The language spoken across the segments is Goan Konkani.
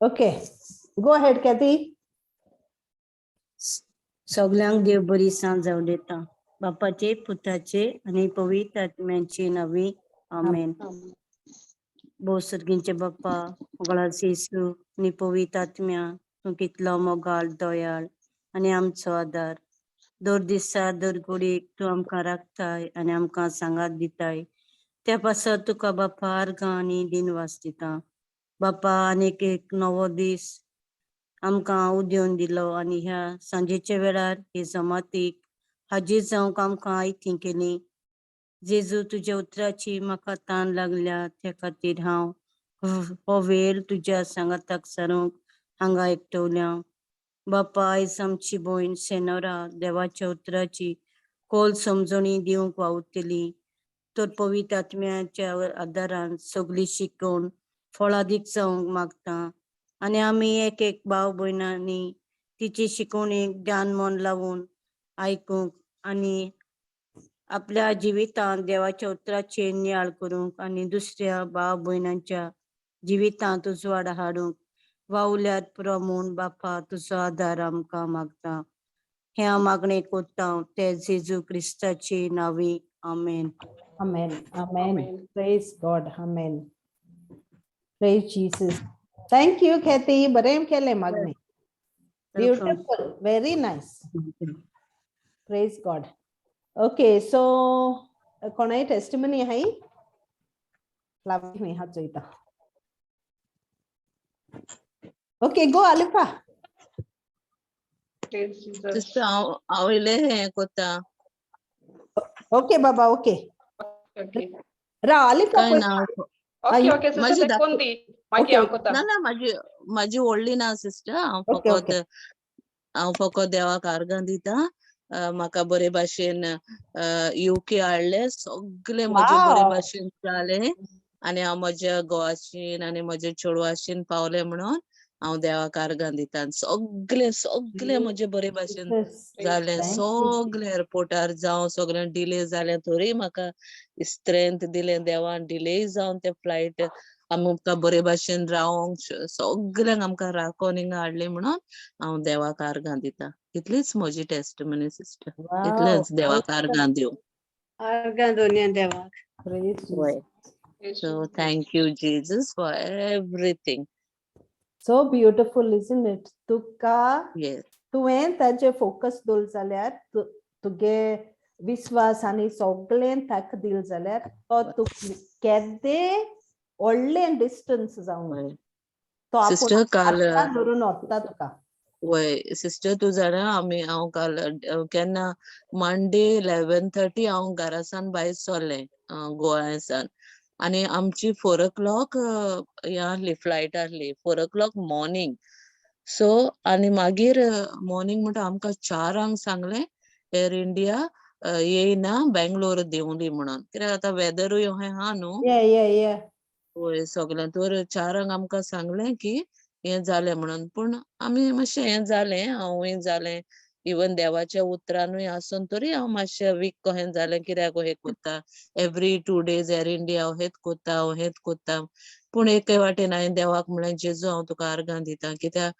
Okay, go ahead, Kathy. सगल्यांक देव बरी सांज जावं दिता. बापाचे, पुताचे आनी पवित्र आत्म्याचे नांवी, आमेन. भोव सर्गींचे बाप्पा, मोगाळ येसू आनी पवित्र आत्म्या, तूं कितलो मोगाळ, दयाळ आनी आमचो आदार. दर दिसा दर घडयेक तूं आमकां राखताय आनी आमकां सांगात दिताय. त्या पासत तुका बाप्पा आर्गां आनी दिनवास दिता. बाप्पा, आनीक एक नवो दीस आमकां उदेवन दिलो आनी ह्या सांजेच्या वेळार हे जमातीक हाजीर जावंक आमकां आयती केली. जेजू, तुज्या उतराची म्हाका तान लागल्या. त्या खातीर हांव हो वेळ तुज्या सांगाताक सारूंक हांगा एकटवल्या. बापा, आयज आमची भयण सेनोरा देवाच्या उतराची खोल समजणी दिवंक वावुरतली, तर पवित्र आत्म्याच्या आदारान सगळी शिकोवन फळादीक जावंक मागता आनी आमी एक एक भाव भयणांनी तिची शिकवणीक ध्यान मन लावून आयकूंक आनी आपल्या जिवितांत देवाच्या उतराचेर नियाळ करूंक आनी दुसऱ्या भाव भयणांच्या जिवितांत उजवाड हाडूंक वावुल्यार पुरो म्हूण बापा तुजो आदार आमकां मागता. हें हांव मागणें करता ते जेजू क्रिस्ताचे नांवी, आमेन. Amen. Amen. Praise God. Amen. Praise Jesus. Thank you, Kathy. बरें केलें मागणें. Beautiful. Very nice. Praise God. Okay, so कोणाय testimony आहाय? लावी हात चोयता. Okay, go, Alifa. Praise Jesus. Sister, हांव हांव इल्लें हें कोत्ता. Okay, Baba, okay. Okay. राव आलिफा. कांय ना. Okay, sister, माझी ते कोण दी? मागीर हांव कोता. ना ना, म्हाजी म्हाजी व्हडली ना सिस्टर. हांव फकत हांव फकत देवाक आर्गां दिता. म्हाका बरे भाशेन युके हाडले. सगळे म्हजे बरे भाशेन जालें आनी हांव म्हज्या घोवाशीन आनी म्हज्या चेडवाशीन पावलें म्हणून हांव देवाक आर्गां दिता. सगळे सगळे म्हजे बरे भाशेन Jesus. जालें. Thank you. सगळे एअरपोर्टार जावं, सगळें डिले जालें तरी म्हाका स्ट्रेंथ दिलें देवान. डिले जावन ते फ्लायट आमकां बरे भाशेन रावोंक, सगल्यांक आमकां राखोन हिंगा हाडली म्हणून हांव देवाक आर्गां दिता. इतलीच म्हजी टेस्टिमनी सिस्टर. इतलेंच. देवाक आर्गां दिवं. आर्गां दोनया देवाक. Praise Jesus. वय. Praise So Jesus. Thank you, Jesus, for everything. So beautiful, isn't it? तुका Yes. तुवें ताजे फोकस दवरलो जाल्यार, तुगे विस्वास आनी सगळें ताका दिल जाल्यार, तो तुका केदे व्हडलें डिस्टन्स जावं, तो आपूण सिस्टर, काल हाताक धरून व्हरता तुका. वय सिस्टर, तूं जाणा, आमी हांव काल केन्ना मंडे 11:30 हांव घरासान भायर सरलें गोंयासान आनी आमची 4 ओ क्लॉक हें आहली, फ्लायट आहली 4 ओ क्लॉक मॉर्निंग. सो आनी मागीर मॉर्निंग म्हणटा आमकां 4 आंक सांगलें, एअर इंडिया येयना, बेंगलोर देंवली म्हणून. कित्याक आतां वेदरूय अहें आहा न्हू. Yeah. वय, सगळें. तर 4 आंक आमकां सांगलें की हें जालें म्हणून. पूण आमी मातशें हें जालें, हांवूय जालें, इवन देवाच्या उतरानूय आसून तरी हांव मातशें वीक कहें जालें, कित्याक अहें कोत्ता, एवरी 2 डेज एअर इंडिया अहेंच कोत्ता, अहेंच कोत्ता. पूण एके वाटेन हांवें देवाक म्हणलें, जेजू, हांव तुका आर्गां दिता, कित्याक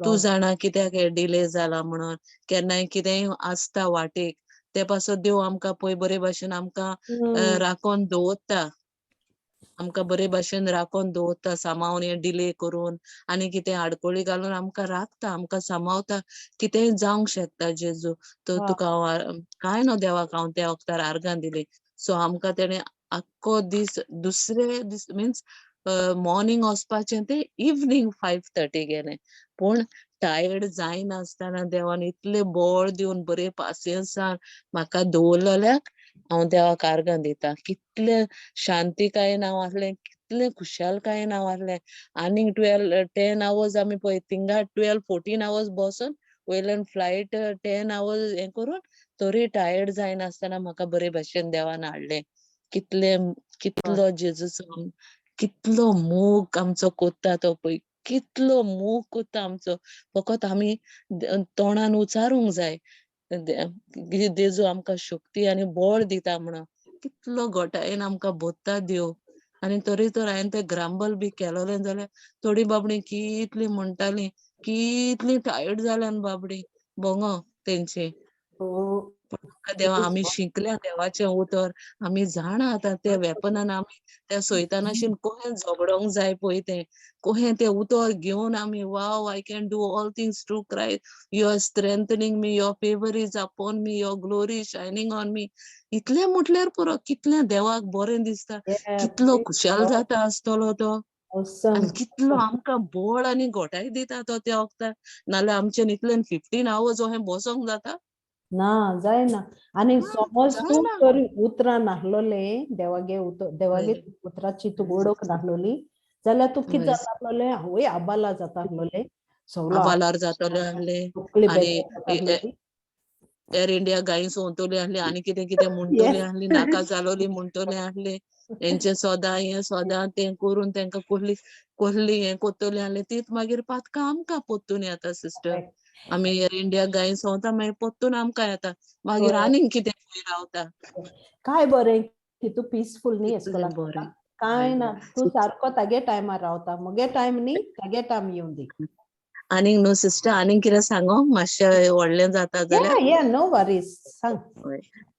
तूं God. जाणा कित्याक हे डिले जाला म्हणून. केन्नाय कितेंय आसता वाटेक, ते पासत देव आमकां पळय बरे भाशेन आमकां राखोन दवरता. आमकां बरे भाशेन राखोन दवरता, सांबाळून, हे डिले करून आनी कितें आडकोळी घालून आमकां राखता, आमकां सांबाळता. कितेंय जावंक शकता जेजू. तर तुका हांव कांय न्हू, देवाक हांव त्या वखतार आर्गां दिली. सो आमकां तेणें आख्खो दीस, दुसरे दीस मिन्स मॉर्निंग वचपाचें तें इवनींग 5:30 गेलें. पूण टायर्ड जायनासतना देवान इतलें बळ दिवन, बरे पासियेंसान म्हाका दवरलेल्याक हांव देवाक आर्गां दिता. कितले शांतिकायेन हांव आसलें, कितलें खुशालकायेन हांव आसलें. आनीक 12, 10 आवर्स आमी पळय थिंगा 12, 14 आवर्स बसून, वयल्यान फ्लायट 10 आवर्स हें करून, तरी टायर्ड जायनासतना म्हाका बरे भाशेन देवान हाडलें. कितले कितलो जेजूचो कितलो मोग आमचो कोत्ता तो पळय, कितलो मोग कोत्ता आमचो. फकत आमी तोंडान उचारूंक जाय, जेजू आमकां शक्ती आनी बळ दिता म्हणून. कितलो घटायेन आमकां भोत्ता देव. आनी तरी तर हांवें तें ग्रांबल बी केलोलें जाल्यार थोडीं बाबडीं कितलीं म्हणटालीं, कितलीं टायर्ड जाल्यान बाबडीं बोंगो तेंची. हो. देवा आमी शिकल्या देवाचें उतर, आमी जाणा आतां त्या वेपनान आमी त्या सैतानाशीन कोहें झगडोंक जाय पळय तें, कोहें तें उतर घेवन आमी wow I can do all things through Christ, you are strengthening me, your favour is upon me, your glory shining on me. इतलें म्हटल्यार पुरो, कितलें देवाक बरें दिसता, कितलो खुशाल जाता आसतलो तो. आनी कितलो आमकां बळ आनी घोटाय दिता तो त्या वखदार. नाल्यार आमच्यान इतल्यान 15 आवर्स अहें बसोंक जाता? ना, जायना. आनी समज तूं जायना. तर उतरां नाहलोले देवागे उतर, देवागे उतराची तूं ओळख नाहलोली जाल्यार तूं कितें जाता आहलोलें, आवय आबाला जाता आहलोलें, सगळो आबालार जातलें आहलें, तकली आनी बेजार जाता आहलोली. एअर इंडिया गायी सोंवतली आहली, आनी कितें कितें म्हणटली आहली, नाका जालोली म्हणटली आहली, हेंचें सदां हें सदां तें करून तेंकां कसली कसली हें कोत्तली आहली, तीच मागीर पातकां आमकां पोत्तून येता सिस्टर. आमी एअर इंडिया गायी सोंवता, मागीर पोत्तून आमकां येता, मागीर आनीक कितें खंय रावता. काय बरें की तूं पिसफूल न्ही कितलें इस्कोलाक, बरें. काय ना, तूं सारको तागे टायमार रावता, मुगे टायम न्ही तागे टायम येवं दी. आनीक न्हू सिस्टर, आनीक कितें सांगो, मातशें व्हडलें जाता जाल्यार. या नो वरीज, सांग.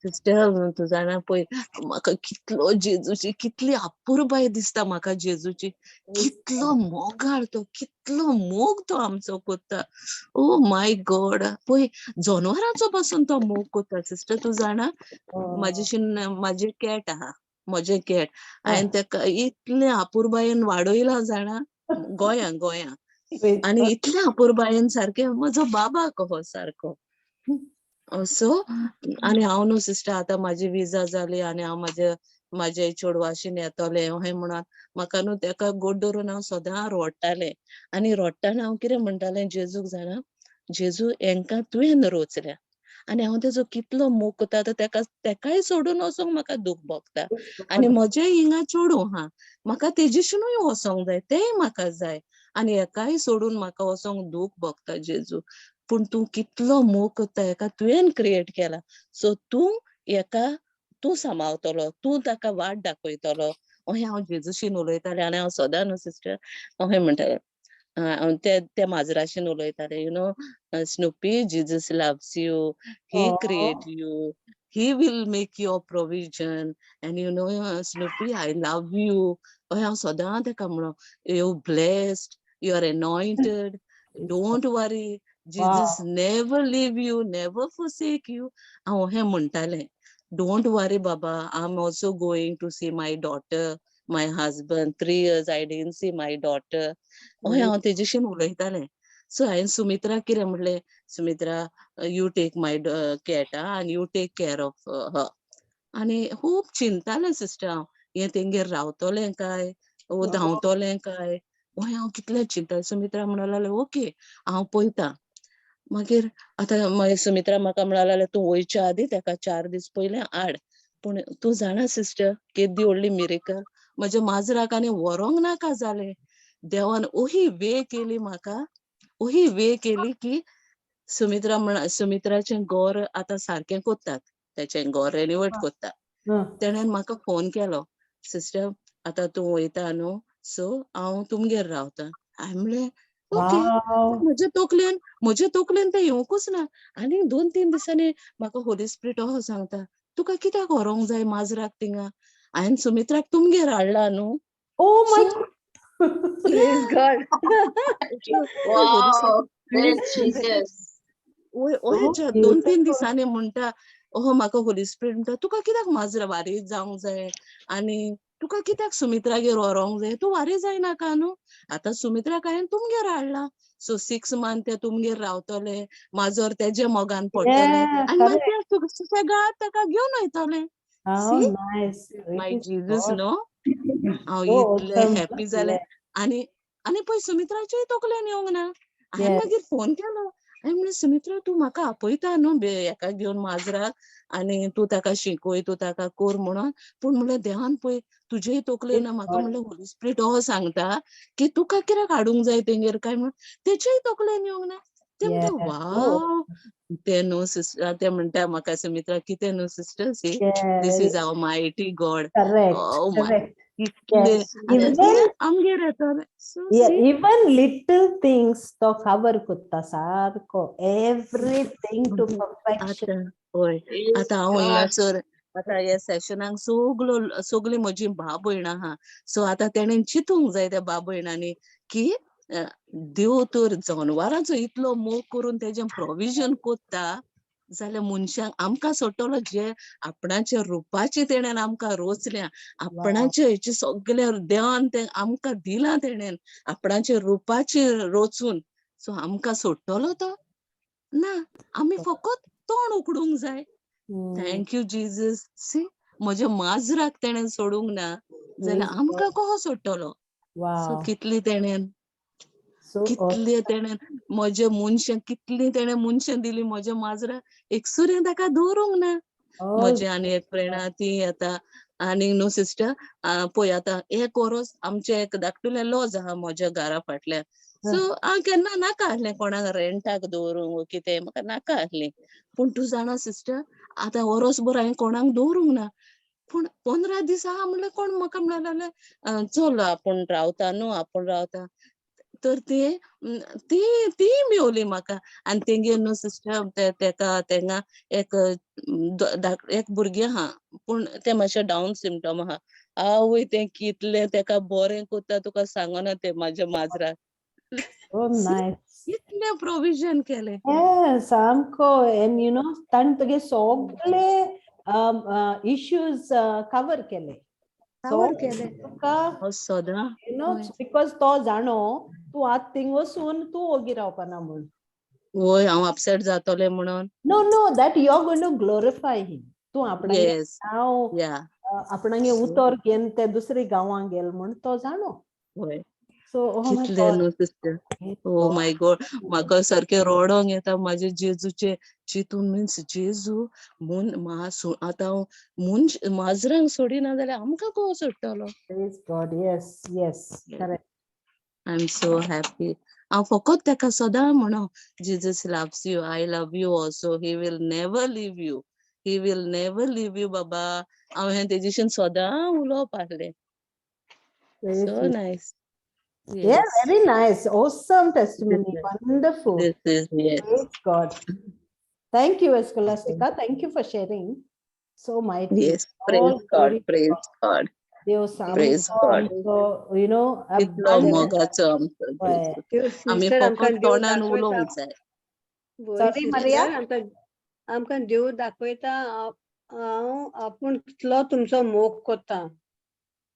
सिस्टर तूं जाणा पळय, म्हाका कितलो जेजूची कितली अपुरबाय दिसता म्हाका जेजूची, कितलो मोगाळ तो, कितलो मोग तो आमचो कोत्ता. ओ my God, पळय जनवरांचो पासून तो मोग कोत्ता सिस्टर. तूं जाणा, म्हाजी कॅट आहा, म्हजें कॅट, हांवें तेका इतलें अपुरबायेन वाडयलां जाणा, गोंया गोंया, आनी इतलें अपुरबायेन सारकें म्हजो बाबा कहो सारको. सो आनी हांव न्हू सिस्टर, आतां म्हाजी विजा जाली आनी हांव म्हाजे चेडवाशीन येतलें अहें म्हणून म्हाका न्हू तेका गोड धरून हांव सदां रडटालें. आनी रडटना हांव कितें म्हणटालें जेजूक जाणा, जेजू हेंकां तुवें रोचल्या आनी हांव तेजो कितलो मोग कोता, आतां तेकाय सोडून वचोंक म्हाका दूख भोगता, आनी म्हजें हिंगा चेडूं आहा, म्हाका तेजेशिनूय वचोंक जाय, तेंय म्हाका जाय, आनी हेकाय सोडून म्हाका वचोंक दूख भोगता जेजू, पूण तूं कितलो मोग कोत्ता, हेका तुवें क्रिएट केला, सो तूं हेका तूं सांबाळतलो, तूं ताका वाट दाखयतलो, अहें हांव जेजूशीन उलयतालें. आनी हांव सदां न्हू सिस्टर अहें म्हणटालें, हांव ते माजराशीन उलयतालें, you know Snoopy, Jesus loves you, he create you, he will make your provision, and you know Snoopy I love you, अहें हांव सदां तेका म्हणो, you blessed, you are anointed, don't worry, Jesus never leave you, never forsake you. हांव हें म्हणटालें, don't worry Baba, I am also going to see my daughter, my husband, 3 years I didn't see my daughter, अहें हांव तेजेशीन उलयतालें. सो हांवें सुमित्राक कितें म्हणलें, Sumitra you take my cat आनी you take care of her. आनी खूब चिंतालें सिस्टर हांव, हें तेंगेर रावतलें काय, वो धांवतलें काय, अहें हांव कितलें चिंता. सुमित्रा म्हणूंक लागलें ओके हांव पळयता. मागीर आतां मागीर सुमित्रा म्हाका म्हणूंक लागलें तूं वयच्या आदीं तेका 4 दीस पयलें हाड. पूण तूं जाणा सिस्टर केदी व्हडली मिरेकल, म्हज्या माजराक आनी व्हरोंक नाका जालें, देवान ओही वे केली म्हाका, ओही वे केली की सुमित्रा सुमित्राचें घर आतां सारकें कोत्तात, तेचें घर रेनिवेट कोत्ता. तेणेन म्हाका फोन केलो, सिस्टर आतां तूं वयता न्हू, सो हांव तुमगेर रावता. हांवें म्हणलें ओके. म्हजे तकलेन तें येवंकूच ना. आनी 2-3 दिसांनी म्हाका होली स्पिरीट असो सांगता, तुका कित्याक व्हरोंक जाय माजराक थिंगा, हांवें सुमित्राक तुमगेर हाडला न्हू. Oh my Praise God. Wow, praise Jesus. 2-3 दिसांनी म्हणटा, ओहो म्हाका होली स्पिरीट म्हणटा, तुका कित्याक माजरा वारी जावंक जाय आनी तुका कित्याक सुमित्रागेर व्हरोंक जाय, तूं वारी जायनाका न्हू, आतां सुमित्राक हांवें तुमगेर हाडला, सो 6 मंथ ते तुमगेर रावतले, माजर तेजे मोगान पडटले आनी मागीर ते सुसेगाद ताका घेवन वयतले. माय जीजस न्हू, हांव इतलें हॅपी जालें. आनी आनी पळय सुमित्राचेय तकलेन येवंक ना. हांवें मागीर फोन केलो, हांवें म्हणलें सुमित्रा तूं म्हाका आपयता न्हू हेका घेवन माजराक, आनी तूं ताका शिकय, तूं ताका कर म्हणून, पूण म्हणलें देवान पळय तुजेय तकलेन म्हाका म्हणलें होली स्पिरीट असो सांगता की तुका कित्याक हाडूंक जाय तेंगेर काय म्हणून, तेचेय तकलेन येवंक ना. तें म्हणटा वाव, तें न्हू सिस्टर, तें म्हणटा म्हाका सुमित्रा कितें न्हू sister, see this is our mighty God. Correct. कितले Yes. आतां ते Even आमगेर येताले. So Yeah, see, even little things तो cover करता सारको, everything to perfection. आतां वय Praise आतां हांव God. हिंगासर आतां ह्या सेशनाक सगलो सगळीं म्हजी भा भयणां आहा. सो आतां तेणेन चिंतूंक जाय त्या भा भयणांनी की देव तर जनवरांचो इतलो मोग करून तेजें प्रोविजन कोत्ता जाल्यार मनशांक आमकां सोडटलो जे आपणाच्या रुपाची तेणेन आमकां रोचल्या, आपणाचे हेचे सगळे देवान तें आमकां दिलां तेणेन आपणाच्या रुपाची रोचून. सो आमकां सोडटलो तो ना. आमी फकत तोंड उगडूंक जाय. Thank you Jesus. सी, म्हज्या माजराक तेणेन सोडूंक ना जाल्यार Praise आमकां God. कसो सोडटलो? सो कितली तेणेन So कितले तेणेन म्हजे मनशां, कितली तेणें मनशां दिली म्हज्या माजराक, एकसुरें ताका दवरूंक ना. म्हजे आनी एक फ्रेंड आहा ती येता आनी न्हू सिस्टर, पळय आतां एक वरोस आमचें एक धाकटुलें लॉज आहा म्हज्या घरा फाटल्यान. सो हांव केन्ना नाका आहलें कोणाक रेंटाक दवरूंक वो कितें, म्हाका नाका आहलें. पूण तूं जाणा सिस्टर, आतां वरोसभर हांवें कोणाक दवरूंक ना, पूण 15 दीस आहा म्हणल्यार कोण म्हाका म्हणूंक लागले, चल आपूण रावता न्हू, आपूण रावता. तर ती ती ती मेवली म्हाका. आनी तेंगेर न्हू सिस्टर, तेका तेंगा एक एक भुरगें आहा, पूण तें मातशें डावन सिमटम आहा. आवय, तें कितलें तेका बरें कोत्ता तुका सांगना तें म्हाज्या माजराक. So nice. कितलें प्रोविजन केलें. Yes, सामको. And you know, ताणें तुगे सगळे issues cover केले. कवर केले. तुका हो सदां you know, because तो जाणो तूं आतां थिंग वचून तूं ओगी रावपाना म्हूण. वय, हांव अपसेट जातलें म्हणून. No, that you are going to glorify him. तूं आपणागे नांव आपणागे उतर घेवन ते दुसरे गांवांक गेल म्हूण तो जाणो. सो oh my कितलें God. न्हू सिस्टर. ओ my God, म्हाका सारकें रडोंक येता म्हाजे जेजूचें चिंतून. मिन्स जेजू म्हूण आतां हांव मनश माजरांक सोडिना जाल्यार आमकां कसो सोडटलो? Praise God. Yes, correct. I am so happy. हांव फकत तेका सदां म्हणो, Jesus loves you, I love you also, he will never leave you, he will never leave you बाबा. हांव हें तेजेशीन सदां उलोवप आहलें. Very so sweet. Nice. Yeah, very nice. Awesome testimony. Yes. Wonderful. This is, yes. Praise God. Thank you, Escolastica. Thank you for sharing. So mighty. Yes, praise All God, glory to praise God. God, देव praise सामको God. आमचो, you know, कितलो abundant. मोगाचो आमचो हय. जेजू. देव आमी सिस्टर, आमकां फकत देव तोंडान दाखयता. उलोवंक जाय. वय Sorry, Maria? Sister, आमकां आमकां देव दाखयता हांव आपूण कितलो तुमचो मोग कोत्ता.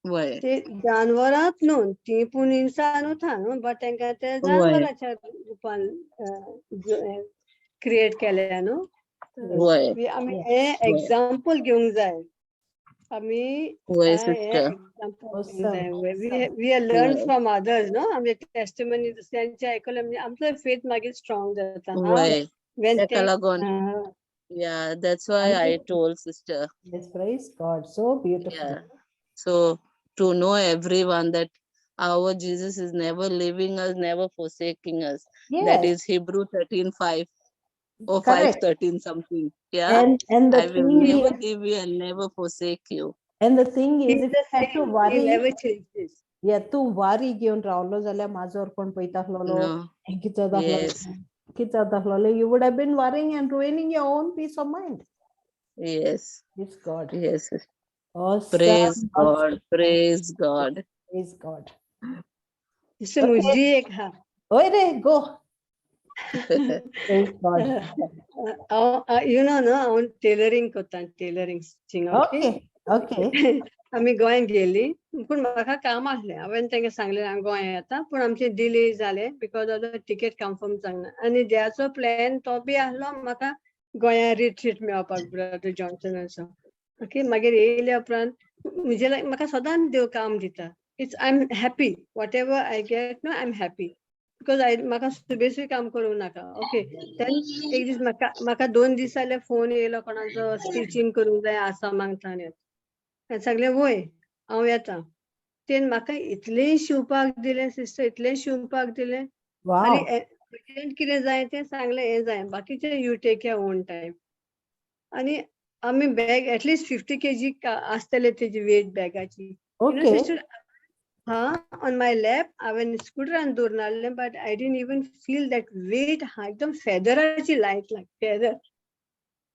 ते जानवरांत न्हू, ती पूण इन्सानूच आहा न्हू, बट तेंकां ते जानवराच्या रुपान क्रिएट केल्या न्हू. आमी हें एग्जाम्पल घेवंक जाय आमी. वय हें सिस्टर. एग्जाम्पल घेवंक Awesome, जाय. awesome. We learn from others न्हू. आमचे टेस्टिमनी दुसऱ्यांचे आयकले म्हणजे आमचो फेथ मागीर स्ट्रॉंग जाता. When तेका ते लागून, yeah, that's why I told sister. Yes, praise God. So beautiful. Yeah. So to know everyone that our Jesus is never leaving us, never forsaking us. That is Hebrew 13:5 or 5:13 something. Yeah. And the I will thing never is, leave you and never forsake you. And the thing is, He's if the you have to same. He worry, never changes. yeah, तूं वारी घेवन रावलो जाल्यार माजोर कोण पळयता आसलेलो, No. कितें जाता आसलेलो, कितें जाता आसलेलें, you would have been worrying and ruining your own peace of mind. Praise God. Yes. Awesome. Praise God. Awesome. Praise God. Praise God. Sister, Okay. म्हजी एक हा. ओय रे, go. Praise God. हांव you know न्हू, हांव टेलरींग करता, टेलरींग स्टिचींग, ओके. Okay. आमी गोंय गेली, पूण म्हाका काम आसलें. हांवें तांकां सांगलें, हांव गोंय येता, पूण आमचें डिले जालें because of the ticket confirm जावंक ना. आनी देवाचो प्लॅन तो बी आसलो म्हाका गोंया रिट्रीट मेळपाक ब्रदर जॉन्सनाचो. ओके, मागीर येयल्या उपरांत म्हजे लायक म्हाका सदांच देव काम दिता. It's I am happy, whatever I get no, I am happy because I म्हाका सुबेसूय काम करूंक नाका. ओके, देन एक दीस म्हाका म्हाका 2 दीस जाले फोन येयलो, कोणाचो स्टिचींग करूंक जाय आसा मागता. आनी सांगलें, वय, हांव येता. तेन म्हाका इतलें शिंवपाक दिलें सिस्टर, इतलें शिंवपाक दिलें. आनी अर्जंट कितें जाय तें सांगलें, हें जाय, बाकीचें you take your own time. आनी आमी bag at least 50 kg आसतले तेजी weight बॅगाची. You know, okay. Sister, हा on my lap हांवें स्कुटरान दवरून हाडलें, but I didn't even feel that weight. हा एकदम फेदराची लायट लायक फेदर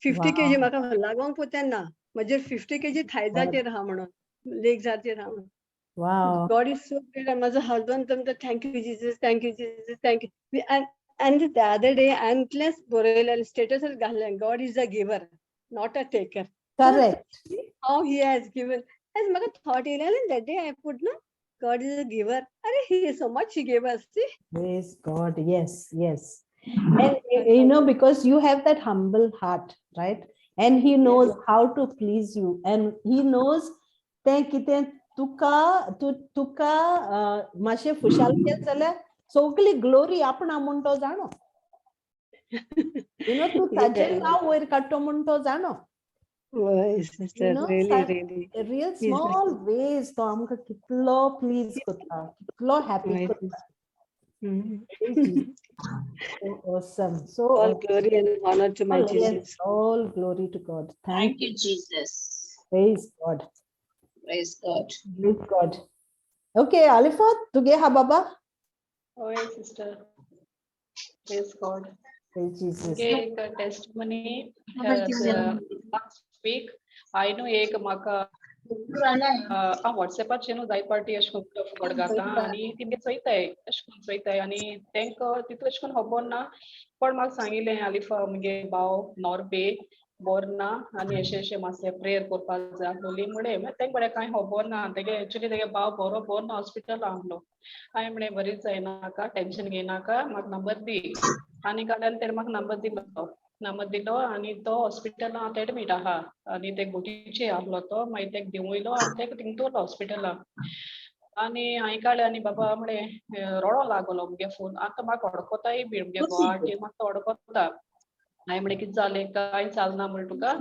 50 केजी. Wow. म्हाका लागोंक पुतें ना म्हजेर 50 केजी थायजाचेर आहा म्हणून, लेग्साचेर आहा म्हणून. Wow. God is so great. And माझा husband तुमचा thank you Jesus, thank you Jesus, thank you. And the other day हांवें बरयलें स्टेटस घातलें, God is a giver, not a taker. Correct. How he has given. As म्हाका thought येयलें आनी that day I put ना, God is a giver. अरे he so much he gave us. See? Praise God. Yes. And you know, because you have that humble heart, right? And he knows how to please you. And he knows तें कितें तुका तुका मातशें खुशाल केलें जाल्यार सगली ग्लोरी आपणा म्हूण तो जाणो. You know, तूं ताजें नांव वयर काडटा म्हूण तो जाणो. वय sister, know, really, really. Real He's small ways तो आमकां कितलो प्लीज करता, कितलो हॅपी Right. करता. Praise Jesus. So awesome. So All glory and honor to my Yes, Jesus. all glory to God. Thank Thank you, Jesus. Praise God. Praise God. Praise God. Okay, Alifa, तुगे हा बाबा? हय sister, praise God. Praise Jesus. एक टेस्टमनी, लास्ट वीक हांवें न्हू एक म्हाका हांव वॉट्सएपाचेर न्हू जायत पावटी अशें करून फुकट घालता आनी ती मागीर चोयताय, अशें करून चोयताय आनी तांकां तितू अशें करून खबर ना, पण म्हाका सांगिल्लें आलिफा मुगे भाव नॉर्बे बोर ना आनी अशें अशें मातशें प्रेयर करपाक जाय आसलोली म्हळें. मागीर तांकां बरें कांय खबर ना, तेगे एक्चुली तेगे भाव बरो बोर ना, हॉस्पिटलान आहलो. हांवें म्हळें बरी जायनाका, टेंशन घेयनाका, म्हाका नंबर दी. आनी काडल्यान तेणें म्हाका नंबर दिलो, नंबर दिलो आनी तो हॉस्पिटलान आतां एडमीट आहा आनी ते बोटीचेर आहलो तो. मागीर तेका देंवयलो आनी तेका थिंग दवरलो हॉस्पिटलान. आनी हांवें काडलें आनी बाबा म्हळें रडो लागलो मुगे फोन. आतां म्हाका अडकोताय बी मुगे घोवाटी म्हाका तो अडकोता. हांवें म्हळें कितें जालें, कांय जालें ना म्हणलें तुका.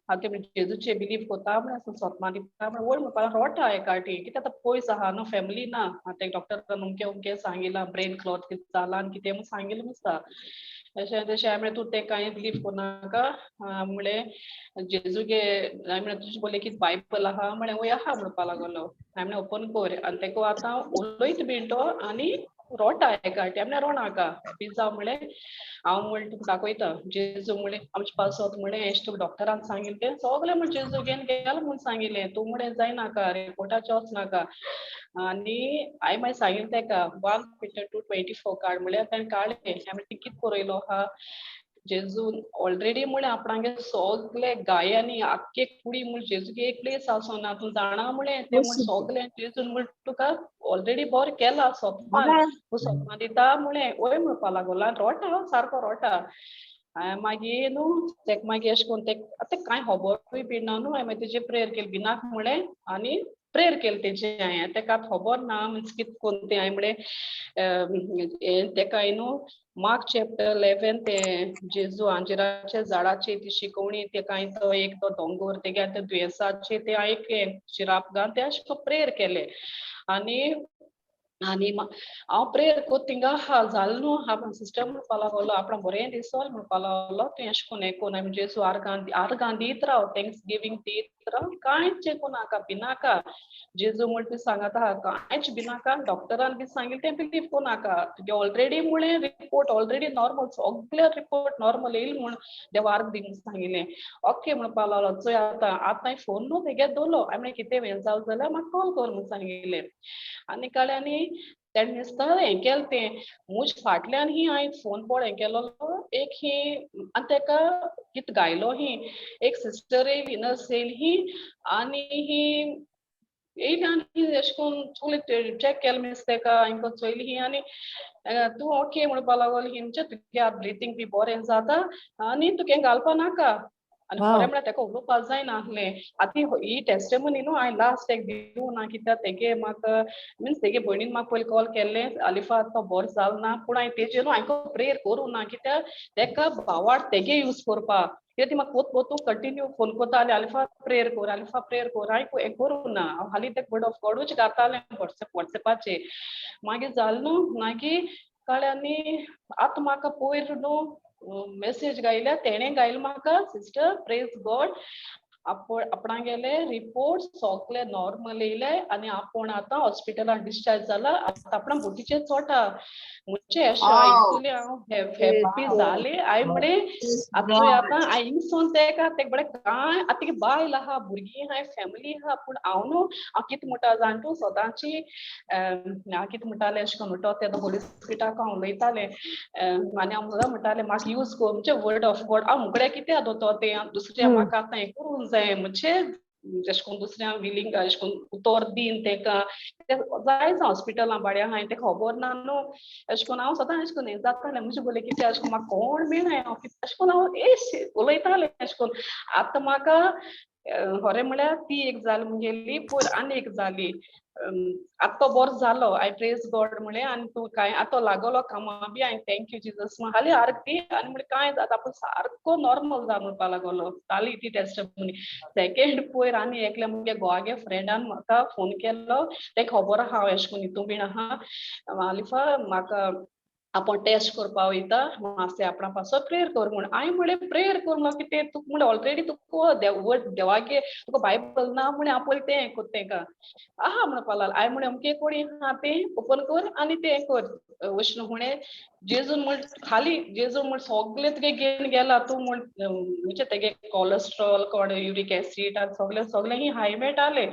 आतां ते जेजूचे बिलीव कोता म्हळें, सोतमा दिता म्हळें, वयर म्हणपाक रोडटा एकाटी कित्याक आतां पयस आहा न्हू, फॅमिली ना. आतां डॉक्टरान अमकें अमकें सांगिलां, ब्रेन क्लॉट कितें जालां आनी कितें म्हूण सांगिल्लें दिसता. अशें तशें हांवें म्हळें तूं तें कांय बिलीव करनाका म्हळें जेजूगे. हांवें म्हळें तुजें बोले कितें बायबल आहा म्हळें, वय आहा म्हणपाक लागलो. हांवें म्हळें ओपन कर आनी तेका आतां उलयत बीन तो आनी रोडटा एकाटी. हांवें म्हळें रोनाका, हॅपी जाव म्हळें, हांव म्हळें तुका दाखयता जेजू म्हळें आमचे पासत म्हळें एश तुका डॉक्टरान सांगिल्लें तें सगळें म्हण जेजू घेवन गेल म्हूण सांगिल्लें, तूं म्हळें जायनाका रिपोर्टाचें वचनाका. आनी हांवें मागीर सांगिल्लें तेका 1 Peter 2:24 काड म्हळ्यार ताणें काडलें. हांवें म्हळें कितें बरयलो आहा जेजून ऑलरेडी म्हळें आपणागे सगळे गायांनी आख्खे कुडी म्हूण जेजूक एक प्लेस आसना, तूं जाणा म्हळें तें म्हूण सगळें जेजून म्हण तुका ऑलरेडी बरें केलां सोपमान, तूं सोपमान दिता म्हळें. वय म्हणपाक लागलो आनी रोडटा सारको रोडटा. मागीर न्हू तेका मागीर अशें करून तेका आतां कांय खबरूय बी ना न्हू. हांवें मागीर तेजेर प्रेयर केली भिनाक म्हळें आनी प्रेयर केलें तेजें हांवें. तेका आतां खबर ना मिन्स कितें करून तें. हांवें म्हळें तेका हांवें न्हू मार्क चॅप्टर 11 ते जेजू आंजिराच्या झाडाची ती शिकवणी तेका हांवें तो एक तो दोंगोर तेगे आतां दुयेंसाचे ते हांवें शिराप घालून तें अशें करून प्रेयर केलें. आनी आनी हांव प्रेयर कोत थिंगा आहा जालें न्हू. हांव सिस्टर म्हणपाक लागलो आपणाक बरें दिसोल म्हणपाक लागलो, तूं अशें करून हें कोन्न हांवें जेजू आर्गां आर्गां दीत राव, thanks giving दीत राव, कांयच हें कोनाका भिनाका. जेजू म्हण ती सांगता आहा कांयच भिनाका, डॉक्टरान बी सांगिल्लें तें बिलीव कोनाका, तुगे ऑलरेडी म्हळें रिपोर्ट ऑलरेडी नॉर्मल, सगळे रिपोर्ट नॉर्मल येयले म्हूण देवा आर्ग दी म्हूण सांगिल्लें. ओके म्हणपाक लागलो, चोय आतां आतां फोन न्हू तेगे दवरलो. हांवें म्हळें कितें हें जालें जाल्यार म्हाका कॉल कर म्हूण सांगिल्लें. आनी काडलें आनी तेणें दिसता हें केलें तें म्हज फाटल्यान ही हांवें फोन पळय हें केलोलो एक ही आनी तेका कितें गायलो ही एक सिस्टर येयली, नर्स येयली ही आनी ही येयली आनी अशें करून सगळें चॅक केलें मिन्स तेका हांकां चोयली ही आनी तूं ओके म्हणपाक लागलो ही, म्हणजे तुगे ब्रिथींग बी बरें जाता आनी तुका घालपा नाका. आनी खरें म्हळ्यार तेका उलोवपाक जायना आसलें. आतां ही टेस्टिमनी न्हू हांवें लास्ट एक दिवं ना कित्याक तेगे म्हाका मिन्स तेगे भयणीन म्हाका पयलीं कॉल केल्लें आलिफा तो बरो जालो ना, पूण हांवें तेजेर न्हू हांवें प्रेयर करूं ना कित्याक तेका भावार्थ तेगे यूज करपाक, कित्याक ती म्हाका पोत पोतू कंटिन्यू फोन करता आनी आलिफा प्रेयर कर, आलिफा प्रेयर कर. हांवें हें करूं ना, हांव हालीं तेका वर्ड ऑफ गॉडूच घातालें वॉट्सएपाचेर. मागीर जालें न्हू मागीर कळ्ळें आनी आतां म्हाका पयर न्हू मेसेज गायल्या तेणें गायलें म्हाका, सिस्टर प्रेज गॉड, आपूण आपणागेले रिपोर्ट सगळे नॉर्मल येयले आनी आपूण आतां हॉस्पिटलान डिस्चार्ज जाला, आतां आपणा बोटीचेर चोटा. म्हणजे अशें आयकुलें हांव, हॅप्पी जालें. हांवें म्हळें आतां आतां हांव हिंगसून तेका तेका बरें कांय आतां तेगे बायल आहा, भुरगीं आहाय, फॅमिली आहा, पूण हांव न्हू हांव कितें म्हणटा जाण तूं, सदांची हांव कितें म्हणटालें अशें करून म्हणटा तेन्ना होली स्पिरिटाक हांव उलयतालें आनी हांव सदां म्हणटालें म्हाका यूज कर म्हणजे वर्ड ऑफ गॉड. हांव मुगडे कितें दोतो तें दुसऱ्या म्हाका आतां हें करूंक जाय, म्हणजे अशें करून दुसऱ्या विलींग अशें करून उतर दीन तेका जायच हॉस्पिटलां बाड्या आहाय तें खबर ना न्हू. अशें करून हांव सदां अशें करून हें जातालें म्हणजे बोले कितें अशें करून म्हाका कोण मेळना, हांव कितें अशें करून हांव एश उलयतालें अशें करून. आतां म्हाका खरें म्हळ्यार ती एक जाली मुगेली पयर आनी एक जाली. आतां तो बरो जालो, I praise God म्हळें. आनी तूं कांय आतां लागलो कामां बी, हांवें thank you Jesus हाली आर्ग दी आनी म्हणलें कांय जाता आपूण सारको नॉर्मल जा म्हणपा लागलो. जाली ती टेस्टमनी. सेकेंड पयर आनी एकल्या मुगे गोवागे फ्रेंडान म्हाका फोन केल्लो, तें खबर आहा हांव एशें करून हितू बीन आहा आलिफा, म्हाका आपूण टेस्ट करपा वयता मातशें आपणा पासत प्रेयर कर म्हूण. हांवें म्हणलें प्रेयर कर म्हणल्यार कितें तुका, म्हणलें ऑलरेडी तुका देवागे तुका बायबल ना म्हणे, हांव पयलीं तें हें कोत्ता तेंका आहा म्हणपा लागलो. हांवें म्हणलें अमके कोडी आहा तें ओपन कर आनी तें कर वैष्णव म्हणे जेजून म्हण खाली जेजून म्हण सगळें तुगे घेवन गेला तूं म्हण, म्हणजे तेगे कॉलेस्ट्रॉल कोण युरीक एसीड आनी सगळें सगळें ही हाय मेळटालें.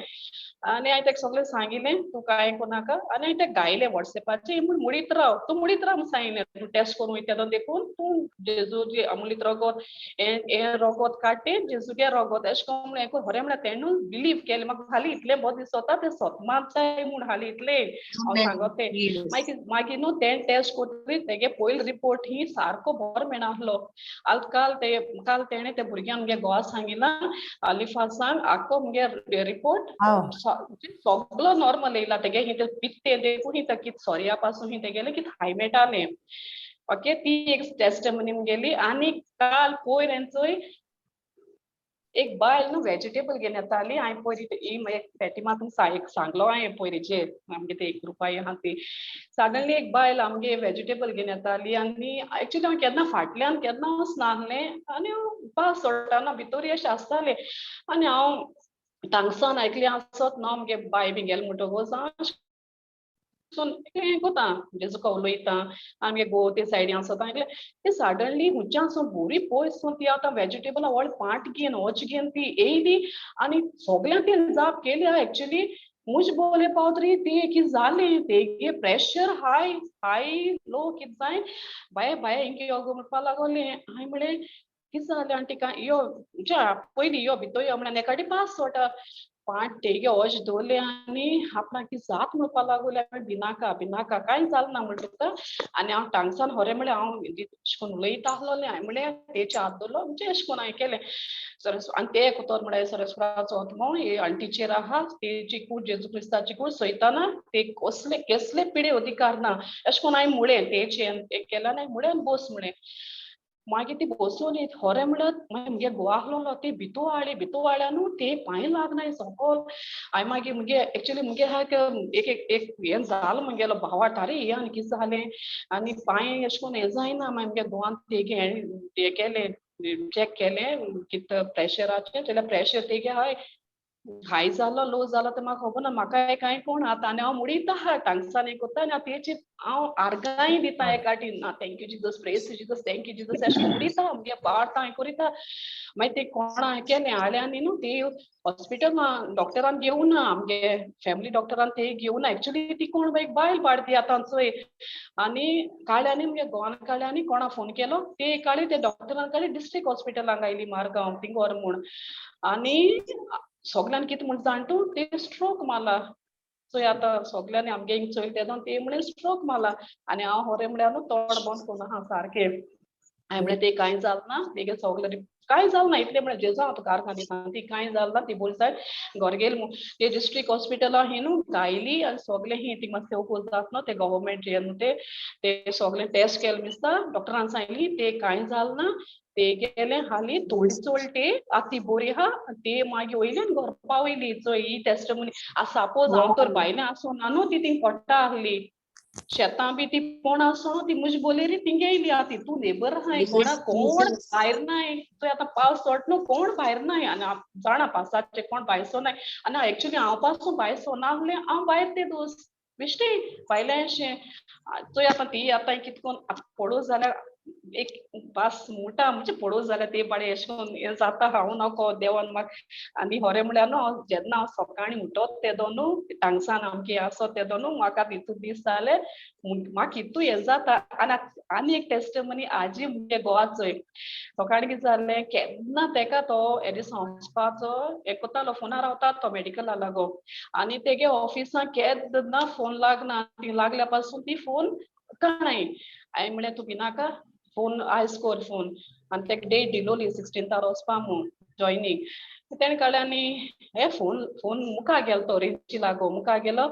आनी हांवें तेका सगळें सांगिल्लें तूं कांय करूं नाका आनी हांवें तेका गायलें वॉट्सएपाचेर म्हूण मुडीत राव तूं, मुडीत राव म्हूण सांगिल्लें, तूं टेस्ट करूं वयता तेदोन देखून तूं जेजूचे अमूलीत रगत हें हें रगत काडटें जेजूगे रगत अशें करून म्हणलें. खरें म्हळ्यार तेणूच बिलीव केलें म्हाका हालीं इतलें बरें दिसता तें सतमात जाय म्हूण हालीं इतलें हांव सांगत तें. मागीर मागीर न्हू तें टेस्ट कोतरी तेगे पयलो रिपोर्ट ही सारको बरो मेळनासलो. आल काल ते काल तेणें त्या भुरग्यांक मुगे घोवा सांगिलां आलिफा सांग आख्खो मुगे रिपोर्ट सगलो नॉर्मल येयला तेगे, ही ते पित्ते देखून ही कित सोर्या पासून ही तेगेलें कित हाय मेळटालें. ओके, ती एक टेस्टमनी मुगेली. आनी काल पयर हेंचोय एक बायल न्हू वेजिटेबल घेवन येताली. हांवें पयर ही एक फेतिमा तुमकां एक सांगलो हांवें पयरीचेर आमगे ते एक रुपया आहा ती. सडनली एक बायल आमगे वेजिटेबल घेवन येताली आनी एक्चुली हांव केन्ना फाटल्यान केन्ना वचनासलें आनी पास सोडटाना भितर अशें आसतालें आनी हांव तांगसान आयकलें आसत ना आमगे बाय बी गेलें म्हणटकूच हांव हें कोता जेजूका उलयता आमगे गो ते सायडीन आसता आयकलें ते सडनली हुंच्यान सावन बरी पयस सावन ती आतां वेजिटेबलां व्हड पाट घेवन वच घेवन ती येयली आनी सगळ्यांक ती जाप केली. एक्चुली मुज बोले पावतरी ती कितें जालें तेगे प्रेशर हाय हाय लो कितें जाय बाये बाये इंके यो गो म्हणपा लागोलें. हांवें म्हणलें कितें जालें आनी तिका यो म्हणजे पयलीं यो भितर यो म्हणल्यार एकाडी पास सोडटा पाट तेगे अशें दवरलें आनी आपणाक ती जात म्हणपा लागोलें. हांवें भिनाका भिनाका कांय जालें ना म्हणटा तुका. आनी हांव टांगसान खरें म्हणल्यार हांव अशें करून उलयता आसलोलें. हांवें म्हणलें तेचे हात दवरलो म्हणजे अशें करून हांवें केलें सरस आनी ते एक उतर म्हळ्यार सरस्वराचो आत्मो हे आंटीचेर आहा, तेची कूड जेजू क्रिस्ताची कूड सयताना ते कसले कसले पिडे अधिकार ना अशें करून हांवें म्हणलें तेचे हें केलें आनी हांवें म्हणलें बस म्हणलें. मागीर ती बसून खरें म्हळ्यार मागीर मुगे घोव आसलोलो ती भितू हाडली, भितू हाडल्या न्हू ते पांय लागनाय सकल. हांवें मागीर मुगे एक्चुली मुगे आहा एक एक एक हें जालो मुगेलो भावाट, आरे हें आनी कितें जालें आनी पांय अशें करून हें जायना. मागीर मुगे घोवान तेगे हें केलें चॅक केलें कितें प्रेशराचें जाल्यार प्रेशर तेगे हाय हाय जालो लो जालो तें म्हाका खबर ना, म्हाका कांय कोण आतां आनी हांव मुडीत आहा टांगसान हें कोत्ता आनी हांव तेची हांव आर्गांय दिता एकाटी ना thank you Jesus praise Jesus thank you Jesus अशें मुडीत आहा मुगे पार्ट हांवें करीता. मागीर ते कोणा केलें हाडलें आनी न्हू ती हॉस्पिटल डॉक्टरान घेवना आमगे फॅमिली डॉक्टरान ते घेवना. एक्चुली ती कोण बाई बायल पाडती आतां चोय आनी काडले आनी मुगे घोवान काडले आनी कोणा फोन केलो ते काडली ते डॉक्टरान काडली डिस्ट्रिक्ट हॉस्पिटलाक आयली मारगांव थिंग व्हर म्हूण. आनी सगल्यांनी कितें म्हूण जाण तूं ते स्ट्रोक मारला चोय आतां सगल्यांनी आमगे हिंग चोयले तेदोन ते म्हळें स्ट्रोक मारला. आनी हांव खरें म्हळ्यार न्हू तोंड बंद करून आहा सारकें. हांवें म्हळें ते कांय जालें ना तेगे सगलें कांय जालें ना इतलें म्हळ्यार जेजू हांव तुका आर्गां दिता ती कांय जालें ना ती बोल सायब घर गेली ते डिस्ट्रिक्ट हॉस्पिटला ही न्हू गायली आनी सगलें ही ती मातशें ओपोज जाता न्हू ते गव्हर्मेंट हें न्हू ते ते सगलें टेस्ट केलें दिसता डॉक्टरान सांगली ते कांय जालें ना ते गेले हाली थोडी चोळटे आतां ती बरी आहा ते मागीर वयली आनी घर पावयली. चोय ही टेस्टमनी आतां सपोज हांव तर भायलें आसूं ना न्हू ती थिंग पडटा आहली. शेतां बी ती पोण आसो ती म्हजी बोलेरी तिंगे येयली आतां तितू लेबर आहाय कोणा कोण भायर नाय. चोय आतां पावस चोड न्हू कोण भायर नाय आनी जाणा पावसाचे कोण भायर सो नाय. आनी एक्चुली हांव पासून भायर सोनासलें, हांव भायर ते दोस बेश्टे भायलें अशें. चोय आतां ती आतां कितकोन पडो जाल्यार एक बास मुटा म्हणजे पडो जाल्यार ते बाडे अशें करून हें जाता. हांव नको देवान म्हाका. आनी खरें म्हळ्यार न्हू जेन्ना हांव सकाळीं उठत तेदो न्हू तांगसान आमगे आसो तेदो न्हू म्हाका तितू दीस जाले म्हाका इतू हें जाता. आनी आनी एक टेस्टमनी आजी मुगे गोवा चोय सकाळीं कितें जालें केन्ना तेका तो एदिस वचपाचो हें कोतालो फोनार रावता तो मेडिकला लागो आनी तेगे ऑफिसां केन्ना फोन लागना ती लागल्या पासून ती फोन काणाय. हांवें म्हणलें तूं भिनाका फोन आयज कोर फोन. आनी तेका डेट दिलोली 16थार वचपा म्हूण जॉयनींग. तेणें काडलें आनी हे फोन फोन मुखार गेलो तो रेंची लागो मुखार गेलो.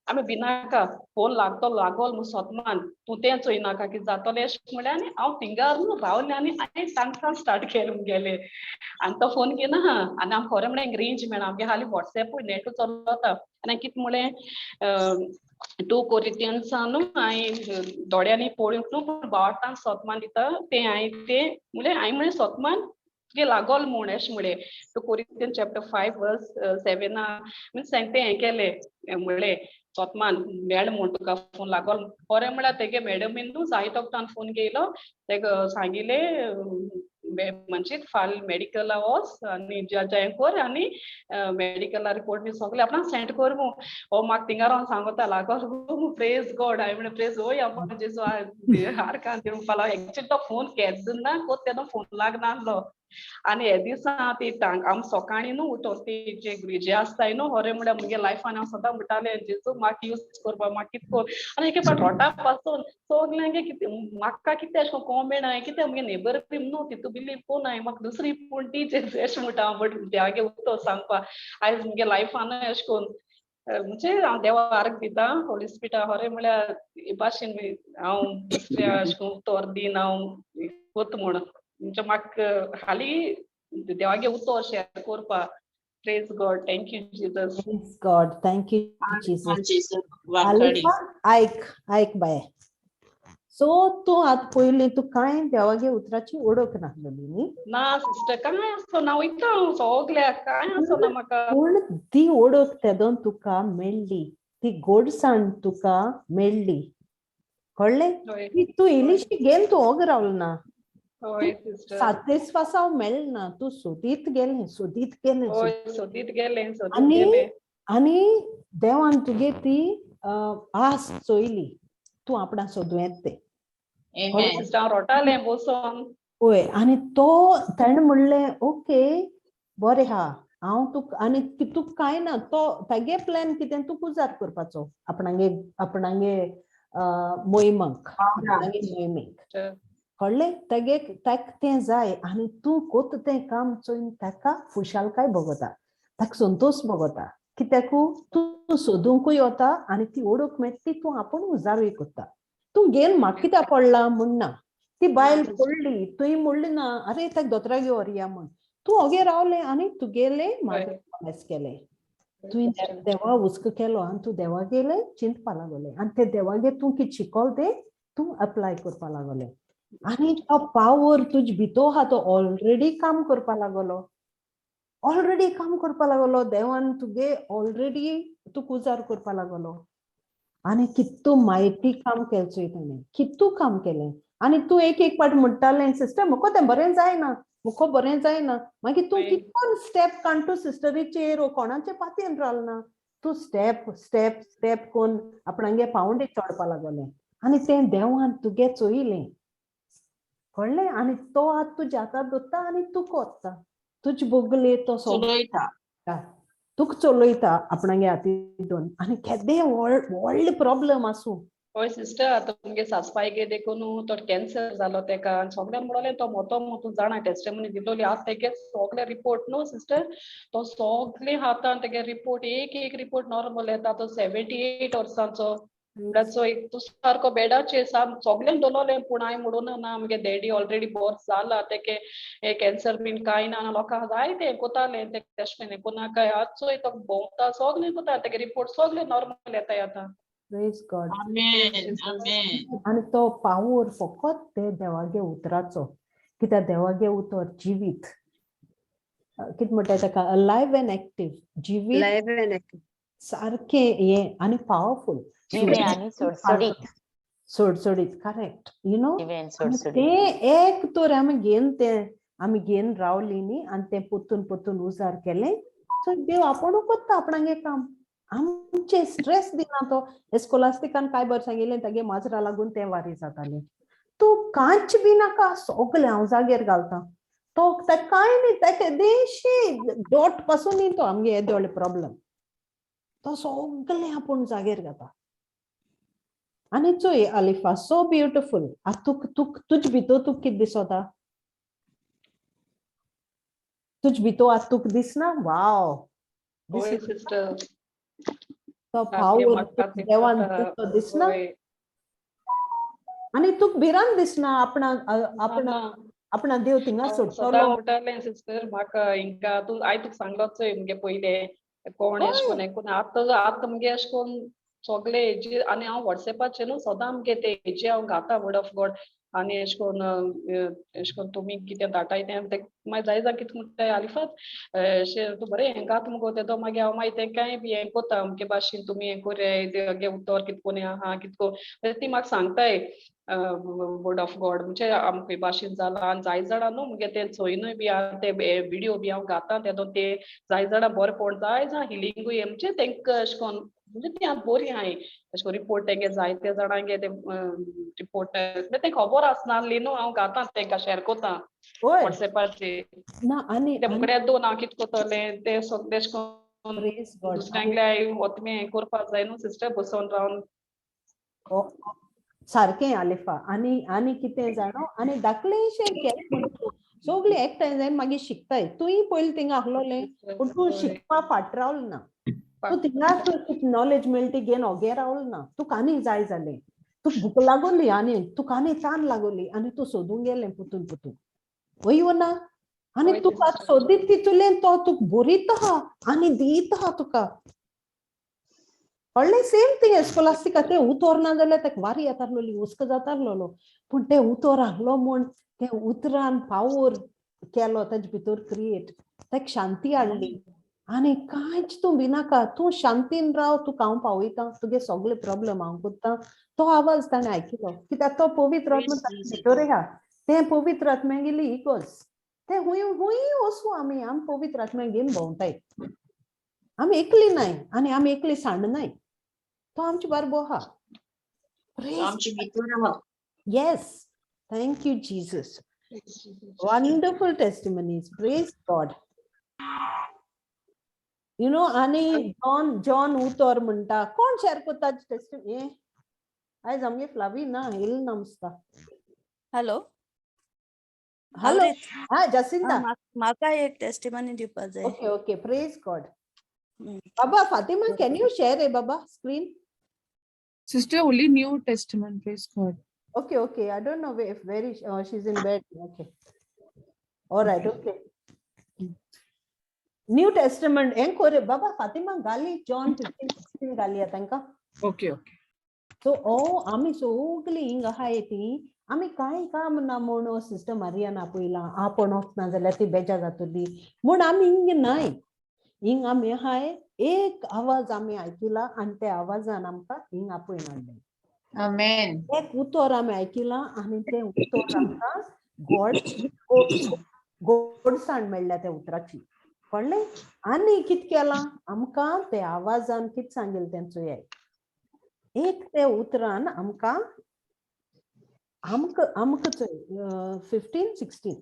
आमी भिनाका फोन लागतो लागोल म्हूण सोतमान तूं तें चोयनाका कितें जातलें अशें म्हणलें. आनी हांव थिंगार न्हू रावलें आनी हांवें तांकां स्टार्ट केलें मुगेलें. आनी तो फोन घेना आहा आनी आमकां खरें म्हळ्यार रेंज मेळना आमगे हालीं वॉट्सएपूय नेटूय चलता. आनी कितें म्हणलें 2 कोरिंथियन्सां न्हू हांवें दोळ्यांनी पळोवंक न्हू पूण भावार्थान सोतमान दिता तें हांवें तें म्हणलें. हांवें म्हणलें सोतमान तुगे लागोल म्हूण अशें म्हणलें. 2 कोरिंथियन चॅप्टर 5 वर्स 7 मिन्स हांवें तें हें केलें म्हणलें सोतमान मेळ म्हूण तुका फोन लागोल. खरें म्हळ्यार तेगे मॅडमीन न्हू जायत वखदान फोन घेयलो तेका सांगिलें म्हणजे फाल मेडिकला वच आनी जॉयन कर आनी मेडिकला रिपोर्ट बी सगळें आपणाक सेंड कर म्हूण. हो म्हाका थिंगा रावन सांगता लागोल प्रेज गॉड. हांवें म्हणलें प्रेज होय आपूण जेजू हारकान म्हणपा लागलो. एक्चुली तो फोन केन्ना कोत तेन्ना फोन लागनासलो. आनी हे दिसा ती आम सकाळीं न्हू उठोन ती जे जे आसताय न्हू खरें म्हळ्यार मुगे लायफान हांव सदां म्हणटालें जेजू म्हाका यूज करपा म्हाका कितें कर. आनी एके फावट रोटा पासून सगल्यांक कितें म्हाका कितें अशें करून कॉमेंट हांवें कितें मुगे नेबर बी न्हू तितू बिलीव कोनाय म्हाका दुसरी पूण ती अशें म्हणटा हांव बट देवागे उतो सांगपा आयज मुगे लायफान अशें करून म्हणजे हांव देवा आर्ग दिता होली स्पिरिटा. खरें म्हळ्यार हे भाशेन हांव दुसऱ्या अशें करून उतर दीन हांव कोत म्हूण म्हणजे म्हाका हालीं देवागे उतर शेअर करपा. Praise God. Thank you Jesus. Praise God. Thank you Jesus. वाखाणी. आयक आयक बाय. सो तूं आतां पयलीं तूं कांय देवागे उतराची ओळख नासलेली न्ही? ना सिस्टर कांय आसो ना वयता हांव सगल्याक कांय आसो ना म्हाका. पूण ती ओळख तेदोन तुका मेळ्ळी, ती गोडसाण तुका मेळ्ळी, कळ्ळें? हय ती तूं इल्लीशी घेवन तूं ओग रावल ना, हय सिस्टर. सातेस्वासाव मेळना, तूं सोदीत गेलें सोदीत गेलें. हय सोदीत गेलें सोदीत आनी गेलें. आनी देवान तुगे ती आस चोयली, तूं आपणा सोदूं येता तें. हय सिस्टर हांव रोटालें बसोन. हय आनी तो ताणें म्हणलें ओके बरें आहा हांव तुका आनी तुका कांय ना तो तागे प्लॅन कितें तूं उजार करपाचो आपणागे आपणागे मोहिमाक आपणागे मोहिमेक, कळ्ळें? तागे ताका तें जाय आनी तूं कोत तें काम चोयन ताका खुशालकाय भोगता, ताका संतोश भोगता. कित्याकू तूं सोदूंकूय वता आनी ती ओडूंक मेळटा ती तूं आपूण उजारूय करता. तूं घेवन म्हाका कित्याक पडला म्हूण ना, ती बायल पडली तुवें म्हणली ना अरे ताका दोतोरागेर व्हरया म्हूण, तूं ओगे रावलें आनी तुगेलें मागीर प्रोमीस केलें. तुवें देवा हुस्को केलो आनी तूं देवागेलें चिंतपा लागलें आनी ते देवागेर तूं कितें शिकोल तें तूं अप्लाय करपा लागलें आनी तो पावर तुज भितर आहा तो ऑलरेडी काम करपा लागलो, ऑलरेडी काम करपा लागलो. देवान तुगे ऑलरेडी तुका उजार करपा लागलो आनी कितू म्हायती काम केलें चोय ताणें, कितू काम केलें. आनी तूं एक एक पाट म्हणटालें सिस्टर म्हाका तें बरें जायना, म्हाका बरें जायना. मागीर तूं कितकोन स्टेप काण तूं सिस्टरीचेर कोणाचे पातयेन रावना, तूं स्टेप स्टेप स्टेप कोन्न आपणागे पावंडे चडपा लागलें आनी तें देवान तुगे चोयलें, कळ्ळें? आनी तो आतां तुज्या हातांत दवरता आनी तूं कोत्ता तुजे बोगले तो चलयता तुका चलयता आपणागे हातीन दोन. आनी केदें व्हडलें प्रॉब्लम आसूं. हय सिस्टर आतां तुमगे सासपाय गे देखून तो कॅन्सर जालो तेका आनी सगळ्यांक म्हणलें तो मोतो म्हूण तूं जाणा टेस्टमनी दिलोली. आतां तेगे सगळे रिपोर्ट न्हू सिस्टर तो सगळे हातान तेगे रिपोर्ट एक एक रिपोर्ट नॉर्मल येता. तो 78 वर्सांचो म्हणल्यार चोय तूं सारको बेडाचेर सगळ्यांक दवरलें पूण हांवें म्हणून ना मुगे डॅडी ऑलरेडी बोर जाला तेके हे कॅन्सर बीन कांय ना. लोकांक जाय तें कोतालें तें तशें कोनाकाय. आतां चोय तो भोंवता सगळें कोता तेगे रिपोर्ट सगळे नॉर्मल येताय आतां. Praise God. Amen. Amen. आनी तो पावर फकत ते देवागे उतराचो, कित्याक देवागे उतर जिवीत, कितें म्हणटा ताका, अलायव एंड एक्टीव, जिवीत लायव्ह एंड एक्टिव्ह. सारकें हें आनी पावरफूल. जिवे आनी सोडसोडीत. सोडसोडीत, करेक्ट, you know. जिवे आनी आनी सोडसोडीत. तें एक तर आमी घेवन तें आमी घेवन रावली न्ही आनी तें पोत्तून पोत्तून उजार केलें, सो देव आपुणू कोत्ता आपणागे काम, आमचे स्ट्रेस दिना तो. एस्कोलास्टिकान काय बरें सांगिल्लें, तागे माजरा लागून तें वारी जातालें. तूं कांयच बी नाका, सगळें हांव जाग्यार घालता. तो ताका कांय न्ही, ताका देशी डॉट पासून न्ही तो आमगे येदे व्हडले प्रॉब्लम, तो सगळें आपूण जाग्यार घाता. आनी चोय आलिफा, सो ब्युटिफूल. आतां तुक तुक तुज भितर तुका कितें दिसता, तुज भितर आतां तुका दिसना, वाव. होय सिस्टर. तो सारकें पावर म्हाका तें देवान आता, तो दिसना. होय. आनी तुका भिरांत दिसना आपणा आपणा ना. आपणा देव थिंगा हांव सोडटलो. सदां म्हणटालें सिस्टर, म्हाका हिंगा तूं हांवें तुका सांगलो चोय मुगे पयलें कोण एशें कोन्न हें कोन्न, आतां आतां मुगे एशें कोन्न सगळे हेजे, आनी हांव वॉट्सएपाचेर न्हू सदां मुगे ते हेजे हांव घाता वर्ड ऑफ गॉड, आनी एशें कोन्न एशें कोन्न तुमी कितें धाडटाय तें तें मागीर जाय जाण कितें म्हणटाय, आलिफात अशें तूं बरें हें घात मुगो तेदो, मागीर हांव मागीर तें कांय बी हें कोत्ता, अमके भाशेन तुमी हें कोराय, गे उतर कितें कोन्न आहा कितें कोन्न ती म्हाका सांगताय वर्ड ऑफ गॉड, म्हणजे आमके भाशेन जालां. आनी जाय जाणां न्हू मुगे तें चोयनूय बी आहा, ते विडियो बी हांव घाता तेदो, ते जाय जाणां बरें पडोन जाय जाणां हिलिंगूय, म्हणजे तेंकां एशें कोन्न म्हणजे ती आतां बरी आहाय एशें कोन्न रिपोर्ट तेंगे जायते जाणांगे ते रिपोर्ट म्हणजे तें खबर आसनासली न्हू, हांव घाता तेंकां शेर कोत्ता हय वॉट्सएपाचेर. ना आनी ते मुकड्या दोन हांव कितें कोत्तलें तें सगळें एशें कोन्न प्रेज गॉड. दुसऱ्यांगल्या वतमे हें करपा जाय न्हू सिस्टर, बसोन रावन. सारकें आलिफा. आनी आनी कितें जाणो, आनी धाकलेशें केलें म्हणटकूच सगळीं एकठांय जावन मागीर शिकताय. तूंय पयलीं थिंगा आहलोलें, पूण तूं शिकपा फाट रावल ना, तूं थिंगा तुका नॉलेज मेळटा ती घेवन ओगे रावल ना, तुका आनी जाय जालें, तुका भूक लागोली आनी तुका आनी तान लागोली आनी तूं सोदूंक गेलें पुतून पुतून, वय वो ना? आनी वय तुका sister. सोदीत तितूलें तो तुका बरीत आहा आनी दीत आहा तुका, कळ्ळें? सेम थिंग एस्कोलास्टिका, तें उतर ना जाल्यार ताका वारी येतालोली, हुस्को जातालोलो, पूण तें उतर आहलो म्हूण तें उतरान पावर केलो ताजे भितर क्रिएट, ताका शांती हाडली. आनी कांयच तूं भिनाका, तूं शांतीन राव, तुका हांव पावयता, तुगे सगळे प्रॉब्लम हांव कोत्ता. तो आवाज ताणें आयकिलो, कित्याक तो पवित्र आत्मा ताजे भितर आहा. तें पवित्र आत्म्यागेली इगोर्ज, तें हुंय हुंय वचूं आमी, आमी पवित्र आत्म्याक घेवन भोंवताय, आमी एकली नाय आनी आमी एकली सांडनाय, तो आमचे बारबो आहा. आमचे भितर आहा. Yes, thank you Jesus. Wonderful testimonies, praise God. You know, आनी जॉन जॉन उतर म्हणटा, कोण शेअर करता टेस्टिमनी? हे आयज आमगे फ्लावी ना येयल ना दिसता. हॅलो. हॅलो, हा जासिंता. म्हाका एक टेस्टिमनी दिवपा जाय. Okay okay, praise God. Baba Fatima, can you share a Baba screen? Sister, only New Testament, praise God. Okay, okay. I don't know if where is, she's in bed. Okay. All right, okay. New Testament हें कोरे बाबा फातिमा घाली, जॉन 15 16 घाली तांकां. Okay, okay. सो ओ आमी सगळीं हिंग आहाय ती आमी कांय काम ना म्हूण सिस्टर मारियान आपयलां, आपूण वचना जाल्यार ती बेजार जातली म्हूण आमी हिंग नाय, हिंग आमी आहाय. एक आवाज आमी आयकिला आनी त्या आवाजान आमकां हिंग आपोवन हाडलें. Amen. एक उतर आमी आयकिलां आनी तें उतर आमकां गोड गोडसाण मेळ्ळ्या त्या उतराची, कळ्ळें? आनी कित केलां आमकां ते आवाजान, कित सांगिल्लें तें चोयाय. एक ते उतरान आमकां आमकां आमकां चोय 15 16.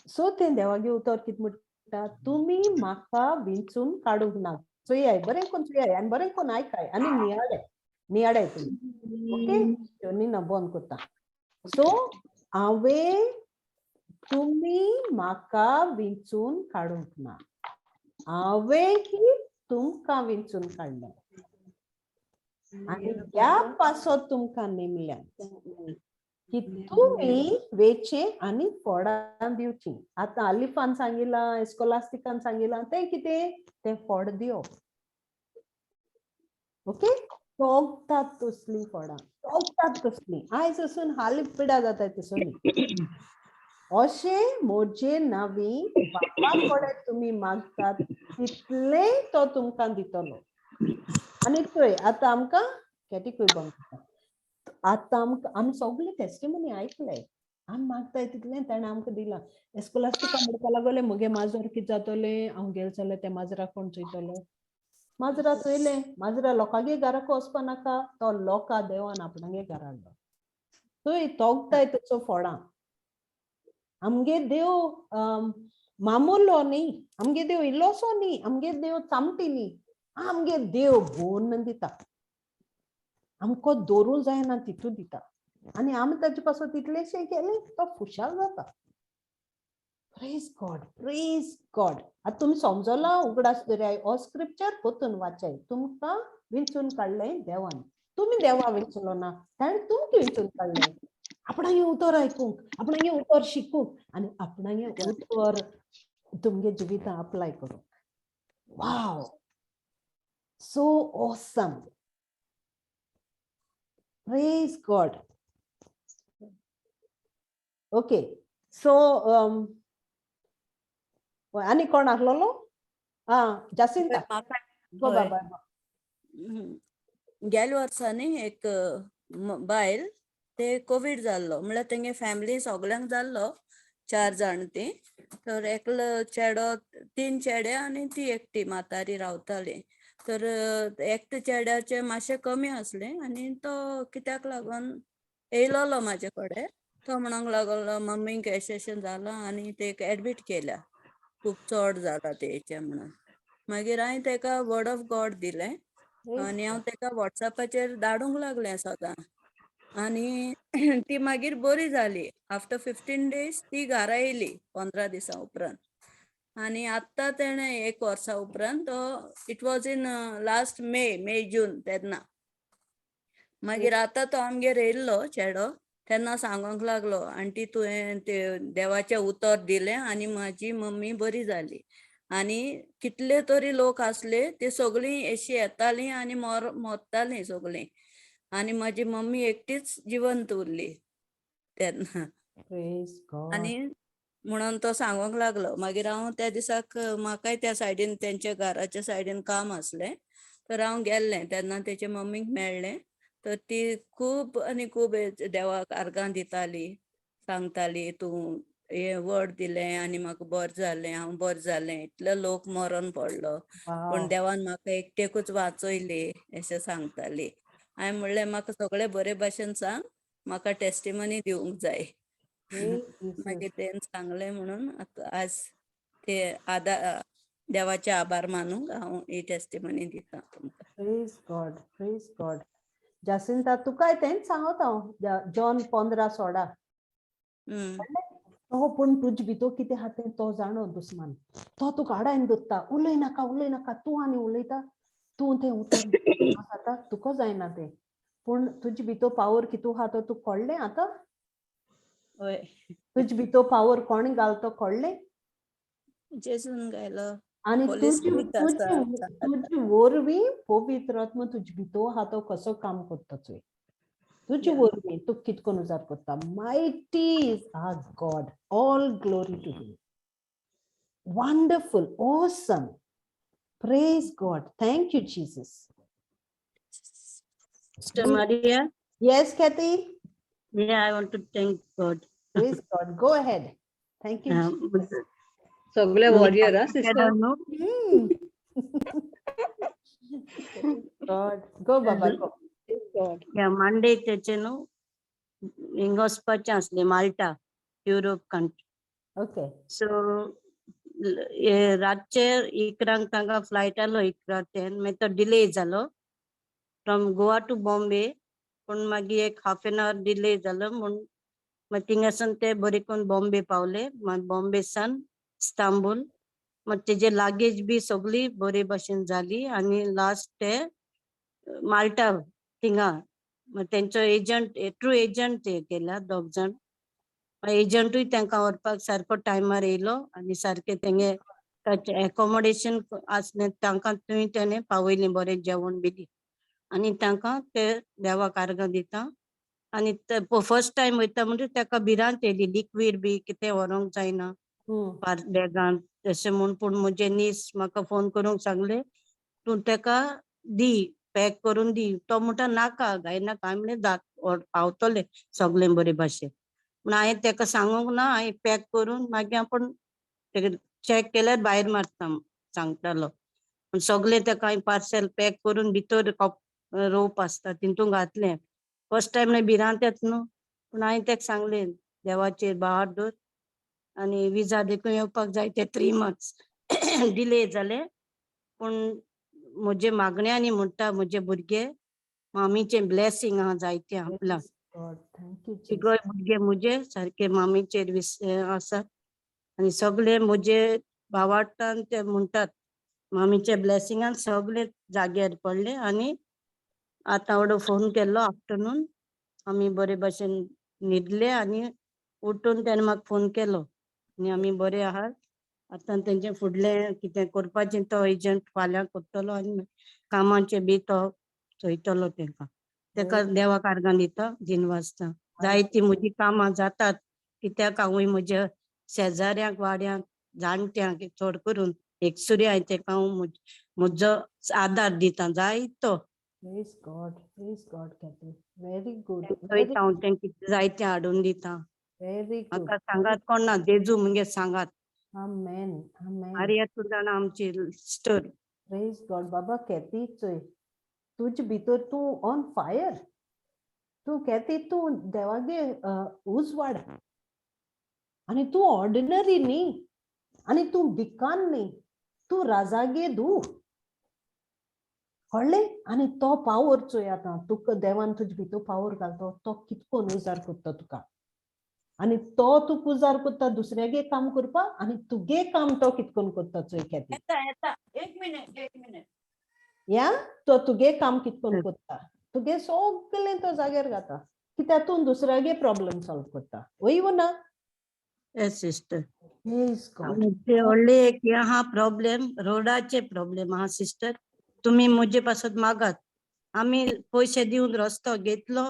सो तें देवागे उतर कित म्हणटा, तुमी म्हाका विंचून काडूंक ना. चोयाय बरें कोन्न, चोयाय आनी बरें कोन्न आयकाय आनी नियाळे नियाळे तुमी. ओके, न्ही बंद करता. सो हांवें तुमी म्हाका विंचून काडूंक ना, हांवें ही तुमकां विंचून काडलें आनी ह्या पासत तुमकां नेमल्या की तुमी वेचे आनी फळां दिवची. आतां आलिफान सांगिलां, एस्कोलास्टिकान सांगिलां, तें कितें, तें फळ दिवप. ओके, तोगतात तसलीं फळां, तोगतात तसलीं. आयज असून हाली पिडा जाताय तसली. अशें म्हजे नावी बापा कडेन तुमी मागतात तितलें तो तुमकां दितलो. आनी चोय आतां आमकां कॅटिकूय बंद. आतां आमकां आमी सगळे टेस्टिमनी आयकले, आमी मागताय तितलें ताणें आमकां दिलां. एस्कोलास्टिका म्हणपाक लागोलें म्हगे माजर कितें जातलें, हांव गेलें जाल्यार तें माजराक कोण चोयतलो? माजरा चोयलें, माजरा लोकांगे घराक वचपा नाका, तो लोका देवान आपणागे घरा हाडलो. थंय तोगताय तसो फळां. आमगे देव मामुलो न्ही, आमगे देव इल्लोसो न्ही, आमगे देव चामटी न्ही, आमगे देव भोन दिता. आमकां दवरूंक जायना तितू दिता. आनी आमी ताजे पासून तितलेशें केलें तो खुशाल जाता. Praise God, praise God. आतां तुमी समजलां? उगडास दवराय, हो स्क्रिप्चर परतून वाचाय. तुमकां विंचून काडलें देवान. तुमी देवा विंचलो ना, ताणें तुमकां विंचून काडलें आपणागे उतर आयकूंक, आपणागे उतर शिकूंक आनी आपणागे उतर तुमगे जिवितां अप्लाय करूंक. Wow, so awesome. Praise God. Okay, so आनी कोण आहलोलो? आं, जासिंता, गो. हय. बाबा. गेल्या वर्सांनी एक बायल ते कोवीड जाल्लो, म्हणल्यार तेंगे फॅमिली सगल्यांक जाल्लो, चार जाण ती. तर एकलो चेडो, तीन चेडे आनी ती एकटी म्हातारी रावताली. तर एकट्या चेड्याचें मातशें कमी आसलें आनी तो कित्याक लागून येयलोलो म्हाजे कडेन. तो म्हणोंक लागलो, मम्मीक अशें अशें जालां आनी तेका एडमीट केल्या, खूब चड जाला तेचें म्हणून. मागीर हांवें तेका वर्ड ऑफ गॉड दिलें आनी हांव तेका वॉट्सॅपाचेर धाडूंक लागलें सदां आनी ती मागीर बरी जाली. आफ्टर 15 डेज ती घरा येयली, 15 दिसां उपरांत. आनी आत्तां तेणें एक वर्सा उपरांत तो, it was in last May, June तेन्ना. मागीर आतां तो आमगेर येयल्लो चेडो, तेन्ना सांगोंक लागलो, आंटी, तुवें ते देवाचें उतर दिलें आनी म्हाजी मम्मी बरी जाली. आनी कितले तरी लोक आसले, ते सगळीं अशी येतालीं आनी मोरतालीं सगळीं आनी म्हाजी मम्मी एकटीच जिवंत उरली तेन्ना. Praise God. आनी म्हणून तो सांगोंक लागलो. मागीर हांव त्या दिसाक म्हाकाय त्या सायडीन, तेंच्या घराच्या सायडीन काम आसलें, तर हांव गेल्लें तेन्ना तेच्या मम्मीक मेळ्ळें. तर ती खूब आनी खूब देवाक आर्गां दिताली, सांगताली, तूं हें वर्ड दिलें आनी म्हाका बरें जालें, हांव बरें जालें, इतलो लोक मरोन पडलो पूण देवान म्हाका एकटेकूच वाचयली, अशें सांगताली. हांवें म्हणलें, म्हाका सगळें बरे भाशेन सांग, म्हाका टेस्टिमनी दिवंक जाय. Praise Jesus. मागीर तेणें सांगलें म्हणून आतां आज ते आदा देवाचे आभार मानूंक हांव ही टेस्टिमनी दिता तुमकां. Praise God, praise God. Jacinta, तुकाय तेंच सांगत हांव, जॉन 15:16. तो पूण तुज भितर कितें आहा तें तो जाणो. दुस्मान तो तुका आडायन दवरता, उलय नाका, उलय नाका. तूं आनी उलयता, तूं तें उतर आतां तुका जायना तें, पूण तुजे भितर पावर कितू आहा तो तुका कळ्ळें आतां? हय. तुजे भितर पावर कोण घाल तो कळ्ळें? जेजून गायलो. आनी Holy तुजी Spirit आसा. तुजी वरवीं पवित्र आत्मा तुजे भितर आहा तो कसो काम करता चोय. तुजे वरवीं तूं कित करून उजार करता. Mighty is our God, all glory to him. Wonderful, awesome. Praise God. Thank you, Jesus. Sister Maria, Yes, Kathy. Yeah, I want to thank God. Praise God. Go ahead. Thank you, Jesus. सगळे वॉरियर हा sister. God. Go, Baba, go. God. Yeah, Monday तेचे न्हू हिंगा वचपाचें आसलें, माल्टा, युरोप कंट्री. सो रातचे 11क तांकां फ्लायट आलो, 11:10. मागीर तो डिले जालो फ्रॉम गोवा टू बॉम्बे, पूण मागीर एक हाफ एन our delay जालो म्हूण मागीर थिंगासून ते बरे करून बॉम्बे पावले. मागीर बॉम्बे सान इस्तांबूल. मागीर तेजे लागेज बी सगळी बरे भशेन जाली आनी लास्ट ते माल्टा थिंगा. मागीर तेंचो एजंट, ट्रू एजंट ते केला दोग जाण. एजंटूय तांकां व्हरपाक सारको टायमार येयलो आनी सारकें तेंगे एकोमोडेशन आसलें तांकां थंय तेणें पावयलें, बरें जेवण बी. आनी तांकां ते देवाक आर्गां दिता. आनी ते फर्स्ट टायम वयता म्हणजे ताका भिरांत येयली, लिक्वीड बी कितें व्हरोंक जायना बॅगान तशें म्हूण. पूण म्हजे नीस म्हाका फोन करूंक सांगले, तूं तेका दी, पॅक करून दी. तो म्हणटा नाका, जायनाका. हांवें म्हणलें पावतलें सगळें बरे भाशेन म्हण हांवें तेका सांगूंक ना. हांवें पॅक करून मागीर आपूण तेका चॅक केल्यार भायर मारता सांगतालो. पूण सगळें तेका हांवें पार्सल पॅक करून भितर रोप आसता तितून घातलें. फर्स्ट टायम भिरांत येता न्हू, पूण हांवें तेका सांगलें देवाचेर भार दवर आनी विजा देखून येवपाक जाय ते 3 मंथ्स डिले जाले. पूण म्हजे मागण्यांनी म्हणटा म्हजे भुरगे मामीचें ब्लेसिंग आहा जायतें आपला. तिगोय भुरगे म्हजे सारके मामीचेर आसात आनी सगळे म्हजे भावार्तान ते म्हणटात मामीच्या ब्लेसिंगान सगळे जाग्यार पडले. आनी आतां वडो फोन केल्लो आफ्टरनून, आमी बरे भाशेन न्हिदले आनी उठून तेणें म्हाका फोन केलो आनी आमी बरे आहात. आतां तेंचें फुडलें कितें करपाचें तो एजंट फाल्यां करतलो आनी कामाचें बी तो चोयतलो तेंकां. तेका देवाक आर्गां दिता, दिनवासता. जायतीं म्हजीं कामां जातात कित्याक हांवूय म्हज्या शेजाऱ्यांक, वाड्यांक, जाणट्यांक चड करून एकसुरी हांवें तेका हांव म्हजो आदार दिता जायतो. Praise God, praise God, Kathy. Very good. चोयता हांव तेंकां कितें जायतें हाडून दिता. Very good. म्हाका सांगात कोण ना, जेजू मुगे सांगात. Amen, amen. Arya तूं जाणा आमची स्टोरी. Praise God. बाबा कॅथी चोय, तुजे भितर तूं ऑन फायर. तूं कॅथी तूं देवागे उजवाड आनी तूं ऑर्डिनरी न्ही आनी तूं भिकान न्ही, तूं राजागे धूव. कळ्ळें? आनी तो पावर चोय आतां तुका देवान तुजे भितर पावर घालतो, तो कितकोन उजार करता तुका आनी तो तुका उजार करता दुसऱ्यागे काम करपाक आनी तुगे काम तो कितकोन करता चोय कॅथी. येता एक मिनिट, एक मिनिट. या तो तुगे काम कितकोन करता, तुगे सगळें तो जाग्यार घाता कित्याक तूं दुसऱ्यागे प्रॉब्लम सॉल्व करता. वय वो ना? Yes sister. Praise God. आमचे व्हडले एक हें आहा प्रॉब्लेम, रोडाचे प्रॉब्लेम आहा सिस्टर. तुमी म्हजे पासत मागात. आमी पयशे दिवन रस्तो घेतलो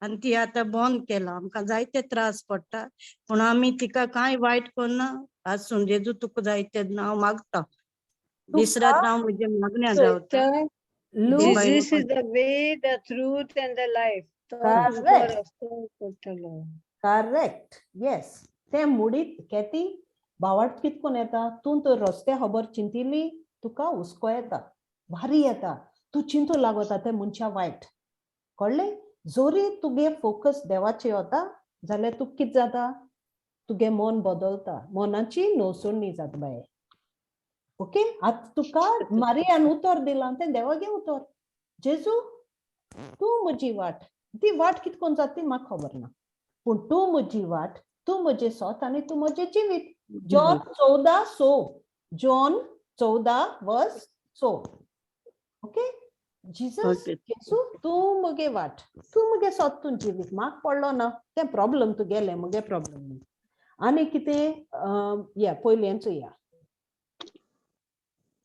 आनी ती आतां बंद केला. आमकां जायते त्रास पडटा, पूण आमी तिका कांय वायट करना. आसूं जेजू तुका जाय तेन्ना हांव मागता. दीस रात हांव म्हजे मागण्या गावता. Jesus is the way, the truth and the life. Correct, yes. तें मुडीत कॅथी भावार्थ कितकोन येता, तूं तर रस्त्या खबर चिंतिल्ली तुका हुस्को येता, भारी येता, तूं चिंतू लागता तें मनशा वायट. कळ्ळें? जोरी तुगे फोकस देवाचेर वता जाल्यार तुका कितें जाता, तुगे मन बदलता, मनाची नवसणी जाता बाये. ओके, आतां तुका मारियान उतर दिलां तें देवागे उतर, जेजू तूं म्हजी वाट. ती वाट कितकोन जाता ती म्हाका खबर ना, पूण तूं म्हजी वाट, तूं म्हजें सोत आनी तूं म्हजें जिवीत. John 14:6, John 14:6. Okay, Jesus जेजू तूं म्हगे वाट, तूं म्हगे सोत, तूं जिवीत. म्हाका पडलो ना तें प्रॉब्लम तुगेलें, म्हगे प्रॉब्लम न्ही. आनी कितें या पयलेंच या.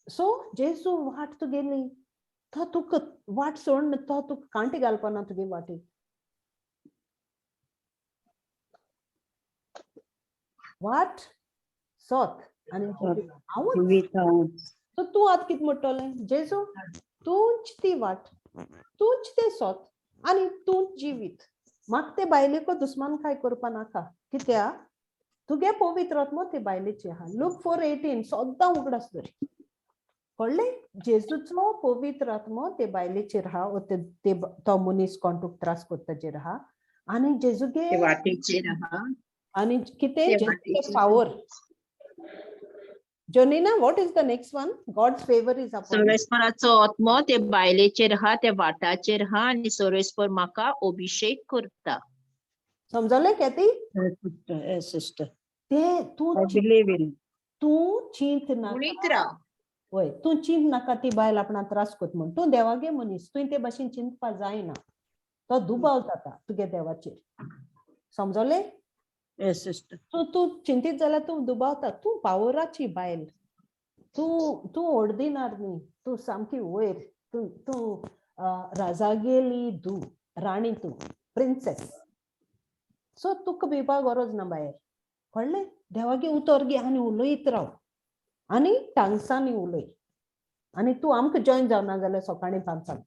सो जेजू वाट तुगेली, तो तुका वाट सोडून तो तुका कांटे घालपाना तुगे वाटेक. वाट सोत आनी हांवूच. सो तूं आतां कितें म्हणटलें, जेजू तूंच ती वाट, तूंच तें सोत आनी तूंच जिवीत. म्हाका ते बायलेको दुस्मान काय करपा नाका, कित्याक तुगे पवित्र आत्मो ते बायलेची आहा. लूक 4:18 सद्दां उगडास दर. कळ्ळें? जेजूचो पवित्र आत्मो ते बायलेचेर आहा, वो ते तो मनीस कोण तुका त्रास करता जेर आहा आनी जेजूगे वाटेचेर आहा आनी कितें जेजूगे power. Jonina, what is the next one? God's favour is upon. सर्वेस्पराचो आत्मो ते बायलेचेर आहा, ते वाटाचेर आहा आनी सर्वेस्पर म्हाका अभिषेक करता. समजलें Kathy? Yes sister. ते तूं तूं चिंत नाका, वय तूं चिंत नाका ती बायल आपणा त्रास करता म्हण. तूं देवागे मनीस, तुवें ते भाशेन चिंतपा जायना, तो दुबाव जाता तुगे देवाचेर. समजलें? Yes sister. तूं तूं चिंतीत जाल्यार तूं दुबावता. तूं पावराची बायल, तूं तूं ऑर्डिनार न्ही, तूं सामकी वयर, तूं तूं राजागेली धूव, राणी तूं, प्रिन्सेस. सो तुका भिवपा गरज ना बाये, कळ्ळें? देवागे उतर घे आनी उलयत राव आनी टांगसांनी उलय. आनी तूं आमकां जॉयन जावना जाल्यार सकाळीं 5.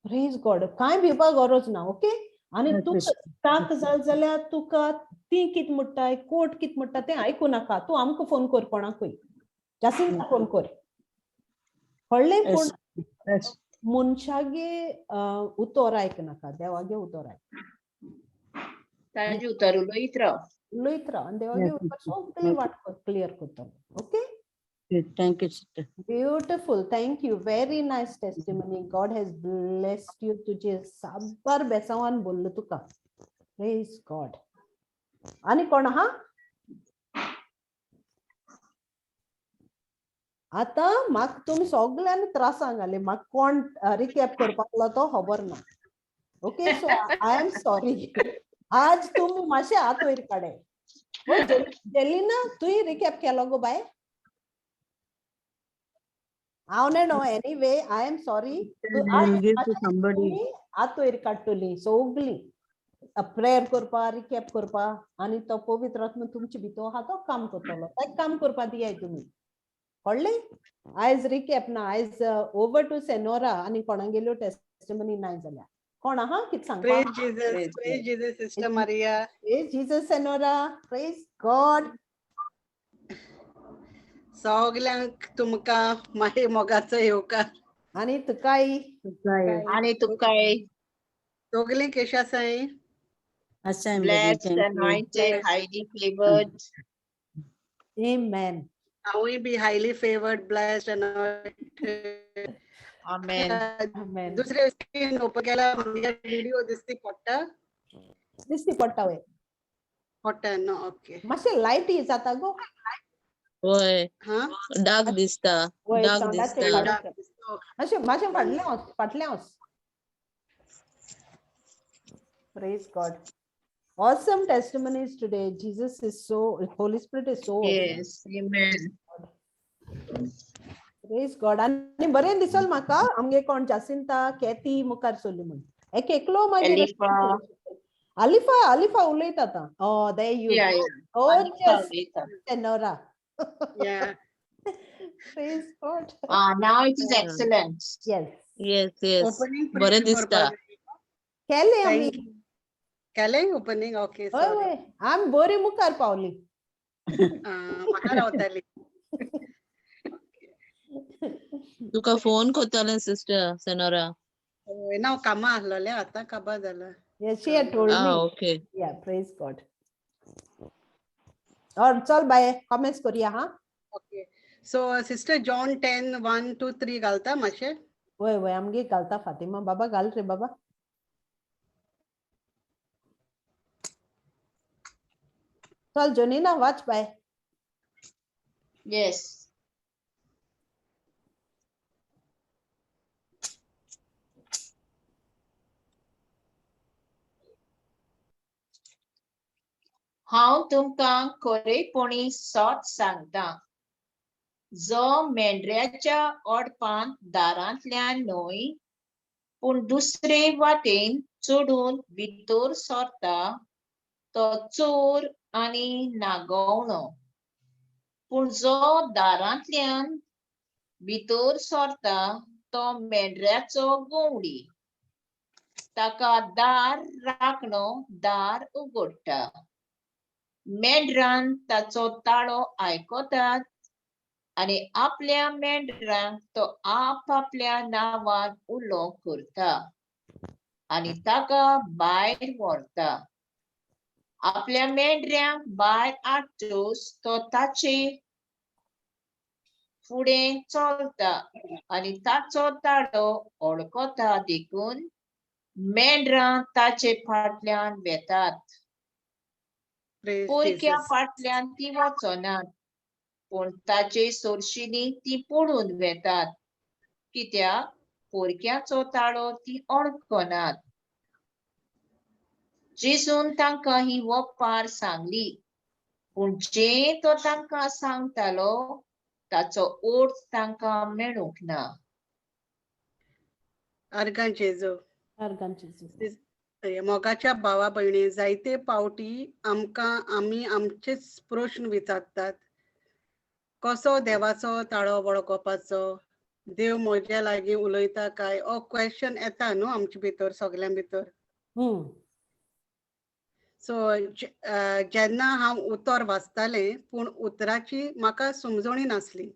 प्रेज गॉड. कांय भिवपा गरज ना, ओके? आनी तुका ताक जाल जाल्यार तुका ती कित म्हणटाय, कोर्ट कित म्हणटा तें आयकूं नाका. तूं आमकां फोन कर, कोणाकूय जासिंता फोन कर, कळ्ळें? पूण मनशागे उतर आयकनाका, देवागे उतर आयक. ताजे उतर उलयत राव. उलयत राव आनी देवागे उतर सगळी वाट क्लियर करतलो, okay? Thank you sister. Beautiful, thank you. Very nice testimony. God has blessed you. तुझे साबार बेसावान बोललो तुका. Praise God. आनी कोण आहा? आतां म्हाका तुमी सगल्यांनी त्रासांक घाले. म्हाका कोण रिकॅप करपाक लागलो तो खबर ना. Okay, so I am sorry. आज तुमी मातशे हात वयर काडे. जेलिना, तुवें रिकॅप केलो गो बाय? हांव नेणो. Anyway, I am sorry. Give to somebody. हात वयर काडटली सगळीं प्रेयर करपा, रिकॅप करपा. आनी तो पवित्र आत्मा तुमचे भितर आहा तो काम करतलो. ताका काम करपा दियाय तुमी, कळ्ळें? आयज रिकॅप ना, आयज ओवर टू सेनोरा. आनी कोणागेल्यो टेस्टिमनी नाय जाल्यार कोण आहा कितें सांगपा? Praise Jesus, praise Jesus, Sister Maria. Praise Jesus, Senora. Praise God. सगल्यांक तुमकां माही मोगाचो येवकार. आनी तुकाय. आनी तुकाय. सगलीं कशी आसाय? आसा. Blessed, anointed, highly favored. Amen. हांवूय बी highly favoured, blessed, anointed. Amen. Amen. दुसरे स्क्रीन ओपन केल्यार म्हगे व्हिडिओ दिसती पडटा? दिसती पडटा वय. पडटा न्हू? ओके. मातशें लायटी जाता गो. वय. हा. डार्क दिसता. वय. डार्क तोंडाचेर दिसता. काडून. मातशें मातशें फाटलें वच, फाटलें वच. Praise God. Awesome testimonies today. Jesus is so, Holy Spirit is so awesome. Yes, amen. Praise God. आनी बरें दिसल म्हाका आमगे कोण जासिंता, कॅथी मुखार सरली म्हूण. एक एकलो मागीर. Alifa. Alifa, Alifa उलयता आतां. Oh, there you Yeah. Oh. Alifa yes. उलयता. Senora. Yeah. Praise God. Ah, now it is excellent. Yes. Yes. Opening बरें दिसता. केलें आमी. केलें ओपनिंग? ओके. हय. सॉरी. वय, आमी बरी मुखार पावली. म्हाका रावताली. तुका फोन करतालें सिस्टर सेनोरा. हय ना, हांव कामां आसलोलें, आतां काबार जाला. Yes, she had told me. Okay. Yeah, praise God. और चल बाय, कमेंट्स करूया हा. Okay, so sister, John 10:1-3 घालता मातशें? वय वय, आमगे घालता फातिमा. बाबा, घाल रे बाबा. चल जोनीना, वाच बाय. Yes. हांव तुमकां खरेपणी सत सांगता, जो मेंढऱ्याच्या ओडपांत दारांतल्यान न्हय पूण दुसरे वाटेन चडून भितर सरता तो चोर आनी नागवणो. पूण जो दारांतल्यान भितर सरता तो मेंढऱ्याचो गवंडी. ताका दार राखणो दार उगडटा. मेंढरां ताचो ताळो आयकतात आनी आपल्या मेंढरांक तो आप आपल्या नांवान उलो करता आनी ताका भायर व्हरता. आपल्या मेंढऱ्यांक भायर हाडटकच तो ताचे फुडें चलता आनी ताचो ताळो वळखता, देखून मेंढरां ताचे फाटल्यान वेतात. Praise पोरक्या Jesus. फाटल्यान ती वचनात पूण ताचे सोरशिनी ती पळून वेतात, कित्याक पोरक्याचो ताळो ती वळखनात. जेजून तांकां ही वपार सांगली, पूण जें तो तांकां सांगतालो ताचो अर्थ तांकां मेळूंक ना. आर्गां जेजू. आर्गां जेजू. मोगाच्या भावा भयणी, जायते पावटी आमकां आमी आमचेच प्रश्न विचारतात, कसो देवाचो ताळो वळखपाचो, देव म्हज्या लागीं उलयता काय, हो क्वेश्चन येता न्हू आमचे भितर, सगल्यां भितर. सो जेन्ना हांव उतर वाचतालें पूण उतराची म्हाका समजणी नासली,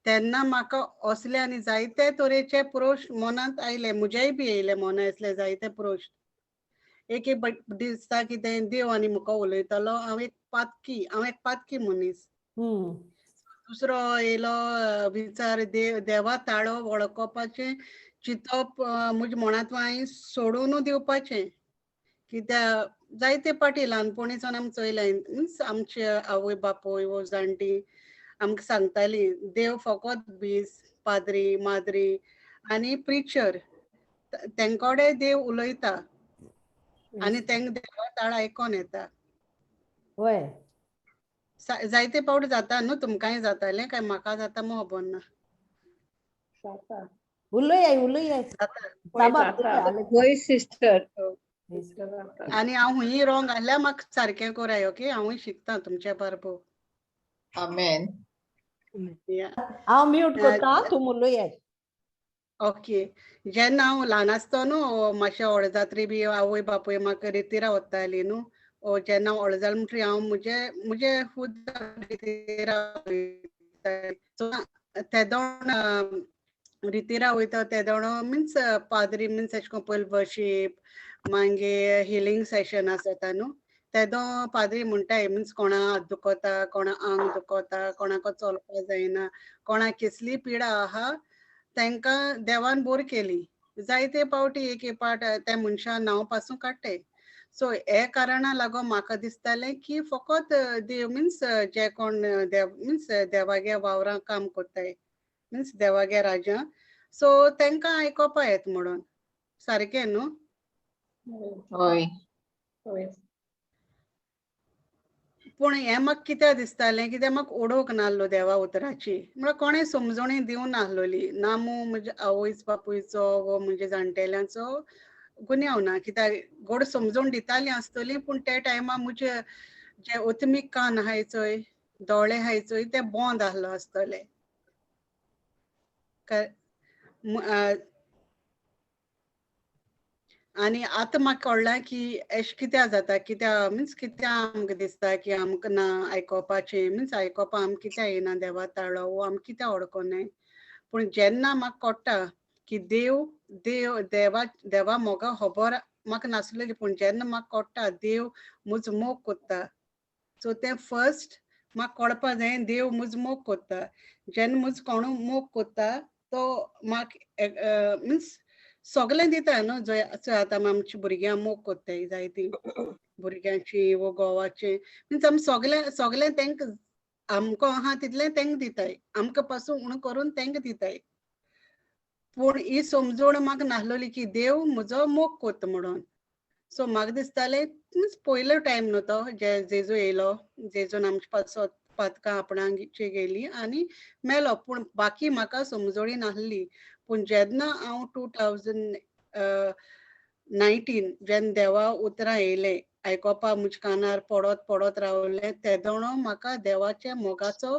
तेन्ना म्हाका असले आनी जायते तरेचे प्रश्न मनांत आयले, म्हजेय बी येयले मनांत असले जायते प्रश्न. एक एक दिसता की तें देव आनी म्हाका उलयतालो, हांव एक पातकी, हांव एक पातकी मनीस. दुसरो येयलो विचार, देवा ताळो वळखपाचें चिंतप म्हज्या मनांत हांवें सोडून दिवपाचें, कित्याक जायते पाटी ल्हानपणीच्यान आमी चोयलें, मिन्स आमचे आवय बापूय वो जाणटी आमकां सांगताली, देव फकत बीस पाद्री माद्री आनी प्रिचर तेंकोडे देव उलयता आनी तेंका देवा ताळ आयकोन येता. वय. जायते पावट जाता न्हू, तुमकांय जातालें काय म्हाका जाता म्हूण खबर ना. जाता. उलयाय उलयाय. जाता. वय सिस्टर. आनी हांव हुंयी रॉंग आहल्यार म्हाका सारकें कराय, ओके? हांवूय शिकता तुमच्या बारबो. आमेन. हांव म्यूट करता, तूं उलयाय. ओके. जेन्ना हांव ल्हान आसतो न्हू, मातशें व्हड जात्री बी आवय बापूय म्हाका रितीरा वताली न्हू, जेन्ना व्हड जालें म्हणटकीर हांव म्हजे म्हजे खुद रितीरा वयतालें. सो तेदोण रितीरा वयता तेदोण मिन्स पाद्री मिन्स एशें कोन्न पयलीं वर्शीप, मागीर हिलींग सेशन आसता न्हू, तेदो पाद्री म्हणटाय मिन्स कोणा हात दुखता, कोणा आंग दुखता, कोणाक चलपा जायना, कोणाक कसली पिडा आहा, तेंकां देवान बोर केली. जायते पावटी एक एक पाट त्या मनशां नांव पासून काडटाय. सो हे कारणा लागून म्हाका दिसतालें की फकत देव मिन्स जे कोण देव मिन्स देवागे वावरां काम करताय, मिन्स देवागे राजा, सो तेंकां आयकोपा येत म्हणून सारकें न्हू? हय. पूण हें म्हाका कित्याक दिसतालें, कित्याक म्हाका ओडोवंक नासलो देवा उतराची, म्हळ्यार कोणें समजणी दिवंक नासलोली ना मू म्हज्या आवयस बापूयचो वो म्हज्या जाणटेल्यांचो गुन्यांव ना, कित्याक गोड समजून दिताली आसतली, पूण त्या टायमार म्हजे जे ओतमीक कान आहाय चोय, दोळे आहाय चोय, ते बंद आहलो आसतले. आनी आतां म्हाका कळ्ळां की एशें कित्याक जाता, कित्याक मिन्स कित्याक आमकां दिसता की आमकां ना आयकोपाचें, मिन्स आयकोपा आमकां कित्याक येना देवा ताळो, वो आमकां कित्याक वळखोनाय. पूण जेन्ना म्हाका कळटा की देव देव देवा देवा मोगा खबर म्हाका नासलेली, पूण जेन्ना म्हाका कळटा देव म्हजो मोग कोत्ता, सो तें फर्स्ट म्हाका कळपा जाय देव म्हजो मोग कोत्ता. जेन्ना म्हजो कोणू मोग कोत्ता तो म्हाका मिन्स सगळें दिता न्हू. जंय चोय आतां आमच्या भुरग्यांक मोग कोत्ताय जायतीं भुरग्यांची वो घोवाची, मिन्स आमी सगळें सगळें तेंकां आमकां आहा तितलें तेंकां दिताय, आमकां पासून उणें करून तेंकां दिताय. पूण ही समजूण म्हाका नासलोली की देव म्हजो मोग कोत्ता म्हणून. सो म्हाका दिसतालें मिन्स पयलो टायम न्हू तो जे जेजू येयलो, जेजून आमचे पासत पातकां आपणाची गेली आनी मेलो, पूण बाकी म्हाका समजणी नासली. पूण जेन्ना हांव 2019 जेन्ना देवा उतरां येयलें आयकोपा म्हज्या कानार पडत पडत रावलें, तेदोणो म्हाका देवाच्या मोगाचो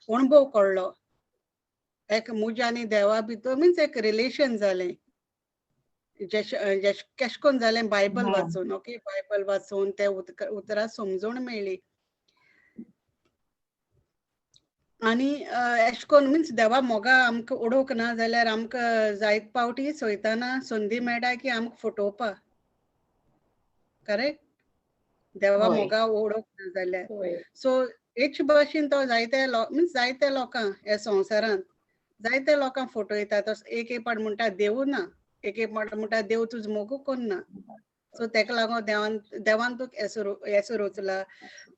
अणभव कळ्ळो. एक म्हज्या आनी देवा भितर मिन्स एक रिलेशन जालें, जेश केशें कोन्न जालें बायबल वाचून, ओके, बायबल वाचून ते उतरां समजून मेळ्ळी. आनी एशें कोन्न मिन्स देवा मोगा आमकां उडोवंक ना जाल्यार आमकां जायत पावटी सोयताना संदी मेळटा की आमकां फटोवपा, करेक्ट? देवा मोगा उडोवंक ना जाल्यार. सो हेच भाशेन तो जायते मिन्स जायते लोकांक ह्या संवसारांत जायते लोकांक फटयता. तो एक एक पाट म्हणटा देवू ना, एक एक पाट म्हणटा देव तुजो मोगू कोन्ना. सो तेका लागून देवान देवान तुका येसो रोचला,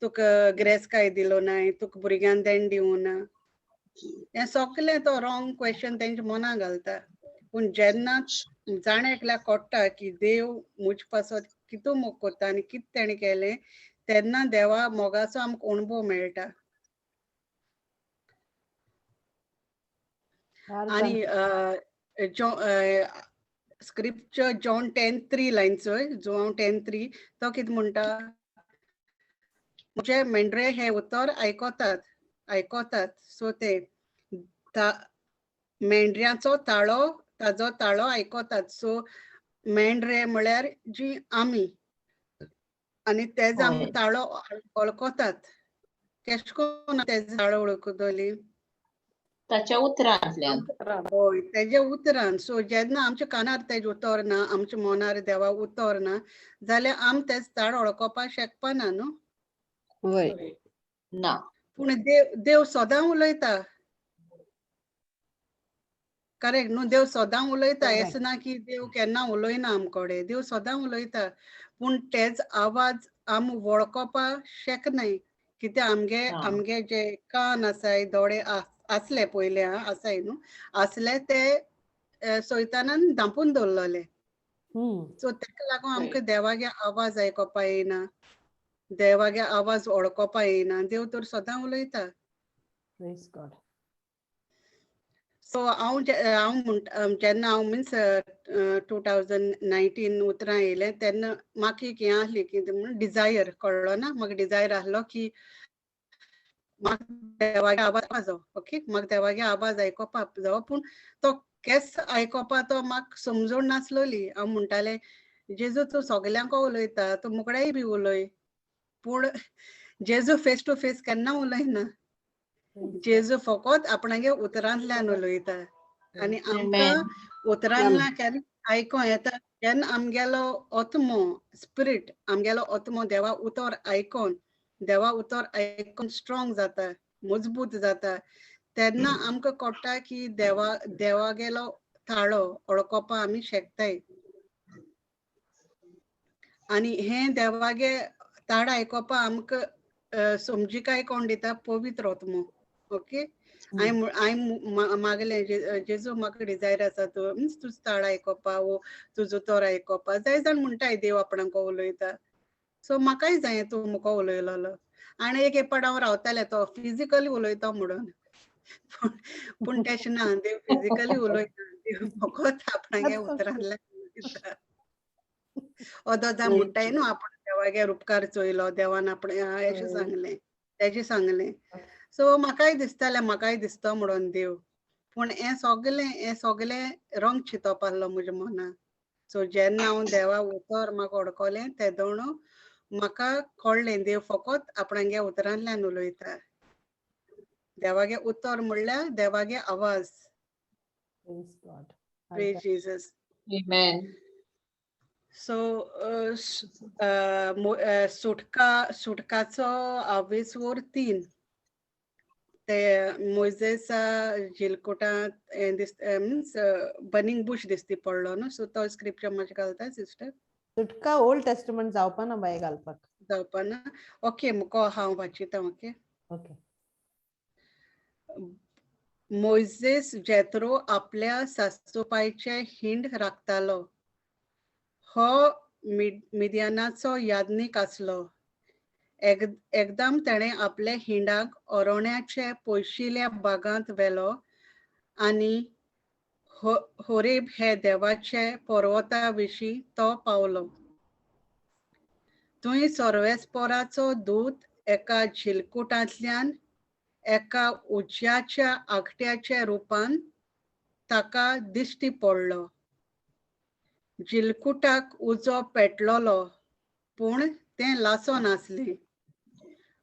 तुका गिरेस्तकाय दिलो नाय, तुका भुरग्यान देण दिवना ना, हें सगळें तो रॉंग क्वेश्चन तेंच्या मना घालता. पूण जेन्ना जाण एकल्याक कळटा की देव म्हजे पासत कितू मोग कोत्ता आनी कितें तेणें केलें, तेन्ना देवा मोगाचो आमकां अणभव मेळटा. आनी स्क्रिप्चर जॉन 10:3 लायन चोय, जुवांव 10:3, तो कितें म्हणटा, म्हजे मेंढरे हे उतर आयकोतात आयकोतात. सो ते मेंढऱ्याचो ताळो, ताजो ताळो आयकोतात. सो मेंढरे म्हळ्यार जी आमी, आनी तेज आमी ताळो वळखतात. केश कोन्न तेजो ताळो वळखतली? ताच्या उतरांतल्यान. हय, तेज्या उतरान. सो जेन्ना आमच्या कानार तेजें उतर ना, आमच्या मनार देवा उतर ना जाल्यार आम तेज ताळो वळखोवपाक शकपाना न्हू. वय. ना. पूण देव देव सदां उलयता, करेक्ट न्हू? देव सदां उलयता, अशें ना की देव केन्ना उलयना आमकोडे, देव सदां उलयता, पूण तेज आवाज आम वळखोवपाक शकनाय, कित्याक आमगे आमगे जे कान आसाय, दोळे आसले पयले आसाय न्हू, आसले ते सैतानान धांपून दवरलेले. सो तेका लागून आमकां देवागे आवाज आयकोपा येयना, देवागे आवाज वळखोपा येयना. देव तर सदां उलयता. Praise God. सो हांव हांव म्हणटा, जेन्ना हांव मिन्स 2019 उतरां येयलें तेन्ना म्हाका एक हें आसली कितें म्हण डिजायर, कळ्ळो ना, म्हाका डिजायर आसलो की म्हाका देवागे आवाज जावो, ओके, म्हाका देवागे आवाज आयकोपाक जावो, पूण तो केस आयकोपा तो म्हाका समजून नासलोली. हांव म्हणटालें, जेजू तूं सगल्यांक उलयता, तूं मुकडेय बी उलय, पूण जेजू फेस टू फेस केन्ना उलयना. जेजू फकत आपणागे उतरांतल्यान उलयता आनी आमकां उतरांतल्यान केन्ना आयकों येता. जेन्ना आमगेलो आत्मो, स्पिरीट, आमगेलो आत्मो देवा उतर आयकोन, देवा उतर आयकोन स्ट्रॉंग जाता, मजबूत जाता, तेन्ना आमकां कळटा की देवा देवागेलो थाळो वळखोवपाक आमी शकताय. आनी हें देवागे ताळ आयकोपा आमकां समजिकाय कोण दिता? पवित्र आत्मो. ओके, हांवें हांवें मागलें, जेजू म्हाका डिजायर आसा तूं मिन्स तुजो ताळ आयकोपा वो तुजो तोर आयकोपा. जाय जाण म्हणटाय देव आपणाक उलयता, सो म्हाकाय जाय तूं मुको उलयलोलो. आनी एक एक पाट हांव रावतालें तो फिजिकली उलयता म्हणून, पूण तशें ना, देव फिजिकली उलयता, देव फकत आपणागे उतरांतल्यान उलयता. अदोदा म्हणटाय न्हू आपण देवागे उपकार चोयलो, देवान आपणे अशें सांगलें, तेजें सांगलें. सो म्हाकाय दिसतालें, म्हाकाय दिसता म्हणून देव, पूण हें सगलें हें सगलें रंग चिंतप आसलो म्हज्या मनान. सो जेन्ना हांव देवा उतर म्हाका वळखलें तेदोणू म्हाका कळ्ळें देव फकत आपणागे उतरांतल्यान उलयता. देवागे उतर म्हणल्यार देवागे आवाज. Praise God. Praise Jesus. Amen. So सुटका, सुटकाचो आवेसवर 3, ते मोयजेसा जिलकोटांत हें दिसता, मिन्स बर्निंग बूश दिसती पडलो न्हू, सो तो स्क्रिप्चर मातशें घालता सिस्टर. सुटका ओल्ड टेस्टमेंट जावपा ना बाय घालपाक? जावपा ना, ओके, मुको हांव वाचिता. ओके. ओके. मोयजेस जेत्रो आपल्या सासूपायचे हिंड राखतालो. हो मिद्यानाचो याज्ञीक आसलो. एकदम तेणें आपल्या हिंडाक ओरोण्याचे पयशिल्या बागांत व्हेलो आनी होरेब हे देवाचे पर्वता विशीं तो पावलो. थंय सर्वेस्पोराचो दूत एका झिलकुटांतल्यान एका उज्याच्या आगट्याच्या रुपान ताका दिश्टी पडलो. जिलकुटाक उजो पेटलोलो, पूण तें लासो नासलें.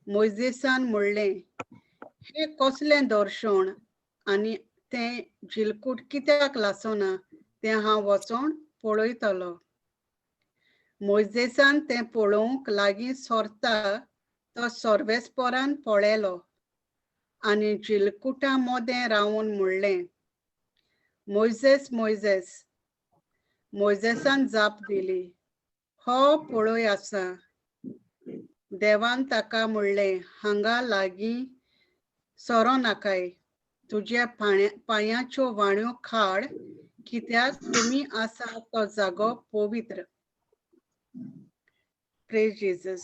मोयजेसान म्हणलें, हें कसलें दर्शन आनी तें जिलकूट कित्याक लासना तें हांव वचोन पळयतलो. मोयजेसान तें पळोवंक लागीं सरता तो सर्वेस्पोरान पळयलो आनी जिलकुटा मदें रावन म्हणलें, मोयजेस, मोयजेस. मोयजेसान जाप दिली, हो पळय आसा. देवान ताका म्हणलें, हांगा लागीं सरो नाकाय, तुज्या पांयाच्यो वाण्यो खाड, कित्याक तुमी आसा तो जागो पवित्र. Praise Jesus.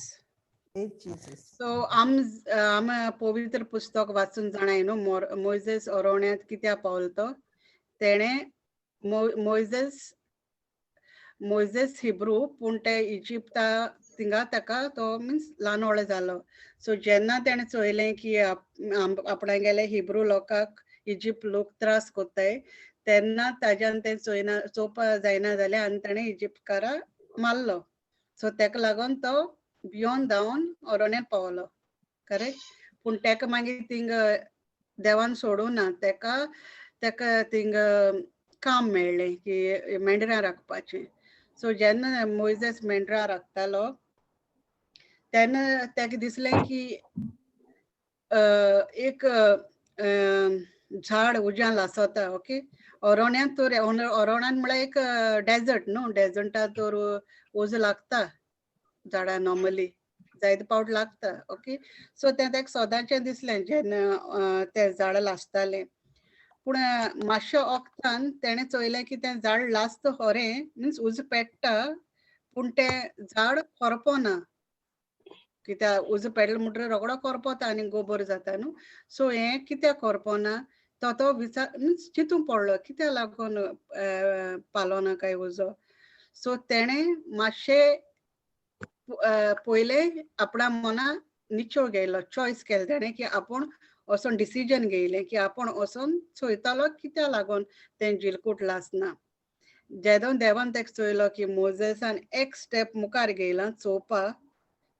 Praise Jesus. So आम आम पवित्र पुस्तक वाचून जाणाय न्हू, मोयजेस ओरोण्यात कित्याक पावलो तो. तेणें मोयजेस मोयजेस हिब्रू पूण ते इजिप्ता थिंगा ताका तो मिन्स ल्हान व्हडलो जालो. सो जेन्ना तेणें चोयलें की आपणागेले हिब्रू लोकांक इजिप्त लोक त्रास कोत्ताय तेन्ना ताज्यान तें चोयना चोवपा जायना जालें आनी ताणें इजिप्तकारा मारलो. सो तेका लागून तो भियोन धांवन अरण्यांत पावलो. करेक्ट. पूण तेका मागीर थिंग देवान सोडूं ना, तेका तेका थिंग काम मेळ्ळें की मेंढरां राखपाचें. सो जेन्ना मोयजेस मेंढरां राखतालो तेन्ना तेका दिसलें की एक झाड उज्यान लासता. ओके, अरण्यांत तर अरण्यांत म्हळ्यार एक डेजर्ट न्हू, डेजर्टांत तर उजो लागता झाडां नॉर्मली जायते पावट लागता. ओके, सो तें तेका सदांचें दिसलें जेन्ना तें झाड लासतालें. पूण मातशें वखदान तेणें चोयलें की तें झाड लासता खरें, मिन्स उजो पेट्टा पूण तें झाड करपना, कित्याक उजो पेटलो म्हणटकीर रोकडो करपता आनी गोबर जाता न्हू. सो हें कित्याक करपना तो तो विचार मिन्स चिंतूंक पडलो कित्याक लागून पालोना काय उजो. सो तेणें मातशें पयलें आपणा मना निचो घेयलो, चॉयस केलें तेणें की आपूण वचोन डिसिजन घेयलें की आपूण वचोन चोयतालो कित्याक लागून तें जिलकूट लासना. जेदोन देवान तेका चोयलो की मोजेसान एक स्टेप मुखार घेयला चोवपाक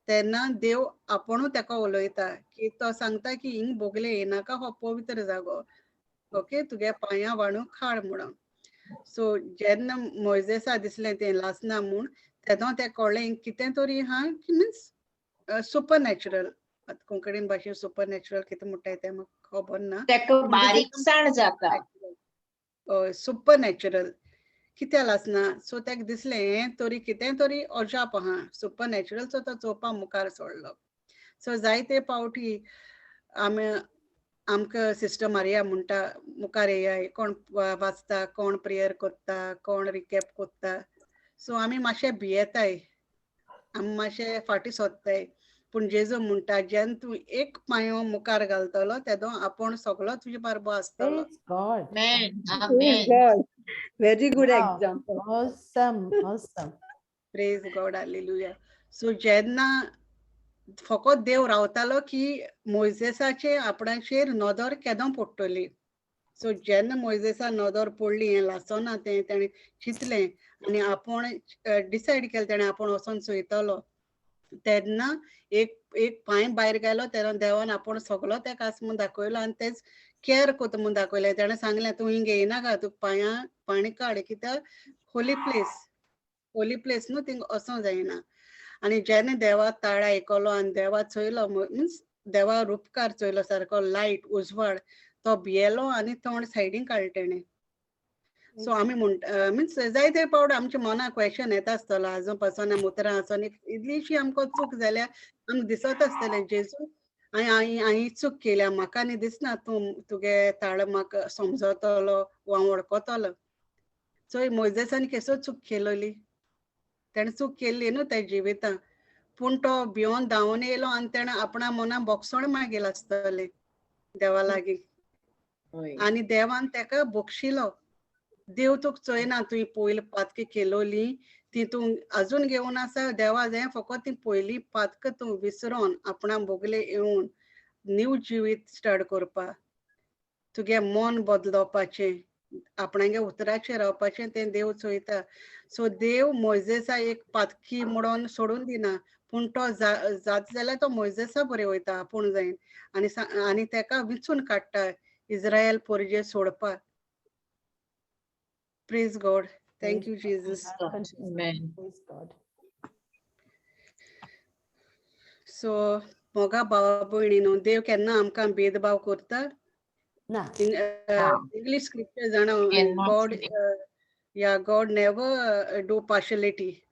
तेन्ना देव आपुणूच तेका उलयता की तो सांगता की हिंग बोगले येनाका, हो पवित्र जागो. ओके, तुगे पांयां वाणू खाड म्हणून. सो जेन्ना मोयजेसा दिसलें तें लासना म्हूण तेदो तें कळ्ळें कितें तरी आहा की मिन्स सुपर नॅचरल. आतां कोंकणीन भाशेन सुपर नॅचरल कितें म्हणटाय तें म्हाका खबर ना. तेका बारीकसाण जाता. हय, सुपर नॅचरल कित्याक लासना. सो तेका दिसलें हें तरी कितें तरी अजाप आहा सुपर नॅचरल. सो तो चोवपा मुखार सोडलो. सो जायते पावटी आमी आमकां सिस्टर मारिया म्हणटा मुखार येयाय, कोण वाचता, कोण प्रेयर करता, कोण रिकॅप करता. सो आमी मातशे भियेताय, आमी मातशे फाटीं सोदताय. पूण जेजू म्हणटा जेन्ना तूं एक पांयो मुखार घालतलो तेदो आपूण सगलो तुजे बारबो आसतलो. Praise God. Amen. Praise Amen. God. Very good Wow. example. Awesome, awesome. Praise God, hallelujah. So जेन्ना फकत देव रावतालो की मोयजेसाचे आपणाचेर नदर केदो पडटली. सो जेन्ना मोयजेसा नदर पडली हें लासना तें तेणें चिंतलें आनी आपूण डिसायड केलें तेणें आपूण वचोन चोयतलो. तेन्ना एक एक पांय भायर गेलो तेन्ना देवान आपूण सगलो तेका आसा म्हूण दाखयलो आनी तेच कॅर कोता म्हूण दाखयलें. तेणें सांगलें तूं हिंग येयनाका, तुका पांयां पाणी काड कित्याक होली प्लेस, होली प्लेस न्हू, थिंग वचों जायना. आनी जेन्ना देवा ताळ आयकलो आनी देवा चोयलो मिन्स देवा रुपकार चोयलो सारको लायट उजवाड, तो भियेलो आनी तोंड सायडीन काडलें तेणें. सो आमी म्हणटा मिन्स जायते पावट आमच्या मनाक क्वेशन येता आसतलो आजून पासून आमी उतरां आसून इल्लीशी आमकां चूक जाल्यार आमकां दिसत आसतलें जेजू हांवें हांवें चूक केल्या, म्हाका न्ही दिसना तूं तुगे ताळ म्हाका समजतलो वो हांव वळखतलो. सो मोयजेसान केसो चूक केलोली, तेणें चूक केल्ली न्हू त्या जिवितान, पूण तो भियोन धांवन येयलो आनी तेणें आपणा मनाक बोगसण मागील आसतलें देवा लागीं आनी देवान तेका बक्षिलो. देव तुका चोयना तुवें पयलीं पातकां केलोली ती तूं आजून घेवन आसा, देवा जाय फकत ती पयलीं पातकां तूं विसरोन आपणा बोगले येवन न्यू जिवीत स्टार्ट करपा, तुगे मन बदलोवपाचें, आपणागे उतराचेर रावपाचें तें देव चोयता. सो देव मोयजेसा एक पातकी म्हणून सोडून दिना, पूण तो जाता जाल्यार तो मोयजेसा बरें वयता आपूण जायन आनी आनी तेका विचून काडटा इज्रायल पोरजे सोडपाक. Praise God. Thank you, Jesus. Amen. Praise God. So मोगा भावा भयणीनो, देव केन्ना आमकां भेदभाव करता? ना. इंग्लीश स्क्रिप्चर जाणा, केन्नाच गॉड न्ही. या God never do partiality.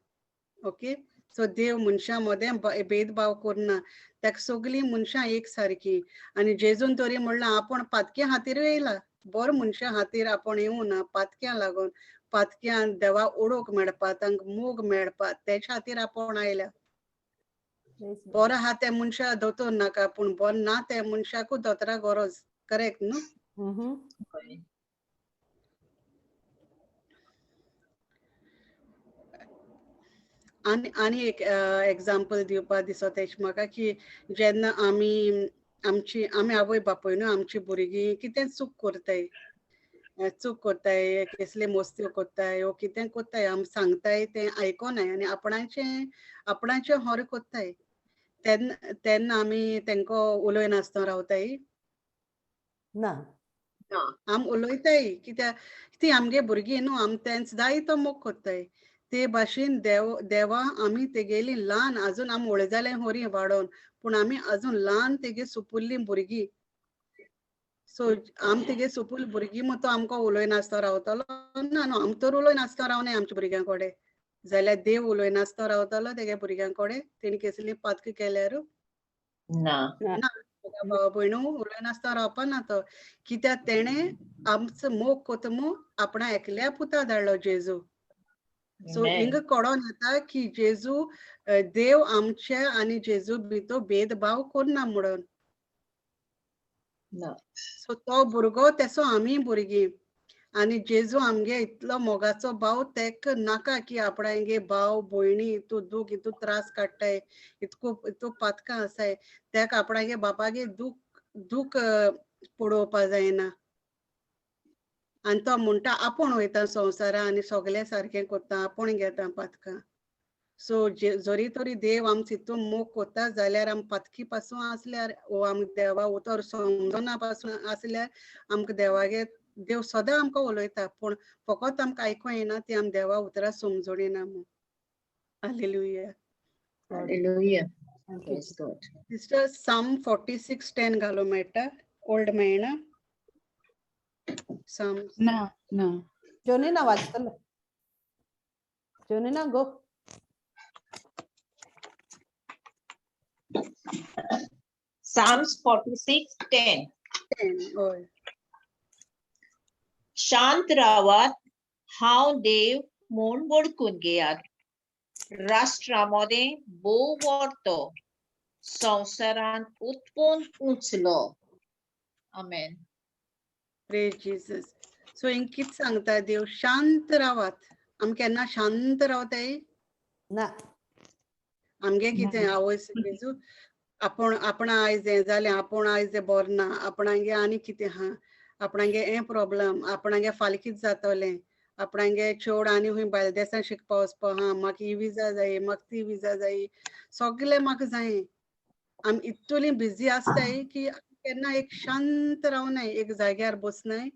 Okay, so देव मनशां मदें भेदभाव करना, ताका सगळीं मनशां एक सारकी. आनी जेजून तरी म्हणलां आपूण पातक्यां खातीर येयला, बरो मनशां खातीर आपूण येवना, पातक्यां लागून, पातक्यां देवा ओडूंक मेळपा, तांकां मोग मेळपा, तेच्या खातीर आपूण आयल्या. बरो आहा त्या मनशा दोतोर नाका, पूण बरो ना त्या मनशाकूच दोतोरा गरज. करेक्ट न्हू? आनी आनी एक एग्जाम्पल दिवपा दिसता एश म्हाका की जेन्ना आमी आमची आमी आवय बापूय न्हू आमची भुरगीं कितें चूक करताय, चूक करताय, कसले मस्त्यो करताय वो कितें करताय, आमी सांगताय तें आयकोनाय आनी आपणाचें आपणाचें होर करताय, तेन्ना तेन्ना आमी तेंकां उलयनासतना रावताय ना. आम उलयताय कित्याक ती आमगे भुरगीं न्हू, आम तेंच जाय तो मोग करताय. ते भाशेन देव देवा आमी तेगेली ल्हान आजून आमी व्हडले जाले होरी वाडोवन, पूण आमी आजून ल्हान तेगे सुपुल्ली भुरगीं. सो आम तेगे सुपुल भुरगीं म्हण तो आमकां उलयनासतना रावतलो ना न्हू, आम तर उलयनासतना रावनाय आमच्या भुरग्यां कडेन, जाल्यार देव उलयनासतना रावतलो तेगे भुरग्यां कडेन तेणी कसली पातकां केल्यार ना. ना. भाव भयणू उलयनासतना रावपा ना तो, कित्याक तेणें आमचो मोग कोता म्हूण आपणा एकल्या पुता धाडलो जेजू. सो हिंगा कळोन येता की जेजू देव आमचे आनी जेजू भितर भेदभाव करना म्हणून. सो तो भुरगो तेसो आमी भुरगीं आनी जेजू आमगे इतलो मोगाचो भाव तेक नाका की आपणागे भाव भयणी इतू दूख इतू त्रास काडटाय इतको इतू पातकां आसाय, तेका आपणागे बापागे दूख दूख पळोवपा जायना. आनी तो म्हणटा आपूण वयता संवसारा आनी सगळें सारकें करता, आपूण घेता पातकां. सो जरी तरी देव आमचो इतू मोग करता जाल्यार आम पातकी पासून आसल्यार वो आम देवा उतर समजना पासून आसल्यार आमकां देवागे देव सदां आमकां उलयता, पूण फकत आमकां आयकूंक येना ती आम देवा उतरां समजून येना म्हूण. Hallelujah. Hallelujah. Praise God. Sister, Psalm 46:10 घालूं मेळटा? ओल्ड मेळना? Psalm. ना ना. जोनीना वाचतलो. जोनीना गो. Psalms 46:10. 10 हय. शांत रावात, हांव देव म्हूण वळखून घेयात. राष्ट्रा मदें भोव व्हडतो, संवसारांत उत्पन्न उंचलो. आमेन. Praise Jesus. सो हिंग कितें सांगता देव, शांत रावात. आमी केन्ना शांत रावताय ना. आमगे कितें आवय जेजू आपूण आपणा आयज हें जालें, आपूण आयज हें बरें ना, आपणागे आनी कितें आहा, आपणागे हें प्रॉब्लम, आपणागे फाल्यां कितें जातलें, आपणागे चेड आनी खंय भायल्या देसान शिकपा वचपा आहा, म्हाका ही विजा जाय, म्हाका ती विजा जाय, सगळें म्हाका जाय. आमी इतली बिजी आसताय की केन्ना एक शांत रावनाय, एक जाग्यार बसनाय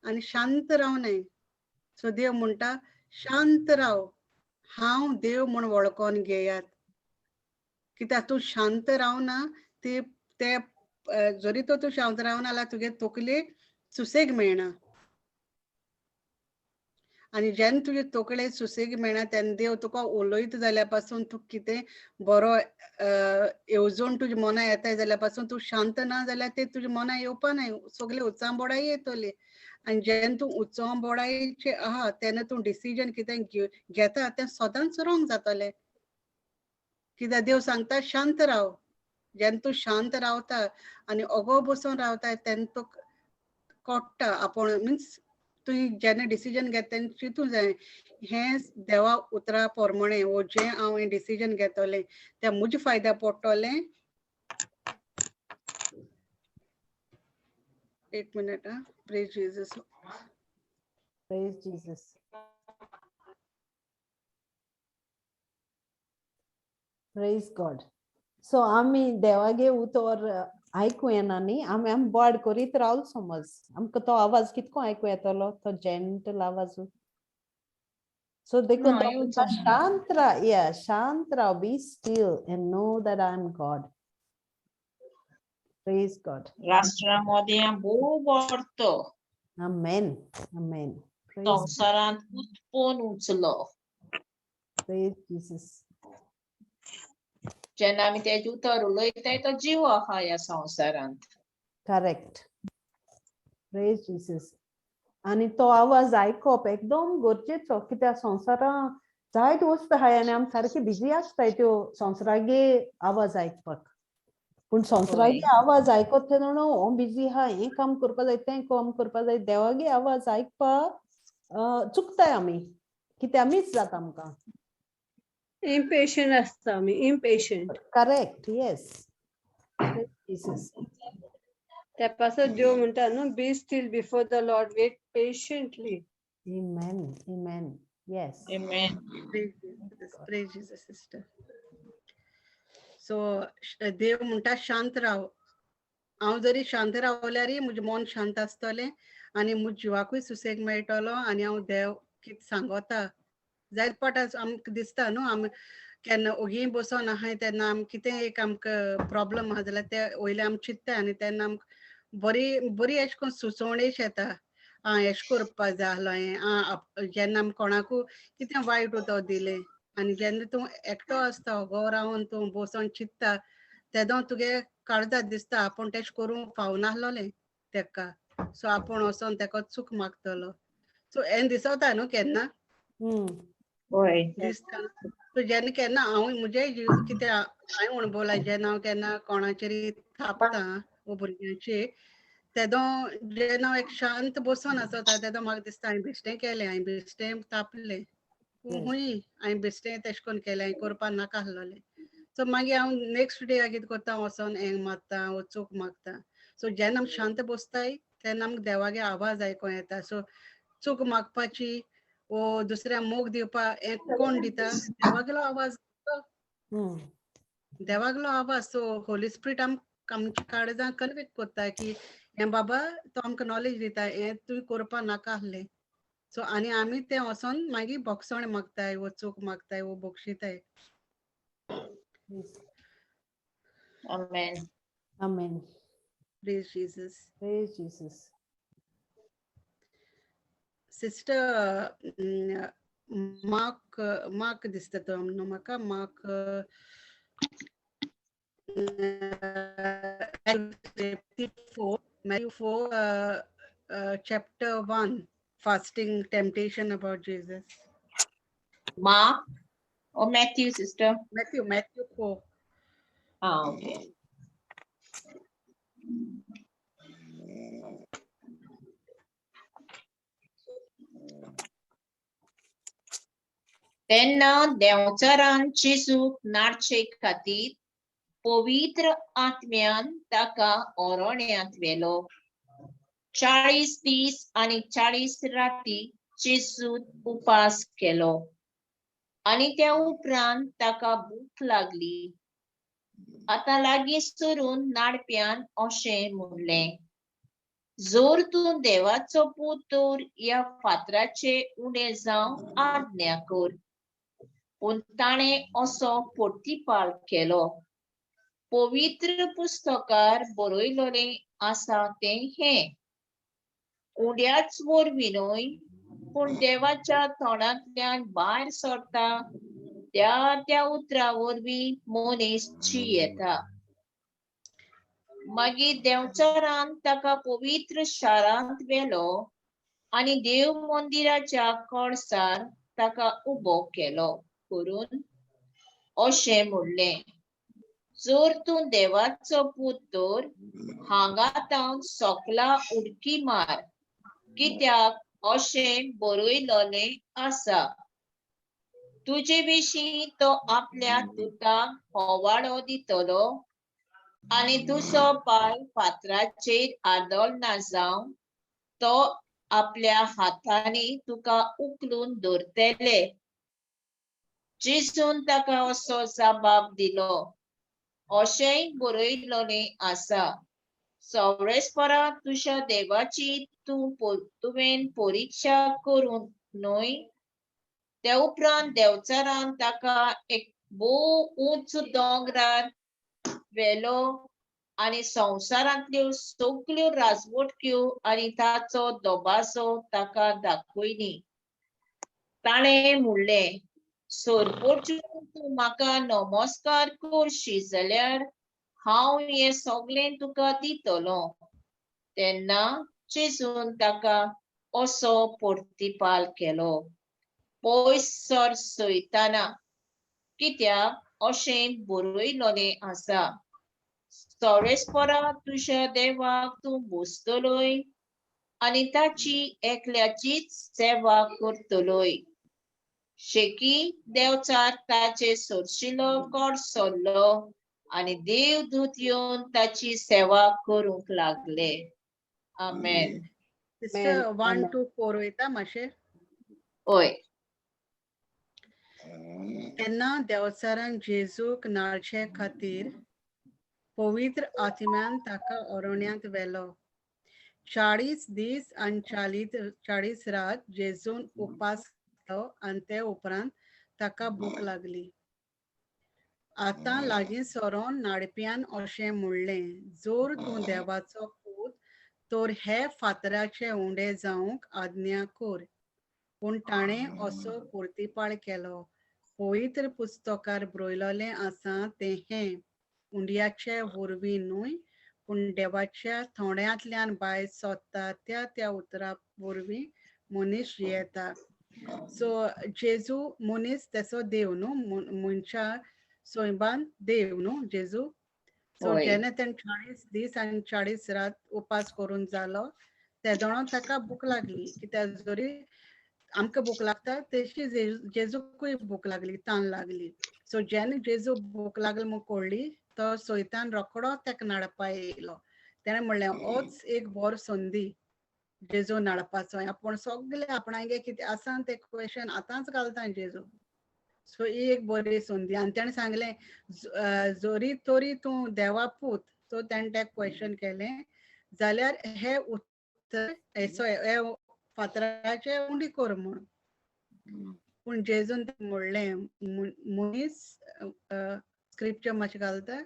आनी शांत रावनाय. सो देव म्हणटा शांत राव, हांव देव म्हूण वळखोन घेयात. कित्याक तूं शांत रावना ती ते जरी तर तूं शांत रावना जाल्यार तुगे तकलेक सुसेग मेळना, आनी जेन्ना तुजे तकलेक सुसेग मेळना तेन्ना देव तुका उलयता जाल्यार पासून तूं कितें बरो येवजण तुज्या मना येता जाल्यार पासून तूं शांत ना जाल्यार ते तुज्या मना येवपा नाय, सगळे उचांबोडाय येतले. आनी जेन्ना तूं उचांबोडायचे आहा तेन्ना तूं डिसिजन कितें घेता तें सदांच रोंग जातलें. कित्याक देव सांगता शांत राव. जेन्ना तूं शांत रावता आनी ओगो बसून रावता तेन्ना तूं कोट्टा आपूण, मिन्स तुवें जेन्ना डिसिजन घेता तेन्ना चिंतूं जाय हें देवा उतरा प्रमाणें वो जें हांव हें डिसिजन घेतलें तें म्हज्या फायद्या पडटलें. एक minute. Praise Jesus. Praise Jesus. Praise God. So आमी देवागे उतर आयकूं येना न्ही, आमी आमी बोड करीत रावल समज आमकां तो आवाज कितको आयकूं येतलो, तो जेंटल आवाज. सो देखून तो म्हणटा, शांत राव, या शांत राव, be still and know that I am God. Praise God. राष्ट्रा मदें भोव व्हडतो, आमेन. आमेन. संवसारांत उत्पन्न उंचलो. Praise Jesus. जेन्ना आमी तेजें उतर उलयताय तो जीव आहा ह्या संवसारांत. करेक्ट. Praise Jesus. आनी तो आवाज आयकप एकदम गरजेचो, कित्याक संवसारां जायत वस्त आहाय आनी आमी सारकी बिजी आसताय त्यो संवसारागे आवाज आयकपाक. पूण संवसारागे आवाज आयकत तेन्ना न्हू हांव बिजी आहा, हें काम करपा जाय, तें काम करपा जाय, देवागे आवाज आयकपाक चुकताय आमी, कित्याक मीस जाता आमकां. इम्पेशंट आसता आमी, इम्पेशंट. Correct, yes. Jesus. त्या पासत देव म्हणटा न्हू, be still before the Lord, wait patiently. Amen, amen, yes. Amen. Praise Jesus, praise Jesus, sister. So देव म्हणटा शांत राव. हांव जरी शांत रावल्यारय म्हजें मन शांत आसतलें आनी म्हज्या जिवाकूय सुसेग मेळटलो आनी हांव देव कितें सांगता जायत पाट आमकां दिसता न्हू, आमी केन्ना ओगी बसोन आहाय तेन्ना आमकां कितें एक आमकां प्रॉब्लम आहा जाल्यार ते वयले आमी चिंत्ता आनी तेन्ना आमकां बरी बरी अशें करून सुचोवणेश येता, आं एशें करपा जाय आसलो हांवें. आं जेन्ना आमी कोणाकूय कितें वायट उतर दिलें आनी जेन्ना तूं एकटो आसता ओगो रावन तूं बसोन चिंत्ता तेदो तुगे काळजाक दिसता आपूण तेश करूंक फावनासलोलें तेका, सो आपूण वचोन तेका चूक मागतलो. सो हें दिसता न्हू केन्ना हय. दिसता. सो जेन्ना केन्ना हांव म्हजें कितें हांवें अणभवलां, जेन्ना हांव केन्ना कोणाचेर थापता वो भुरग्यांचेर तेदो जेन्ना हांव एक शांत बसोन आसता तेदो म्हाका दिसता हांवें बेश्टें केलें, हांवें बेश्टें तापलें, खूंय हांवें बेश्टें तेश कोन्न केलें, हांवें करपा नाका आसलोलें. सो मागीर हांव नेक्स्ट डे कितें करता, वचोन हेंग मारता वो चूक मागता. सो जेन्ना आमी शांत बसताय तेन्ना आमकां देवागे आवाज आयकों येता. सो चूक मागपाची वो दुसऱ्या मोग दिवपा हें कोण दिता, देवागेलो आवाज, देवागेलो आवाज. सो होली स्पिरिट आमच्या काळजान कन्विक्ट करता की हें बाबा तो आमकां नॉलेज दिता, हें तुवें करपा नाका आसलें. सो आनी आमी तें वचोन मागीर बोगसण मागताय वो चूक मागताय वो बक्षिताय. Amen. Amen. Praise Jesus. Praise Jesus. Sister, Mark, Mark दिसता तो न्हू म्हाका, Mark Matthew 4, chapter 1, fasting temptation about Jesus. Mark or Matthew, sister? Matthew, Matthew 4. Ah, okay. तेन्ना देंवचारान जेजूक नाडचे खातीर पवित्र आत्म्यान ताका ओरण्यांत व्हेलो. 40 दीस आनी 40 राती जेजून उपास केलो आनी त्या उपरांत ताका भूक लागली. आतां लागीं सरून नाडप्यान अशें म्हणलें, जर तूं देवाचो पूत तर ह्या फातराचे उणें जावंक आज्ञा कर. पूण ताणें असो प्रतिपाल केलो, पवित्र पुस्तकार बरयलोलें आसा तें हें, उड्याच वरवीं न्हय पूण देवाच्या तोंडांतल्यान भायर सरता त्या त्या उतरा वरवीं मनीस जियेता. मागीर देंवचारान ताका पवित्र शारांत व्हेलो आनी देव मंदिराच्या कळसार ताका उबो केलो करून अशें म्हणलें, जर तूं देवाचो पूत तर हांगा तावन सकला उडकी मार, कित्याक अशें बरयलोलें आसा, तुजे विशीं तो आपल्या दुताक होवाळो दितलो आनी तुजो पांय फातराचेर आदळना जावन तो आपल्या हातांनी तुका उखलून दवरतले. जेजून ताका असो जबाब दिलो, अशेंय बरयलोलें आसा, सवळेसपरा तुज्या देवाची तुवें परिक्षा करूंक न्हय. त्या उपरांत देंवचारान ताका एक भोव उंच दोंगरार व्हेलो आनी संवसारांतल्यो सगल्यो राजवटक्यो आनी ताचो दबाजो ताका दाखयली. ताणें म्हणलें, सरपटून तूं म्हाका नमस्कार करशी जाल्यार हांव हें सगळें तुका दितलो. तेन्ना जेजून ताका असो प्रतिपाल केलो, पयस सर सयताना, कित्याक अशें बरयलोलें आसा, सवळेसपरा तुज्या देवाक तूं भोजतलोय आनी ताची एकल्याचीच सेवा करतलोय. शेकी देवचार ताचे सोरशिलो कोड सोल्लो आनी देवदूत येवन ताची सेवा करूंक लागले. आमेन. Sister 1 Amen. 2 4 वयता मातशें. होय. तेन्ना देवचारान जेजूक नाळचे खातीर पवित्र आत्म्यान ताका अरण्यांत व्हेलो. 40 दीस आनी 40 रात जेजून उपास केलो आनी ते उपरांत ताका भूक लागली. आतां लागीं सरोन नाडप्यान अशें म्हणलें, जोर तूं देवाचो पूत तर हे फातराचे उंडे जावंक आज्ञा कर. पूण ताणें असो पुर्तीपाळ केलो, पवित्र पुस्तकार बरयलेलें आसा तें हें, उंड्याचे वरवीं न्हय पूण देवाच्या थोंड्यांतल्यान भायर सोदता त्या त्या उतरा वरवीं मनीस जियेता. सो जेजू मनीस तेसो देव न्हू, मनशा सोयबान देव न्हू जेजू. सो होय. जेन्ना तेणें 40 दीस आनी 40 रात उपास करून जालो तेदोणो ताका भूक लागली. कित्याक जरी आमकां भूक लागता तशी जेजूकूय भूक लागली, तान लागली. सो जेन्ना जेजू भूक लागली म्हूण कळ्ळी तो सोयतान रोकडो ताका नाडपा येयलो. तेणें म्हणलें होच एक बरो संदी जेजू नाडपाचो, आपूण सगळे आपणागे कितें आसा तें क्वेशन आतांच घालता जेजू. सो ही एक बरी संदी. आनी तेणें सांगलें जोरी तोरी तूं देवा पूत, सो तेणें तें क्वेशन केलें जाल्यार हे उत्तर हे फातराचे उंडी कर म्हूण. पूण जेजून म्हणलें मनीस स्क्रिप्चर मातशें घालता,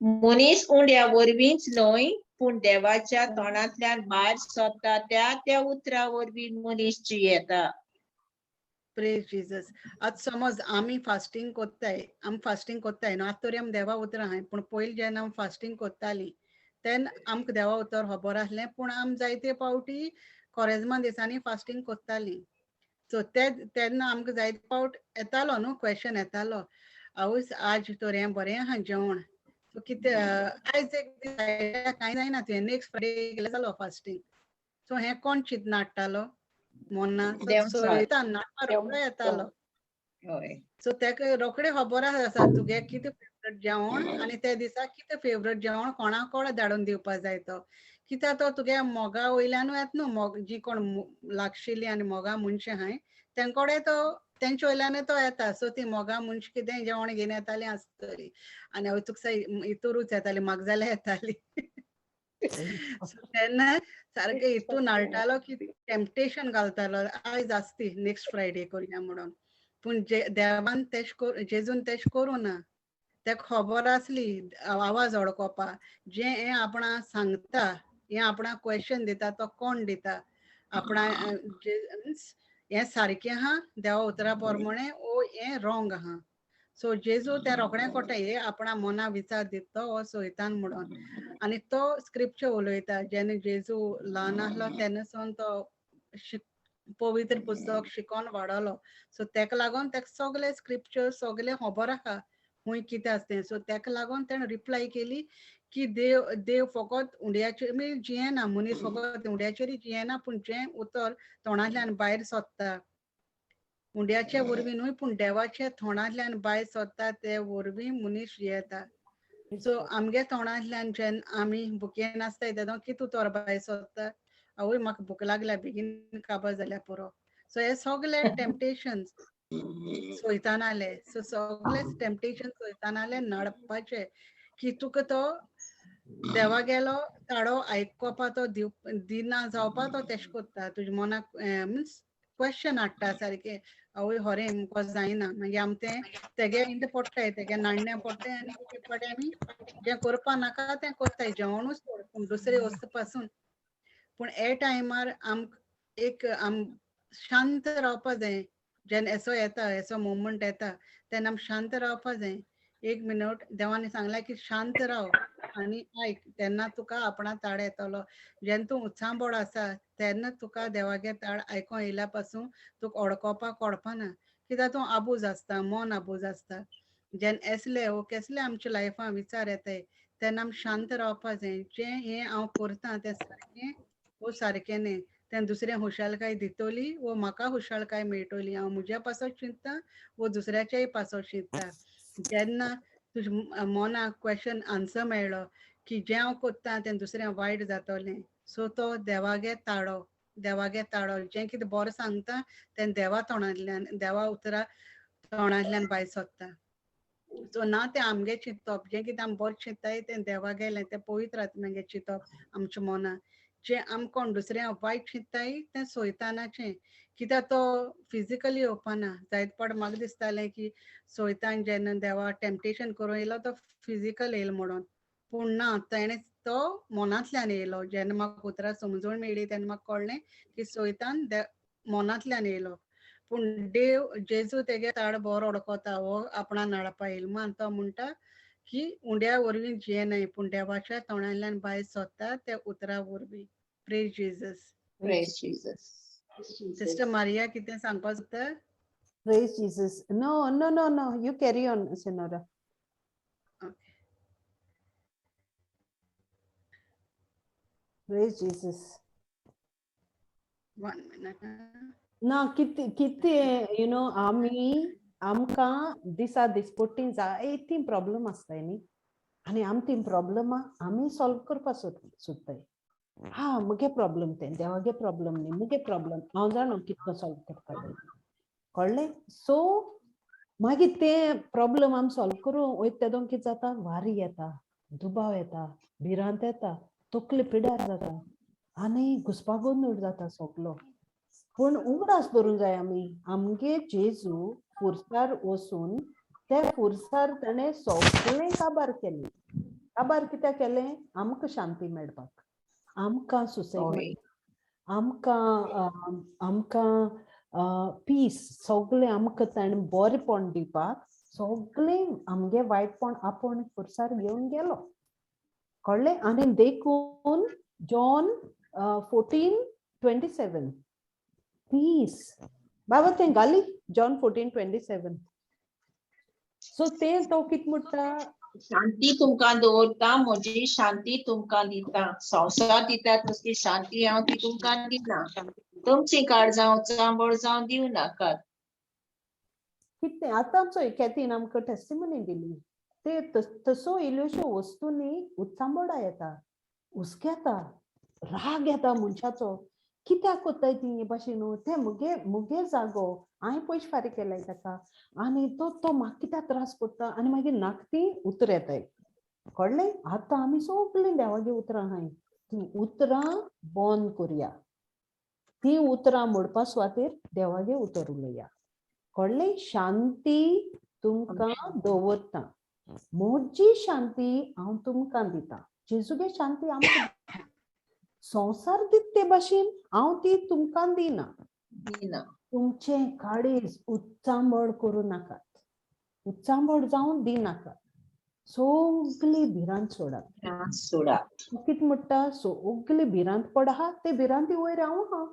मनीस उंड्या वरवींच न्हय पूण देवाच्या तोंडांतल्यान भायर सरता त्या त्या उतरा वरवीं मनीस जियेता. प्रेज जीजस. आतां समज आमी फास्टींग कोत्ताय, आमी फास्टींग कोत्ताय न्हू, आतां तरी आमी देवा उतरां आहाय, पूण पयलीं जेन्ना आमी फास्टींग कोत्तालीं तेन्ना आमकां देवा उतर खबर आसलें, पूण आमी जायते फावटी कोरेज्मा दिसांनी फास्टींग कोत्तालीं. सो ते तेन्ना आमकां जायते फावट येतालो न्हू क्वेशन येतालो, आवयस आज तर हें बरें आहा जेवण, सो कितें आयज एक दीस कांय जायना, तुवें नेक्स्ट फ्रायडे केल्यार जालो फास्टींग. सो हें कोण चिंतना हाडटालो मोन्ना? सोयता नाडपा रोकडो येतालो. सो तेका रोकडे खबर आसा तुगे कितें फेवरेट जेवण आनी त्या दिसा कितें फेवरेट जेवण कोणा कोणा धाडून दिवपा जाय तो, कित्याक तो तुगे मोगा वयल्यानूय येता न्हू, मोग जी कोण लागशिल्ली आनी मोगा मनशां आहाय तेंकोडे तो तेंचे वयल्यानूय तो येता. सो ती मोगा मनशां कितें जेवण घेवन येताली आसतली आनी हांव तुका हितूरूच येताली, म्हाका जाल्यार येताली. सो तेन्ना सारकें हितून हाडटालो की टेम्पटेशन घालतालो, आयज आसती नेक्स्ट फ्रायडे करुया म्हणून. पूण देवान तेश जेजून तेश करूं ना, तेका खबर आसली आवाज वळखोपा, जें हें आपणा सांगता, हें आपणा क्वेशन दिता तो कोण दिता आपणा, हें सारकें आहा देवा उतरा प्रमाणे ओ हें रोंग आहा. सो जेजू त्या रोखडें कोटा हे आपणा मना विचार दिता हो सोयतान म्हणून. आनी तो स्क्रिप्चर उलयता, जेन्ना जेजू ल्हान आसलो तेन्ना सावन तो पवित्र पुस्तक शिकोन वाडलो. सो तेका लागून तेका सगळे स्क्रिप्चर सगळे खबर आहा खूंय कितें आसा तें. सो तेका लागून तेणें रिप्लाय केली की देव देव फकत उंड्याचेर म्हणजे जियेना, मनीस फकत उंड्याचेरय जियेना, पूण जें उतर तोंडांतल्यान भायर सोदता उंड्याचे वरवीं न्हय पूण देवाचे तोंडांतल्यान भायर सोदता ते वरवीं मनीस जियेता. सो आमगे तोंडांतल्यान जेन्ना आमी भुकेन आसताय तेदो कितें उतर भायर सोदता, आवय म्हाका भूक लागल्या बेगीन काबार जाल्यार पुरो. सो हे सगळे टेम्पटेशन सोयतानाले, सो सगळे टेम्पटेशन सोयतानाले नडपाचे की तुका तो देवा गेलो ताडो आयकोपा तो दिना जावपा तो तेश कोत्ता, तुज्या मनाक मिन्स क्वेश्चन हाडटा सारकें, आवय हरे मुको जायना, मागीर आम तें तेगे इंत पडटाय, तेगे नाडण्या पडटाय आनी एक फावटी आमी जें करपा नाका तें कोत्ताय, जेवणूच सोड पूण दुसरे वस्तू पासून. पूण ए टायमार आमकां एक आम शांत रावपा जाय, जेन्ना एसो येता एसो मुवमेंट येता तेन्ना आमी शांत रावपा जाय. एक मिनट देवान सांगलां की शांत राव आनी आयक, तेन्ना तुका आपणा ताळ येतलो. जेन्ना तूं उत्सांबोड आसा तेन्ना तुका देवागे ताळ आयकों येयल्या पासून तुका अडकोवपाक कळपाना, कित्याक तूं आबूज आसता, मन आबूज आसता. जेन्ना एसले वो केसले आमच्या लायफान विचार येताय तेन्ना आमी शांत रावपा जाय, जें हें हांव करता तें सारकें वो सारकें न्ही. तें दुसऱ्या हुशालकाय दितोली वो म्हाका हुशालकाय मेळटली. हांव म्हज्या पासत चिंतता वो दुसऱ्याच्याय पासत चिंतता. जेन्ना तुज्या मनाक क्वेशन आन्सर मेळ्ळो की जें हांव कोत्ता तें दुसऱ्या वायट जातोलें, सो तो देवागे ताळो, देवागे ताळो जें कितें बरें सांगता तें देवा तोंडांतल्यान, देवा उतरां तोंडांतल्यान भायर सोदता. सो ना तें आमगे चिंतप, जें कितें आमी बरें चिंत्ताय तें देवा गेलें, तें पवित्र आत्म्यागें चिंतप आमच्या मनाक. जें आमकां कोण दुसऱ्या वायट चिंत्ताय तें सोयतानाचें, कित्याक तो फिजिकली येवपाना. जायत पाट म्हाका दिसतालें की सोयतान जेन्ना देवा टेम्पटेशन करूं येयलो तो फिजिकल येयलो म्हणून, पूण ना, तेणें तो मनांतल्यान येयलो. जेन्ना म्हाका उतरां समजून मेळ्ळी तेन्ना म्हाका कळ्ळें की सोयतान मनांतल्यान येयलो, पूण देव जेजू तेगे ताळ बरो वळखता, हो आपणा नाडपा येयलो म्हण तो म्हणटा की उंड्या वरवीं जियेनाय पूण देवाच्या तोंडांतल्यान भायर सोदता त्या उतरां वरवीं. Praise Jesus. Praise Jesus. Sister Maria कितें सांगपाक सोदता? Praise Jesus. No, no, no, no, you carry on, Senora. Okay. Praise Jesus. One minute. ना, कितें कितें you know आमी आमकां दिसा दिसपट्टी जायतीं प्रॉब्लम आसताय न्ही, आनी आम तीं प्रॉब्लमां आमी सॉल्व करपा सोदताय. हा, मुगे प्रॉब्लम तें, देवागे प्रॉब्लम न्ही, मुगे प्रॉब्लम हांव जाणो कितको सॉल्व करपा जाय, कळ्ळें? सो मागीर तें प्रॉब्लम आमी सॉल्व करूं वयता तेदोन कितें जाता, वारी येता, दुबाव येता, भिरांत येता, तकली पिड्यार जाता आनी घुसपागोंदळ जाता सगलो. पूण उगडास दवरूंक जाय आमी, आमगे जेजू पुरसार वचून त्या पुरसार ताणें सगळें काबार केलें. काबार कित्याक केलें? आमकां शांती मेळपाक, आमकां सुसेग मेळपाक, आमकां पीस, सगळें आमकां ताणें बरेंपण दिवपाक, सगळें आमगे वायटपण आपूण पुरसार घेवन गेलो, कळ्ळें? आनी देखून जॉन 14:27 पीस बाबा तें घाली, जॉन 14:27. सो तें तो कितें म्हणटा, शांती तुमकां दवरता, म्हजी शांती तुमकां दिता, संवसार दिता तसली शांती हांव ती तुमकां दिना, तुमची काळजां उचांबळ जावं दिवं नाकात. कितें आतां चोय कॅथीन आमकां टेस्टिमनी दिली, ते तसो इल्ल्योश्यो वस्तूंनी उचांबळा येता, हुस्केता, राग येता मनशाचो, कित्याक कोत्ताय ती हे भाशेन, तें मुगे मुगे जागो, हांवें पयशे फारीक केलाय ताका आनी तो तो म्हाका कित्याक त्रास कोत्ता, आनी मागीर नाका तीं उतरां येताय, कळ्ळें? आतां आमी सगळीं देवागे उतरां आहाय, तीं उतरां बंद करया, तीं उतरां म्हणपा सुवातेर देवागे उतर उलया, कळ्ळें? शांती तुमकां दवरता, म्हजी शांती हांव तुमकां दिता, जेजूगे शांती आमकां संवसार दिता ते भाशेन हांव ती तुमकां दिना. दिना. तुमचें काळीज उच्चांबळ करूं नाकात, उच्चांबळ जावं दिनाकात, सगली भिरांत सोडात. भिरांत सोडात. कितें म्हणटा, सगली भिरांत पड आहा ते भिरांती वयर हांव आहा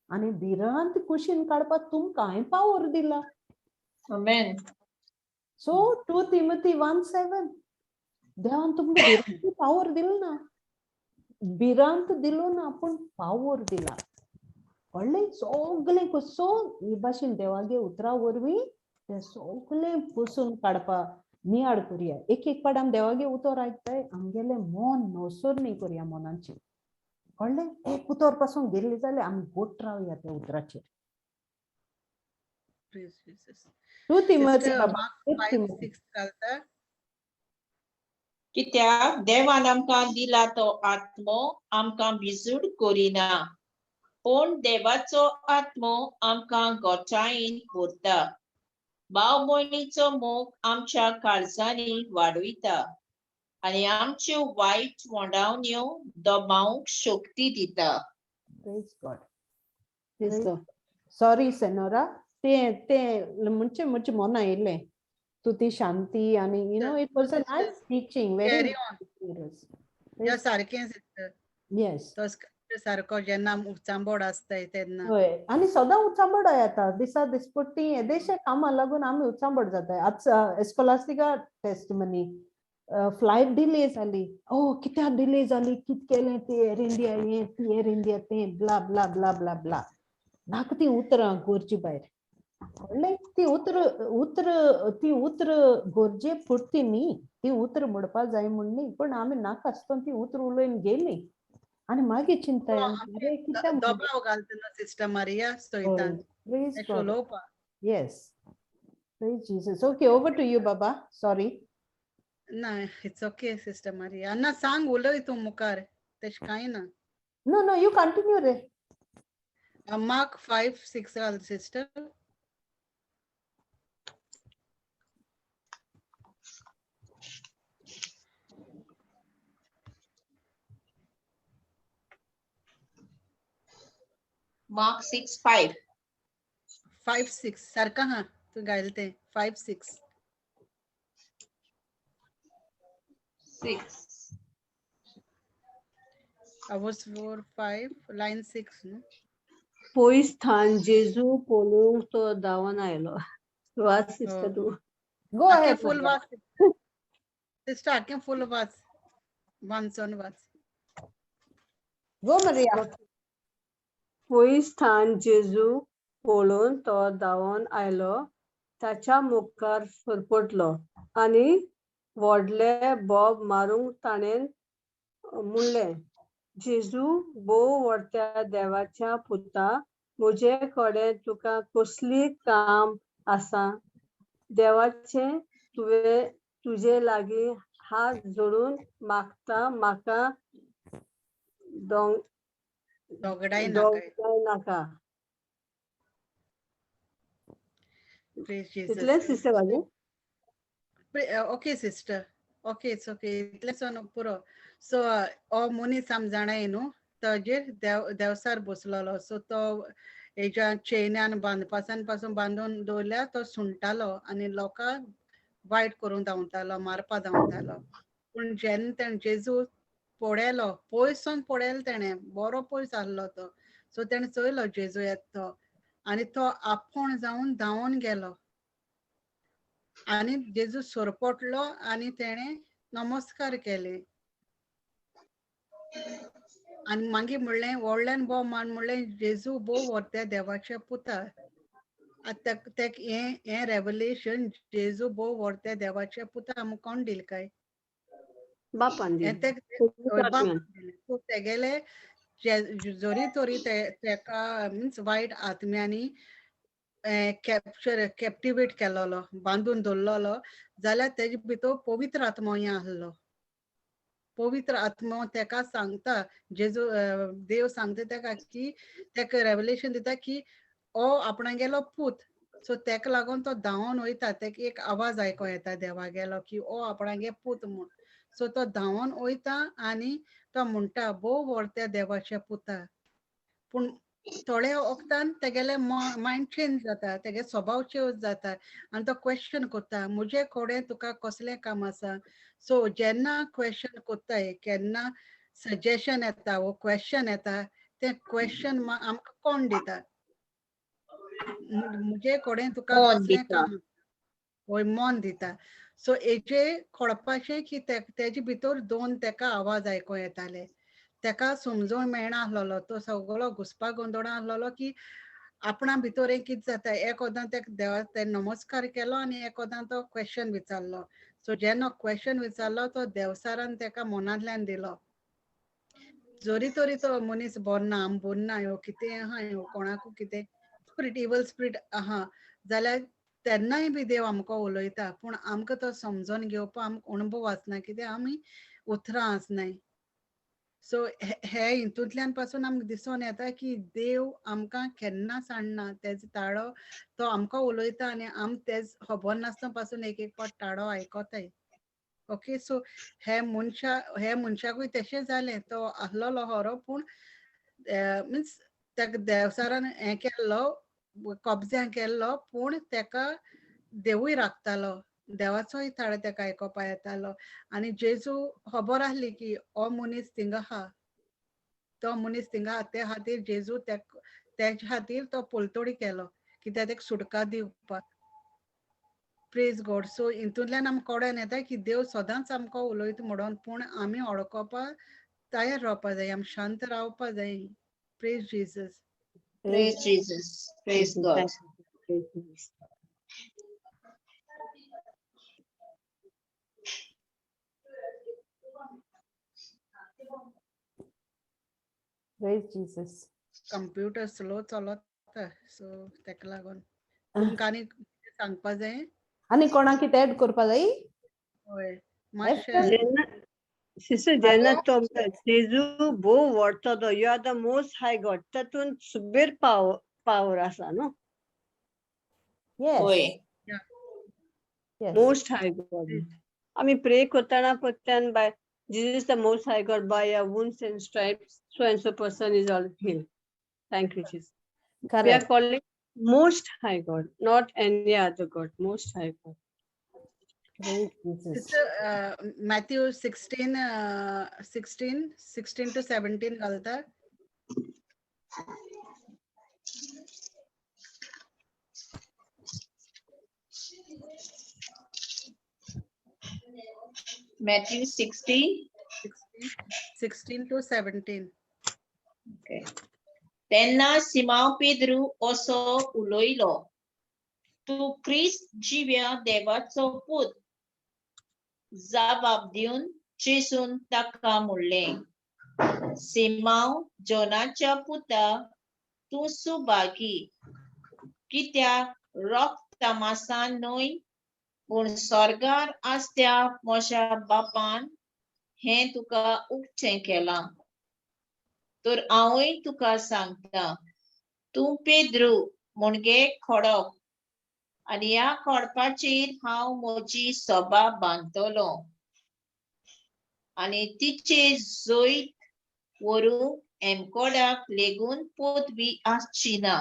आनी भिरांत कुशीन काडपाक तुमकां हांवें पावर दिला. आमेन. सो 2 तिमोथी 1:7 देवान तुमकां भिरांती पावर दिलो ना, भिरांत दिलो ना, पूण पावर दिला, कळ्ळें? सगलें कसो हे भाशेन देवागे उतरां वरवीं तें सगलें पुसून काडपा नियाळ करया. एक एक पाट आमी देवागे उतर आयकताय, आमगेलें मन नसरणी करया मनाचेर, कळ्ळें? एक उतर पासून गेल्लें जाल्यार आमी गोट रावया त्या उतराचेर. Praise Jesus. 2 Timothy Sister, बाबा, Mark 2 five Timothy. six घालता. कित्याक देवान आमकां दिला तो आत्मो आमकां भिजूड करिना, पूण देवाचो आत्मो आमकां गोठायेन व्हरता, भाव भयणीचो मोग आमच्या काळजांनी वाडयता आनी आमच्यो वायट वोंडावण्यो दबावंक शक्ती दिता. Praise God. Praise God. Sorry Senora, ते ते म्हणजे म्हणजे मना येयलें तूं ती शांती आनी you know it was a nice teaching, very Carry on. या सारकें सिस्टर. येस. तो सारको जेन्ना उचांबळ आसताय तेन्ना. हय, आनी सदां उचांबळ येता, दिसा दिसपट्टी येदेशे कामां लागून आमी उचांबळ जाताय. आज एस्कोलास्टिका टेस्टिमनी फ्लायट डिले जाली, ओ कित्याक डिले जाली, कित केलें ती एअर इंडिया हें, ती एअर इंडिया तें, blah blah blah blah blah. नाका ती उतरां गोरजी भायर, कळ्ळें? ती उतर उतर ती उतर गोरजे पुरती न्ही, ती उतर म्हणपा जाय म्हूण न्ही, पूण आमी नाका आसतना ती उतर उलोवन गेली आनी मागीर चिंता अरे कित्याक दबाव घालता न्हू सिस्टर मारिया सोयतान Praise तें God. उलोवपाक. Yes. Praise Jesus. Okay, over to you, Baba. Sorry. ना, it's okay sister Maria. ना सांग, उलय तूं मुखार, तशें कांय ना. No, no, you continue रे. मार्क 5:6 घाल sister. Mark 6:5. 5:6 सारका हा तूं घायल तें 5:6. 6. Hours 4 5 line 6 न्हू. पयस थान जेजू पळोवंक तो धांवन आयलो. वाच सिस्टर तूं. Go आख्खें ahead. फूल Maria. वाच सिस्टर, आख्खें फूल वाच, वाचून वाच. Go, Maria. पयस थान जेजू पळोवन तो धांवन आयलो, ताच्या मुखार फरफटलो आनी व्हडले बोब मारूंक ताणें म्हणलें, जेजू भोव व्हडत्या देवाच्या पुता, म्हजे कडेन तुका कसली काम आसा? देवाचें तुवें तुजे लागीं हात जोडून मागता, म्हाका दोगडाय नाकाय. दोगडाय नाका. Praise Jesus. इतलें सिस्टर म्हाजें. Okay sister, okay, it's okay, इतलें पुरो. सो हो मनीस आम जाणाय न्हू, ताजेर देव देवसार बसलेलो. सो तो हेज्या चेन्यान बांदपासान पासून बांदून दवरल्यार तो सुणटालो आनी लोकांक वायट करूंक धांवतालो, मारपा धांवतालो. पूण जेन्ना तेणें जेजू पळयलो, पयसून पळयलो तेणें, बरो पयस आहलो तो. सो तेणें चोयलो जेजू येता तो आनी तो आपूण जावन धांवून गेलो आनी जेजू सरपटलो आनी तेणें नमस्कार केले आनी मागीर म्हणलें व्हडल्यान भोव मान म्हणलें, जेजू भोव व्हरत्या देवाच्या पुता. आतां तेक हें हें रेवलेशन जेजू भोव व्हरत्या देवाच्या पुता आमकां कोण दिल काय? बापान हें दिलें. तेक पवित्र बाप आत्म्यान. दिलें. सो तेगेले जरी तरी तेका मिन्स वायट आत्म्यांनी कॅप्चर कॅप्टिवेट केलोलो, बांदून दवरलोलो, जाल्यार तेजे भितर पवित्र आत्मो हें आहलो. पवित्र आत्मो तेका सांगता, जेजू देव सांगता तेका की तेका रेवलेशन दिता की ओ आपणागेलो पूत. सो तेका लागून तो धांवोन वयता, तेका एक आवाज आयको येता देवागेलो की ओ आपणागे पूत म्हूण. सो तो धांवोन वयता आनी तो म्हणटा भोव व्हडत्या देवाच्या पुता. पूण थोड्या वखदान तेगेले मायंड चेंज जाता, तेगे स्वभाव चेंज जाता आनी तो क्वेश्चन करता, म्हजे कडेन तुका कसलें काम आसा? सो जेन्ना क्वेश्चन करताय, केन्ना सजेशन येता वो क्वेश्चन येता, तें क्वेश्चन आमकां कोण दिता? म्हजे कडेन तुका मन कसलें दिता. काम? वय, मन दिता. सो हेजे कळपाचें की तेजे भितर दोन तेका आवाज आयको येताले, तेका समजून मेळना आहलोलो. तो सगळो घुसपा गोंदळा आहलोलो की आपणा भितर एक कितें जाता. एक वदां तेका देवा ते नमस्कार केलो आनी एक वदां तो क्वेश्चन विचारलो. सो जेन्ना क्वेश्चन विचारलो तो देवसारान तेका मनांतल्यान दिलो. जरी तरी तो मनीस बरो ना, आम बरो ना, ह्यो कितें आहा, ह्यो कोणाकू कितें स्पिरीट, इवल स्पिरीट आहा जाल्यार तेन्नाय बी देव आमकां उलयता, पूण आमकां तो समजोन घेवपाक आमकां अणभव आसना, कित्याक आमी उतरां आसनाय. सो हे हितूंतल्यान पासून आमकां दिसोन येता की देव आमकां केन्ना सांडना, तेजो ताळो तो आमकां उलयता आनी आम तेज खबर नासतना पासून एक एक पाट ताळो आयकताय. ओके, सो हे मनशा, हे मनशाकूय तशें जालें. तो आहलोलो खरो, पूण मिन्स तेका देवसारान हें केल्लो, कब्ज्यां केल्लो, पूण तेका देवूय राखतालो, देवाचोय ताळो तेका आयकोपा येतालो. आनी जेजू खबर आहली की हो मनीस थिंगा आहा, तो मनीस थिंगा आहा, ते खातीर जेजू तेजे खातीर तो पलतोडी केलो कित्याक तेका सुटका दिवपाक. Praise God. सो हितूंतल्यान आमकां कळोन येता की देव सदांच आमकां उलयता म्हणून, पूण आमी वळखोपा तयार रावपा जाय, आमी शांत रावपा जाय. Praise Jesus. Praise Jesus. Praise God. Praise Jesus. Praise Jesus. Computer slow चलता, सो तेका लागून तुमकां आनी कितें सांगपा जाय? आनी कोणाक कितें एड करपा जाय? हय, मातशें. जेन्ना सिस्टर, जेन्ना तो जेजू भोव व्हडतो तो you are the most high God, तातूंत सुबेर पावर आसा न्हू. येस. होय. येस. मोस्ट हाय गॉड. आमी प्रे करतना पत्त्यान by Jesus the most high God, by your wounds and stripes so and so person is all healed. Thank you Jesus. We are correct. Calling most high God, not any other God, most high God. Praise Jesus. Sister, Matthew 16, 16 to 17 घालता. Matthew 16. 16 to 17. Okay. तेन्ना सिमांव पेद्रू असो उलयलो, तूं क्रिस्त जिव्या देवाचो पूत. जबाब दिवन जेजून ताका म्हणलें, सिमांव जोनाच्या पुता, तूं सुभागी, कित्याक रक्त मासान न्हय पूण स्वर्गार आसत्या म्हज्या बापान हें तुका उक्तें केलां. तर हांवूय तुका सांगता, तूं पेद्रू म्हणजे खडप, आनी ह्या खडपाचेर हांव म्हजी सभा बांदतलो आनी तिचे जैत व्हरूंक एमकोडाक लेगून पदवी आसची ना.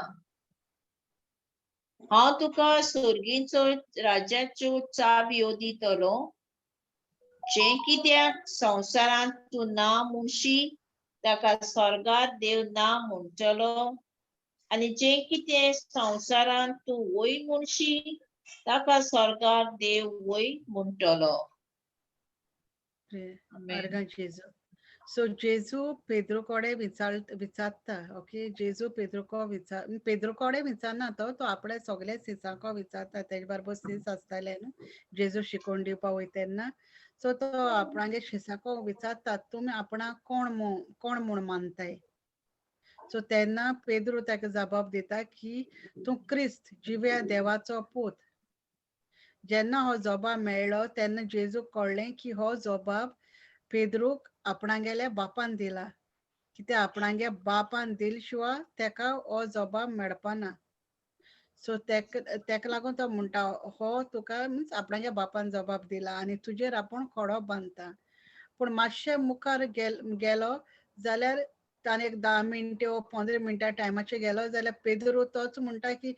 हांव तुका सर्गीचो राज्याच्यो चावयो दितलो. जें कित्याक संवसारांत तूं ना म्हणशी ताका स्वर्गात देव ना म्हणटलो, आनी जें कितें संवसारांत तूं वय म्हणशी ताका स्वर्गात देव वय म्हणटलो. आमेन. अर्गां जेजू. सो जेजू पेद्रो कोडे विचारता, ओके. जेजू पेद्रो विचार, पेद्रो कोडे विचारना तो, तो आपल्या सगळे शिसांको विचारता. तेजे बरोबर सीस आसताले न्हू जेजू शिकोवन दिवपा वयता तेन्ना. सो तो आपणागे शिसांको विचारता, तुमी आपणाक कोण म्हूण मानताय? सो तेन्ना पेद्रो ताका जबाब दिता की तूं क्रिस्त जिव्या देवाचो पूत. जेन्ना हो जबाब मेळ्ळो तेन्ना जेजूक कळ्ळें की हो जबाब पेद्रूक आपणागेल्या बापान दिला, कित्याक आपणागे बापान दिल शिवाय तेका हो जबाब मेळपाना. सो तेका लागून तो म्हणटा हो तुका मिन्स आपणागे बापान जबाब दिला आनी तुजेर आपूण खोडो बांदता. पूण मातशें मुखार गेलो जाल्यार ताणें एक 10 मिनटां वो 15 मिनटां टायमाचेर गेलो जाल्यार पेद्रू तोच म्हणटा की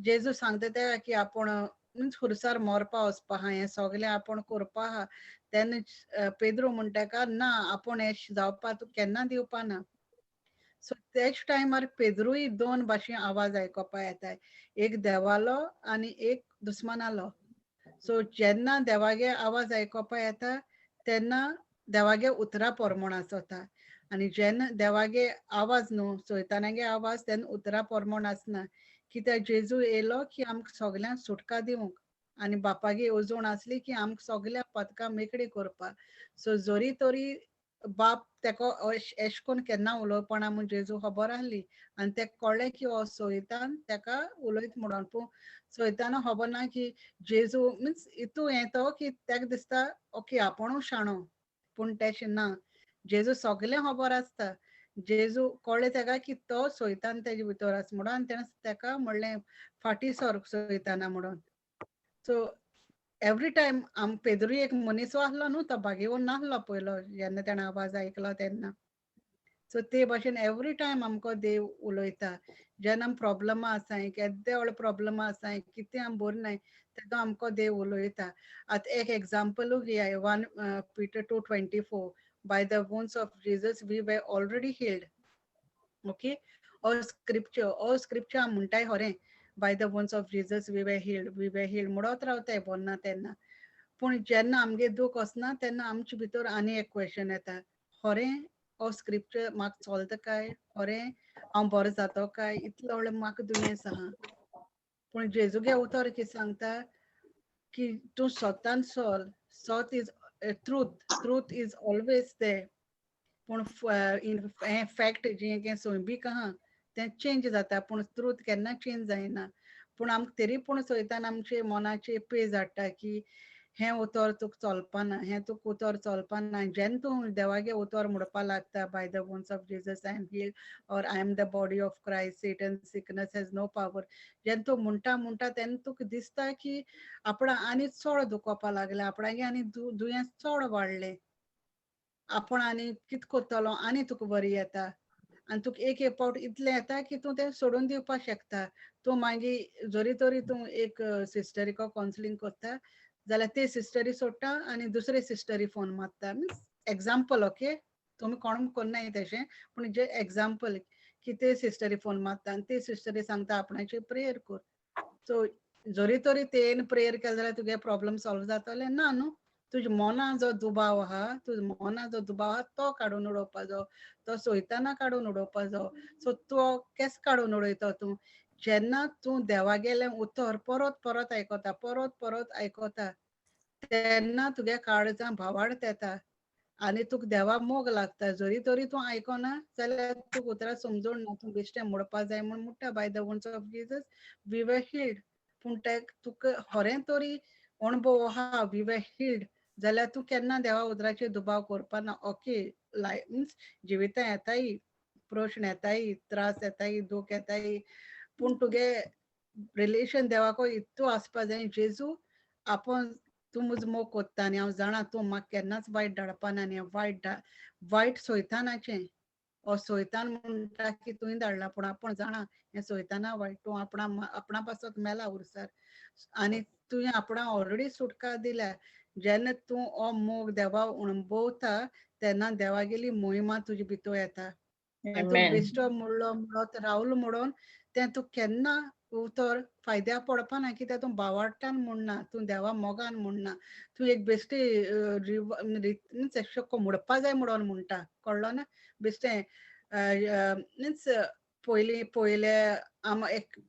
जेजू सांगता तेका की आपूण मिन्स खुर्सार मरपा वचपा आहा, हें सगळें आपूण करपा आहा. तेन्ना पेद्रू म्हणटा तेका ना, आपूण हें जावपा तूं केन्ना दिवपा ना. सो त्याच टायमार पेद्रूय दोन भाशेन आवाज आयकोपा येताय, एक देवालो आनी एक दुस्मानालो. सो जेन्ना देवागे आवाज आयकोपा येता तेन्ना देवागे उतरां पोरमोण आसता, आनी जेन्ना देवागे आवाज न्हू सैतानागे आवाज तेन्ना उतरां पोरमोण आसना. कित्याक जेजू येयलो की आमकां सगल्यांक सुटका दिवंक, आनी बापागे येवजण आसली की आमकां सगल्या पदकां मेकळी करपाक. सो जरी तरी बाप तेका एश कोन्न केन्ना उलोवपाना म्हूण जेजू खबर आहली आनी तेका कळ्ळें की हो सैतान तेका उलयता म्हणून. पूण सैताना खबर ना की जेजू मिन्स इतू हें तो की तेका दिसता ओके आपुणूय शाणो, पूण तेशें ना. जेजू सगलें खबर आसता. जेजू कळ्ळें तेका की तो सैतान तेजे भितर आसा म्हणून, आनी तेणें तेका म्हणलें फाटीं सर सैताना म्हणून. सो एवरी टायम आम पेद्रूय एक मनीस आहलो न्हू, तो भागेवन नासलो पयलो जेन्ना तेणें आवाज आयकलो तेन्ना. सो ते भाशेन एवरी टायम आमकां देव उलयता. जेन्ना आम प्रॉब्लमा आसाय, केद्दे व्हडले प्रॉब्लमा आसाय, कितें आम बरें नाय, तेन्ना आमकां देव उलयता. आतां एक एग्जाम्पलूय घेया, 1 Peter 2:24, by the wounds of Jesus we were already healed. Okay, हो स्क्रिप्चर, हो स्क्रिप्चर आम म्हणटाय खरें, By the wounds of Jesus we were healed, we were healed म्हणत रावताय बोन्ना तेन्ना. पूण जेन्ना आमगे दूख वचना तेन्ना आमचे भितर आनी एक क्वेश्चन येता, खरें हो स्क्रिप्चर म्हाका चलता काय, खरें हांव बरो जातो काय, इतलो व्हडलें म्हाका दुयेंस आहा. पूण जेजूगे उतर कितें सांगता की तूं सतान चल, सत is truth, truth is always there. पूण इन हें फॅक्ट जें कितें सोंबीक आहा तें चेंज जाता, पूण ट्रूथ केन्ना चेंज जायना. पूण आमकां तरी पूण सैतान आमचे मनाचेर पेज हाडटा की हें उतर तुका चलपाना, हें तुका उतर चलपाना. जेन्ना तूं देवागे उतर म्हणपा लागता, by the wounds of Jesus I am healed or I am the body of Christ, Satan sickness has no power, जेन्ना तूं म्हणटा म्हणटा तेन्ना तुका दिसता की आपणा आनी चड दुखोवपा लागलें, आपणागे आनी दुयेंस चड वाडलें, आपूण आनी कितें करतलो, आनी तुका बरी येता. आनी तुका एक एक पावट इतलें येता की तूं तें सोडून दिवपाक शकता. तूं मागीर जरी तरी तूं एक सिस्टरीक कावन्सिलींग करता जाल्यार ते सिस्टरी सोडटा आनी दुसरे सिस्टरी फोन मारता. मिन्स एग्जाम्पल, ओके, तुमी कोण करनाय तशें, पूण जे एग्जाम्पल की ते सिस्टरी फोन मारता आनी ते सिस्टरी सांगता आपणाचेर प्रेयर कर. सो जरी तरी तेन प्रेयर केलें जाल्यार तुगे प्रॉब्लम सॉल्व जातलें ना न्हू. तुज्या मना जो दुबाव आहा, तुज्या मना जो दुबाव आहा तो काडून उडोवपाचो, तो सोयताना काडून उडोवपाचो. सो तो केस काडून उडयता तूं जेन्ना तूं देवागेलें उतर परत परत आयकता, परत परत आयकता, तेन्ना तुगे काळजां भावार्थ येता आनी तुका देवा मोग लागता. जरी तरी तूं आयकना जाल्यार तुका उतरां समजून ना, तूं बेश्टें म्हणपा जाय म्हूण म्हणटा, by the wounds of Jesus we were healed. पूण ते तुका खरें तरी अणभव आहा we were healed जाल्यार तूं केन्ना देवा उतराचेर दुबाव करपा ना. ओके, लायफ मिन्स जिवितां येताय, प्रश्न येताय, त्रास येताय, दूख येताय, पूण तुगे रिलेशन देवाको इतू आसपा जाय, जेजू आपूण तूं म्हजो मोग कोत्ता आनी हांव जाणा तूं म्हाका केन्नाच वायट धाडपा ना आनी वायट सोयतानाचें, हो सोयतान म्हणटा की तुवें धाडला, पूण आपूण जाणा हें सोयताना वायट, तूं आपणा पासत मेला उरसार आनी तुवें आपणा ऑलरेडी सुटका दिल्या. जेन्ना तूं हो मोग देवा अणभवता तेन्ना देवागेली मोहिमा तुजे भितर येता. आनी तूं बेश्टो म्हणलो म्हणत रावलो म्हणून तें तूं केन्ना उतर फायद्या पडपा ना, कित्याक तूं बावाडटान म्हणना, तूं देवा मोगान म्हणना, तूं एक बेश्टी मिन्स एशें म्हणपा जाय म्हणून म्हणटा, कळ्ळो ना. बेश्टें मिन्स पयलीं पयले आम एक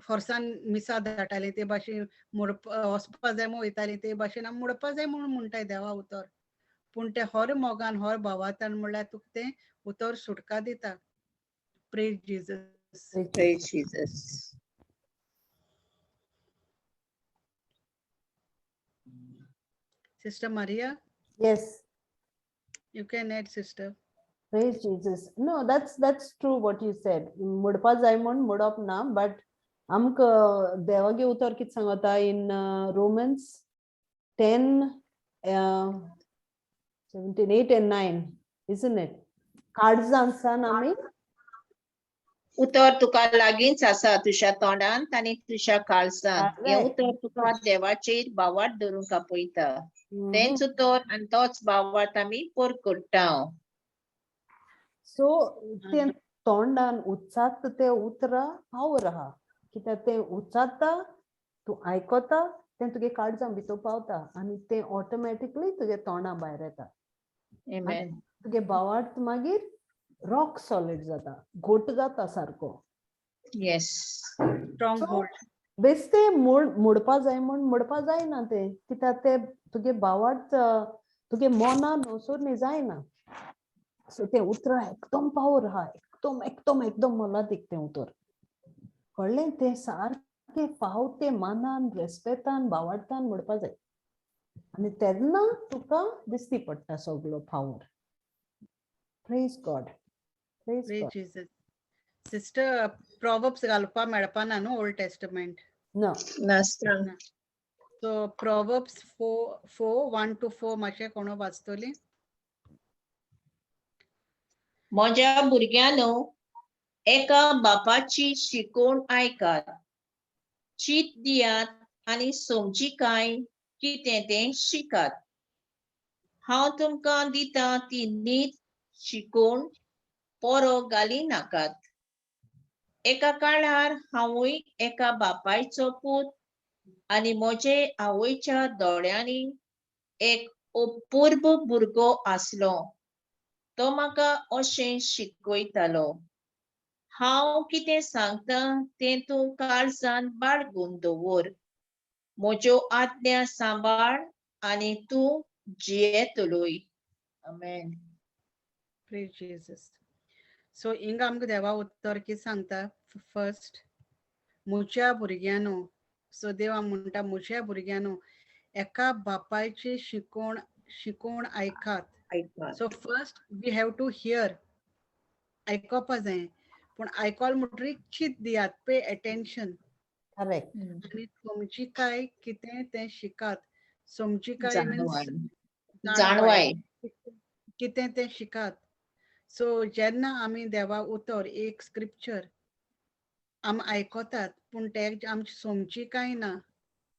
फोर्सान मिसा धाडटालीं ते भाशेन वचपा जाय म्हूण वयतालीं ते भाशेन आमी म्हणपा जाय म्हूण म्हणटाय देवा उतर, पूण तें हर मोगान हर भावार्थान म्हणल्यार तुका तें उतर सुटका दिता. Praise Jesus. Praise Jesus. Sister Maria? Yes. You can add, sister. Praise Jesus. No, that's true what you said. मुडपा जाय म्हूण मुडप ना, but आमकां देवागे उतर कितें सांगता in Romans 10, 17, 8 and 9, isn't it? काळजान आमी उतर तुका लागींच आसा, तुज्या तोंडांत आनी तुज्या काळजांत. हें उतर तुका देवाचेर भावार्थ धरूंक आपयता. तेंच उतर आनी तोच भावार्थ आमी पोर करता. सो तें तोंडान उच्चारता तें उतरां पावर आहा, कित्याक तें उच्चारता तूं आयकता तें तुगे काळजां भितर पावता आनी तें ऑटोमॅटिकली तुगे तोंडा भायर येता. तुगे भावार्थ मागीर रॉक सॉलिड जाता, घोट जाता सारको. येस. Strong hold. बेश्टे मोडपा जाय म्हूण मोडपा जायना तें, कित्याक तें तुगे भावार्थ तुगे मनान वचून न्ही जायना. सो तें उतरां एकदम पावर आहा, एकदम एकदम एकदम मोलादीक तें उतर, कळ्ळें. तें सारकें फाव तें मानान रेस्पेतान भावार्थान म्हणपा जाय आनी तेन्ना तुका दिश्टी पडटा सगलो power. Praise God. Praise Praise God. Jesus. Sister, Proverbs घालपा मेळपा ना न्हू ओल्ड टेस्टमेंट? ना. नासता. So Proverbs 4, 1 to 4 मातशें कोण वाचतली? म्हज्या भुरग्यांनो, एका बापाची शिकोवण आयकात, चीत दियात आनी समजिकाय कितें तें शिकात. हांव तुमकां दितां ती नीत शिकोवण पोरो घाली नाकात. एका काळार हांवूय एका बापायचो पूत आनी म्हजे आवयच्या दोळ्यांनी एक अपूर्व भुरगो आसलो. तो म्हाका अशें शिकयतालो, हांव कितें सांगता तें तूं काळजान बाळगून दवर, म्हज्यो आज्ञा सांबाळ आनी तूं जियेतलोय. आमेन. Praise Jesus. सो हिंगा आमकां देवा उतर कितें सांगता? फर्स्ट, म्हज्या भुरग्यांनो. सो देवा म्हणटा, म्हज्या भुरग्यांनो, एका बापायची शिकोवण शिकोवण आयकात. आयकात. So first we have to hear, आयकोपा जाय. पूण आयकोल म्हणटरीर चिंत दियात, पे अटेन्शन. करेक्ट. आनी समजिकाय कितें तें शिकात. समजिकाय मिन्स जाणवाय, जाणवाय. कितें तें शिकात. सो जेन्ना आमी देवा उतर एक स्क्रिप्चर आमी आयकतात, पूण ते आमची समजिकाय ना,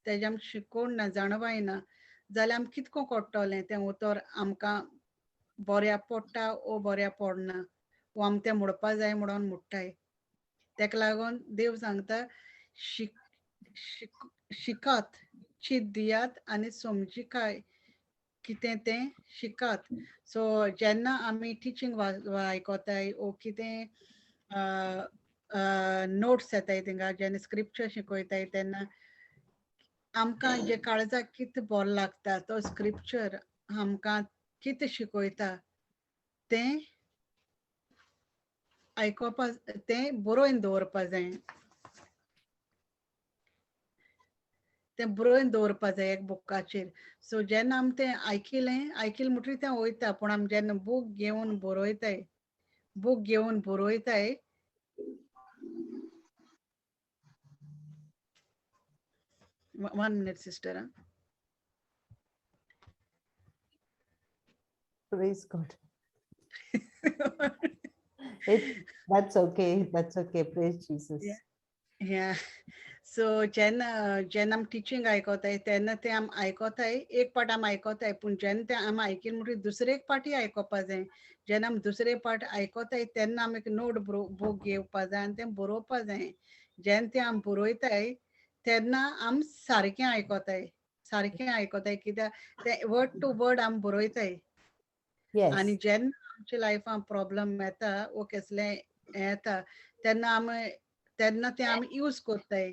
तेजें आमकां शिकोवण ना, जाणवाय ना, जाल्यार आमकां कितको कळटलें तें उतर आमकां बऱ्या पडटा ओ बऱ्या पडना, वो आम तें म्हणपा जाय म्हणून म्हणटाय. तेका लागून देव सांगता, शिक शिक शिकात, चिंत दियात आनी समजिकाय कितें तें शिकात. सो जेन्ना आमी टिचींग आयकोताय ओ कितें नोट्स येताय थिंगा, जेन्ना स्क्रिप्चर शिकयताय तेन्ना आमकां जे काळजाक कितें बरो लागता तो स्क्रिप्चर आमकां कितें शिकयता तें आयकोपा, तें बरोवन दवरपा जाय. तें बरोवन दवरपा जाय एक बुकाचेर. सो जेन्ना आमी तें आयकिलें, आयकिलें म्हणटरीर तें वयता. पूण आमी जेन्ना बूक घेवन बरयताय, बूक घेवन बरयताय, one minute sister. Praise God. That's okay. That's okay. Praise Jesus. Yeah. So जेन्ना जेन्ना आमी टिचींग आयकोताय तेन्ना तें आमी आयकोताय, एक पाट आमी आयकोताय, पूण जेन्ना तें आमी आयकिलें म्हणटरीर दुसरे एक पाटी आयकोपा जाय. जेन्ना आमी दुसरे पाट आयकोताय तेन्ना आमी एक नोट बूक घेवपा जाय आनी तें बरोवपा जाय. जेन्ना तें आमी बरयताय तेन्ना आमी सारकें आयकोताय, सारकें आयकोताय, कित्याक तें वर्ड टू वर्ड आमी बरयताय. आनी जेन्ना आमच्या लायफान प्रॉब्लम येता वो कसलें हें येता तेन्ना आमी तेन्ना तें आमी यूज कोत्ताय.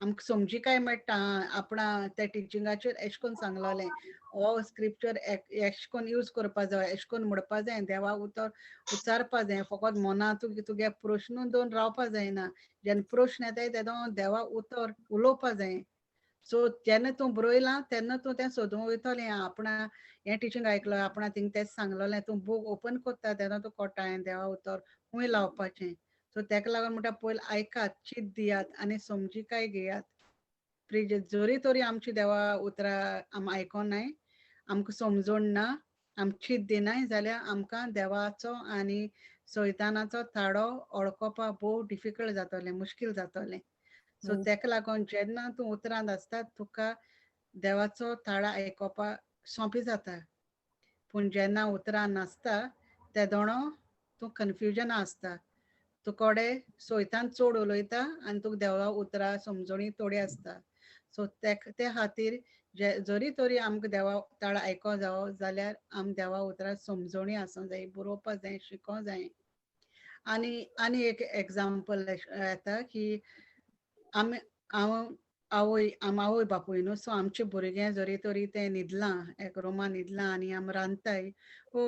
आमकां समजिकाय मेळटा, आपणा त्या टिचिंगाचेर एशें कोन्न सांगलोलें, हो स्क्रिप्चर एशें कोन्न यूज करपा जाय, एशें कोन्न म्हणपा जाय, देवा उतर उच्चारपा जाय. फकत मना तुगे प्रश्न दवरून रावपा जायना. जेन्ना प्रश्न येताय तेदो देवा उतर उलोवपा जाय. सो जेन्ना तूं बरयलां तेन्ना तूं तें सोदूंक वयतलें, आपणा हें टिचींग आयकलो, आपणा थिंग तेंच सांगलोलें, तूं बूक ओपन कोत्ता तेन्ना तूं कोट्टा हें देवा उतर खूंय लावपाचें. सो तेका लागून म्हणटा, पयलीं आयकात, चिंत दियात आनी समजिकाय घेयात. प्लीज, जरी तरी आमची देवा उतरां आमी आयकोनाय, आमकां समजून ना, आमी चिंत दिनाय जाल्यार आमकां देवाचो आनी सैतानाचो ताळो वळखोवपाक भोव डिफिकल्ट जातलें, मुश्कील जातलें. सो तेका लागून जेन्ना तूं उतरांत आसता तुका देवाचो ताळो आयकोपाक सोंपें जाता. पूण जेन्ना उतरां नासता तेदोणो तूं कन्फ्युजन आसता, तुकोडे सोयतान चड उलयता आनी तुका देवा उतरां समजणी थोडी आसता. सो ते खातीर जरी तरी आमकां देवा ताळो आयको जावो जाल्यार आमी देवा उतरां समजणी आसूंक जाय, बरोवपा जाय, शिकोंक जाय. आनी आनी एक एग्जाम्पल येता की आमी हांव आवय, आम आवय बापूय न्हू, सो आमचे भुरगें जरी तरी तें न्हिदलां, एक रुमान न्हिदलां आनी आमी रांदताय वो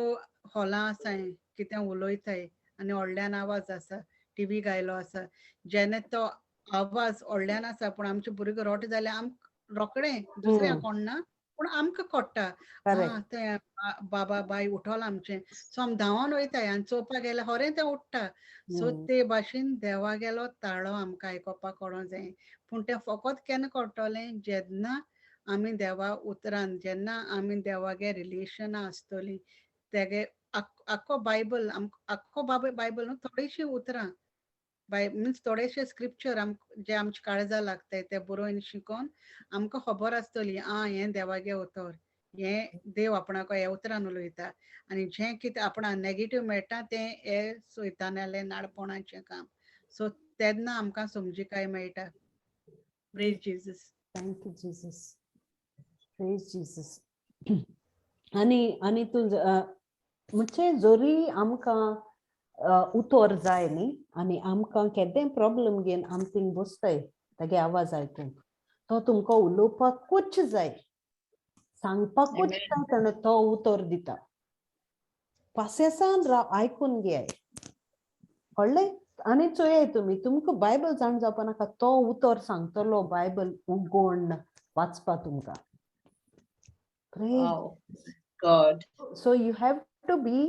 हॉलां आसाय, कितें उलयताय आनी व्हडल्यान आवाज आसा, टिवी घायलो आसा, जेन्ना तो आवाज व्हडल्यान आसा पूण आमचे भुरगे रोट जाल्यार आमकां रोखडें दुसऱ्याक कोण ना पूण आमकां कळटा, आं तें बाबा बाय उठोलां आमचें. सो आमी धांवोन वयताय आनी चोवपाक गेल्यार खरें तें उठ्ठा. सो ते भाशेन देवा गेलो ताळो आमकां आयकोपाक कळोंक जाय. पूण तें फकत केन्ना कळटलें, जेन्ना आमी देवा उतरान, जेन्ना आमी देवागे रिलेशनां आसतलीं, तेगे आख्खो बायबल, आख्खो बायबल न्हू, थोडीशीं उतरां बाय मिन्स थोडेशे स्क्रिप्चर जे आमच्या काळजा लागताय ते बरोवन शिकोन आमकां खबर आसतली, आं हें देवागे उतर, हें देव आपणाक ह्या उतरान उलयता आनी जें कितें आपणाक नेगेटीव मेळटा तें हे सैतानालें नाडपणाचें काम. सो तेन्ना आमकां समजिकाय मेळटा. Praise Jesus. Thank you Jesus. Praise Jesus. आनी आनी तूं म्हणजे जरी आमकां उतर जाय न्ही, आनी आमकां केदें प्रॉब्लम घेवन आम थिंग बसताय तागे आवाज आयकूंक, तो तुमकां उलोवपाकूच जाय, सांगपाकूच Amen. जाय, ताणें तो उतर दिता. पासियेंसान राव, आयकून घेयाय, कळ्ळें? आनी चोयाय तुमी, तुमकां बायबल जाण जावपा नाका, तो उतर सांगतलो बायबल उगोण वाचपा तुमकां. Praise. Wow. God. So you have to be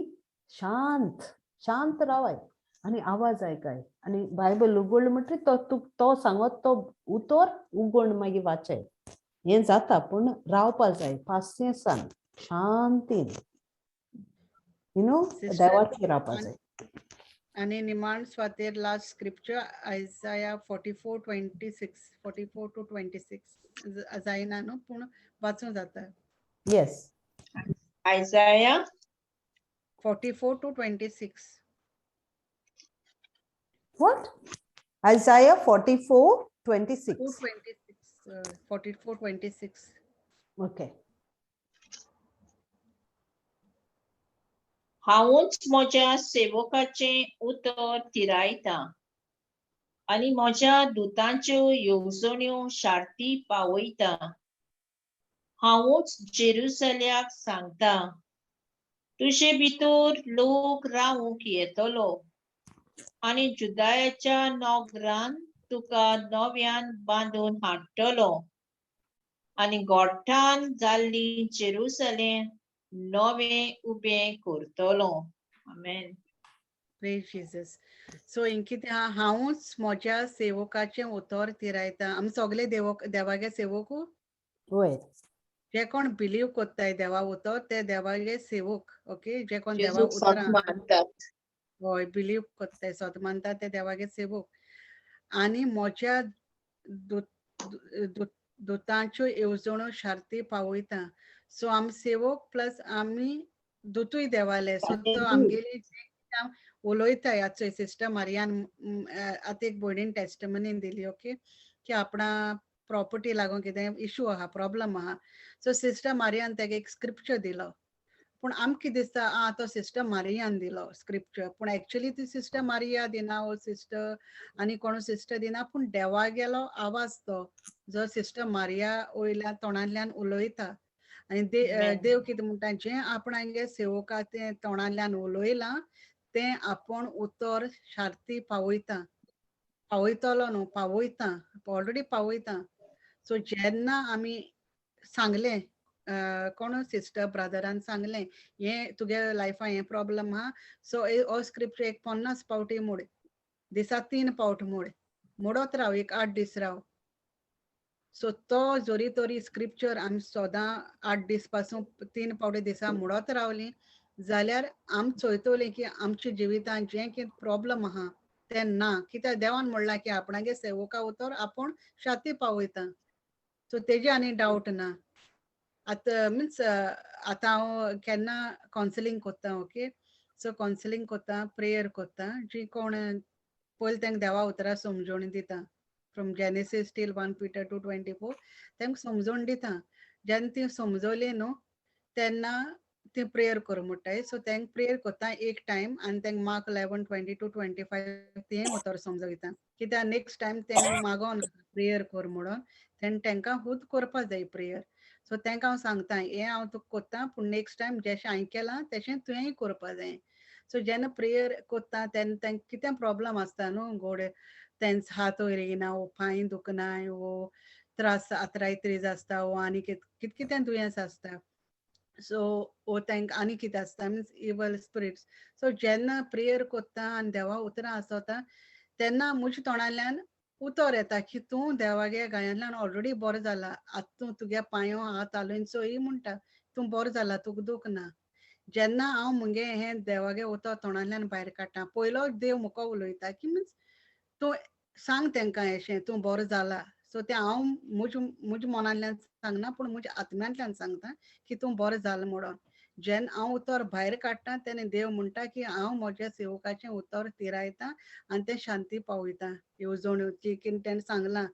शांत, शांत रावाय आनी आवाज आयकाय आनी बायबल उगडलें म्हणटकीर तो तो सांगत तो उतर उगोण मागीर वाचाय. हें जाता, पूण रावपा जाय पासियेंसान, शांतीन, you know, Sister, देवाचेर रावपा जाय. आनी निमाण स्वातेर last scripture Isaiah 44:26, 44 to 26 जायना न्हू, पूण वाचूं जाता. Yes. Isaiah 44 to 26. What? Isaiah 44:26. 2 26, 44:26. Okay. हांवूच म्हज्या सेवकाचें उतर तिरायता आनी म्हज्या दुतांच्यो येवजण्यो शार्ती पावयता. हांवूच जेरुसल्याक सांगता, तुजे भितर लोक रावूंक येतलो आनी जुदायाच्या नगरान तुका नव्यान बांदून हाडटलो आनी गोठान जाल्ली जेरुसलेम नवें उबें करतलो. आमेन. Praise Jesus. So हिंग कितें आहा, हांवूच म्हज्या सेवकाचें उतर तिरायता. आमी सगळे देवक देवागे सेवकू. वय. जे कोण बिलीव कोत्ताय देवा उतर ते देवागे सेवक. ओके, जे कोण देवा जेजूक सत उतरां मानतात. हय, बिलीव कोत्ताय, सत मानता ते देवागे सेवक. आनी म्हज्या दुतांच्यो येवजण्यो शार्ती पावयता. सो आमी सेवक प्लस आमी दुतूय देवाले. सो तो आमगेली जे कितें उलयताय आतां सिस्टर मारियान आतां एक भयणीन टेस्टमनी दिली, ओके, की आपणा प्रॉपर्टी लागून कितें इशू आहा, प्रॉब्लम आहा. सो सिस्टर मारियान ताका एक स्क्रिप्चर दिलो, पूण आमकां कितें दिसता, आं, तो सिस्टर मारियान दिलो स्क्रिप्चर, पूण एक्चुली ती सिस्टर मारिया दिना वो सिस्टर आनी कोण सिस्टर दिना, पूण देवा गेलो आवाज तो जो सिस्टर मारिया वयल्या तोंडांतल्यान उलयता. आनी Amen. देव कितें म्हणटा, जें आपणागे सेवका तें तोंडांतल्यान उलयलां तें आपूण उतर शार्ती पावयता, पावयतलो न्हू, पावयता, ऑलरेडी पावयता. सो जेन्ना आमी सांगलें, कोण सिस्टर ब्रदरान सांगलें, हें तुगे लायफान हें प्रॉब्लम आहा, सो हो स्क्रिप्चर एक 50 पावटी मोड, दिसा 3 पावट मोड, मोडत राव, एक 8 दीस राव. सो तो जरी तरी स्क्रिप्चर आमी सदां 8 दीस पासून 3 पावटी दिसा मोडत रावली जाल्यार आम चोयतली की आमच्या जिवितांत जें कितें प्रॉब्लम आहा तें ना. कित्याक देवान म्हणलां की आपणागे सेवका उतर आपूण शाती पावयता. सो तेजे आनी डावट ना. आतां मिन्स आतां हांव केन्ना कावन्सिलींग कोत्ता, ओके, सो कावन्सिलींग कोत्ता, प्रेयर कोत्ता, जी कोण पयलीं तांकां देवा उतरां समजोवणी दिता, from Genesis till 1 Peter 2:24 तांकां समजोवन दिता. जेन्ना ती समजवली न्हू तेन्ना ती प्रेयर कर म्हणटाय. सो तांकां प्रेयर कोत्ता एक टायम आनी तांकां मार्क 11:22-25 तें उतर समजयता, कित्याक नेक्स्ट टायम तें मागोन प्रेयर कर म्हणून तेन्ना तांकां खूद करपा जाय प्रेयर. सो तांकां हांव सांगता, हें हांव तुका कोत्ता, पूण नेक्स्ट टायम जशें हांवें केलां तशें तुवेंय करपा जाय. सो जेन्ना प्रेयर कोत्ता तेन्ना तांकां कितें प्रॉब्लम आसता न्हू, गोडे तेंच हात वयर येयना वो पांय दुखनाय वो त्रास आत्रायत्रीज आसता वो आनी कित कित कितें दुयेंस आसता. सो वो तांकां आनी कितें आसता, मिन्स इवल स्पिरिट्स. सो जेन्ना प्रेयर कोत्ता आनी देवा उतरां आसता तेन्ना म्हज्या तोंडांतल्यान उतर येता की तूं देवागे गायांतल्यान ऑलरेडी बरो जाला, आतां तूं तुगे पांयो हात हालोवन चोय म्हणटा, तूं बरो जाला, तुका दूख ना. जेन्ना हांव मुगे हें देवागे उतर तोंडांतल्यान भायर काडटा, पयलो देव म्हाका उलयता की मिन्स तूं सांग तांकां अशें तूं बरो जाला. सो तें हांव म्हज्या मनांतल्यान सांगना, पूण म्हज्या आत्म्यांतल्यान सांगता की तूं बरो जाला म्हणून. जेन्ना हांव उतर भायर काडटा तेन्ना देव म्हणटा की हांव म्हज्या सेवकाचें उतर तिरायता आनी तें शांती पावयता येवजण जी कितें तेणें सांगलां.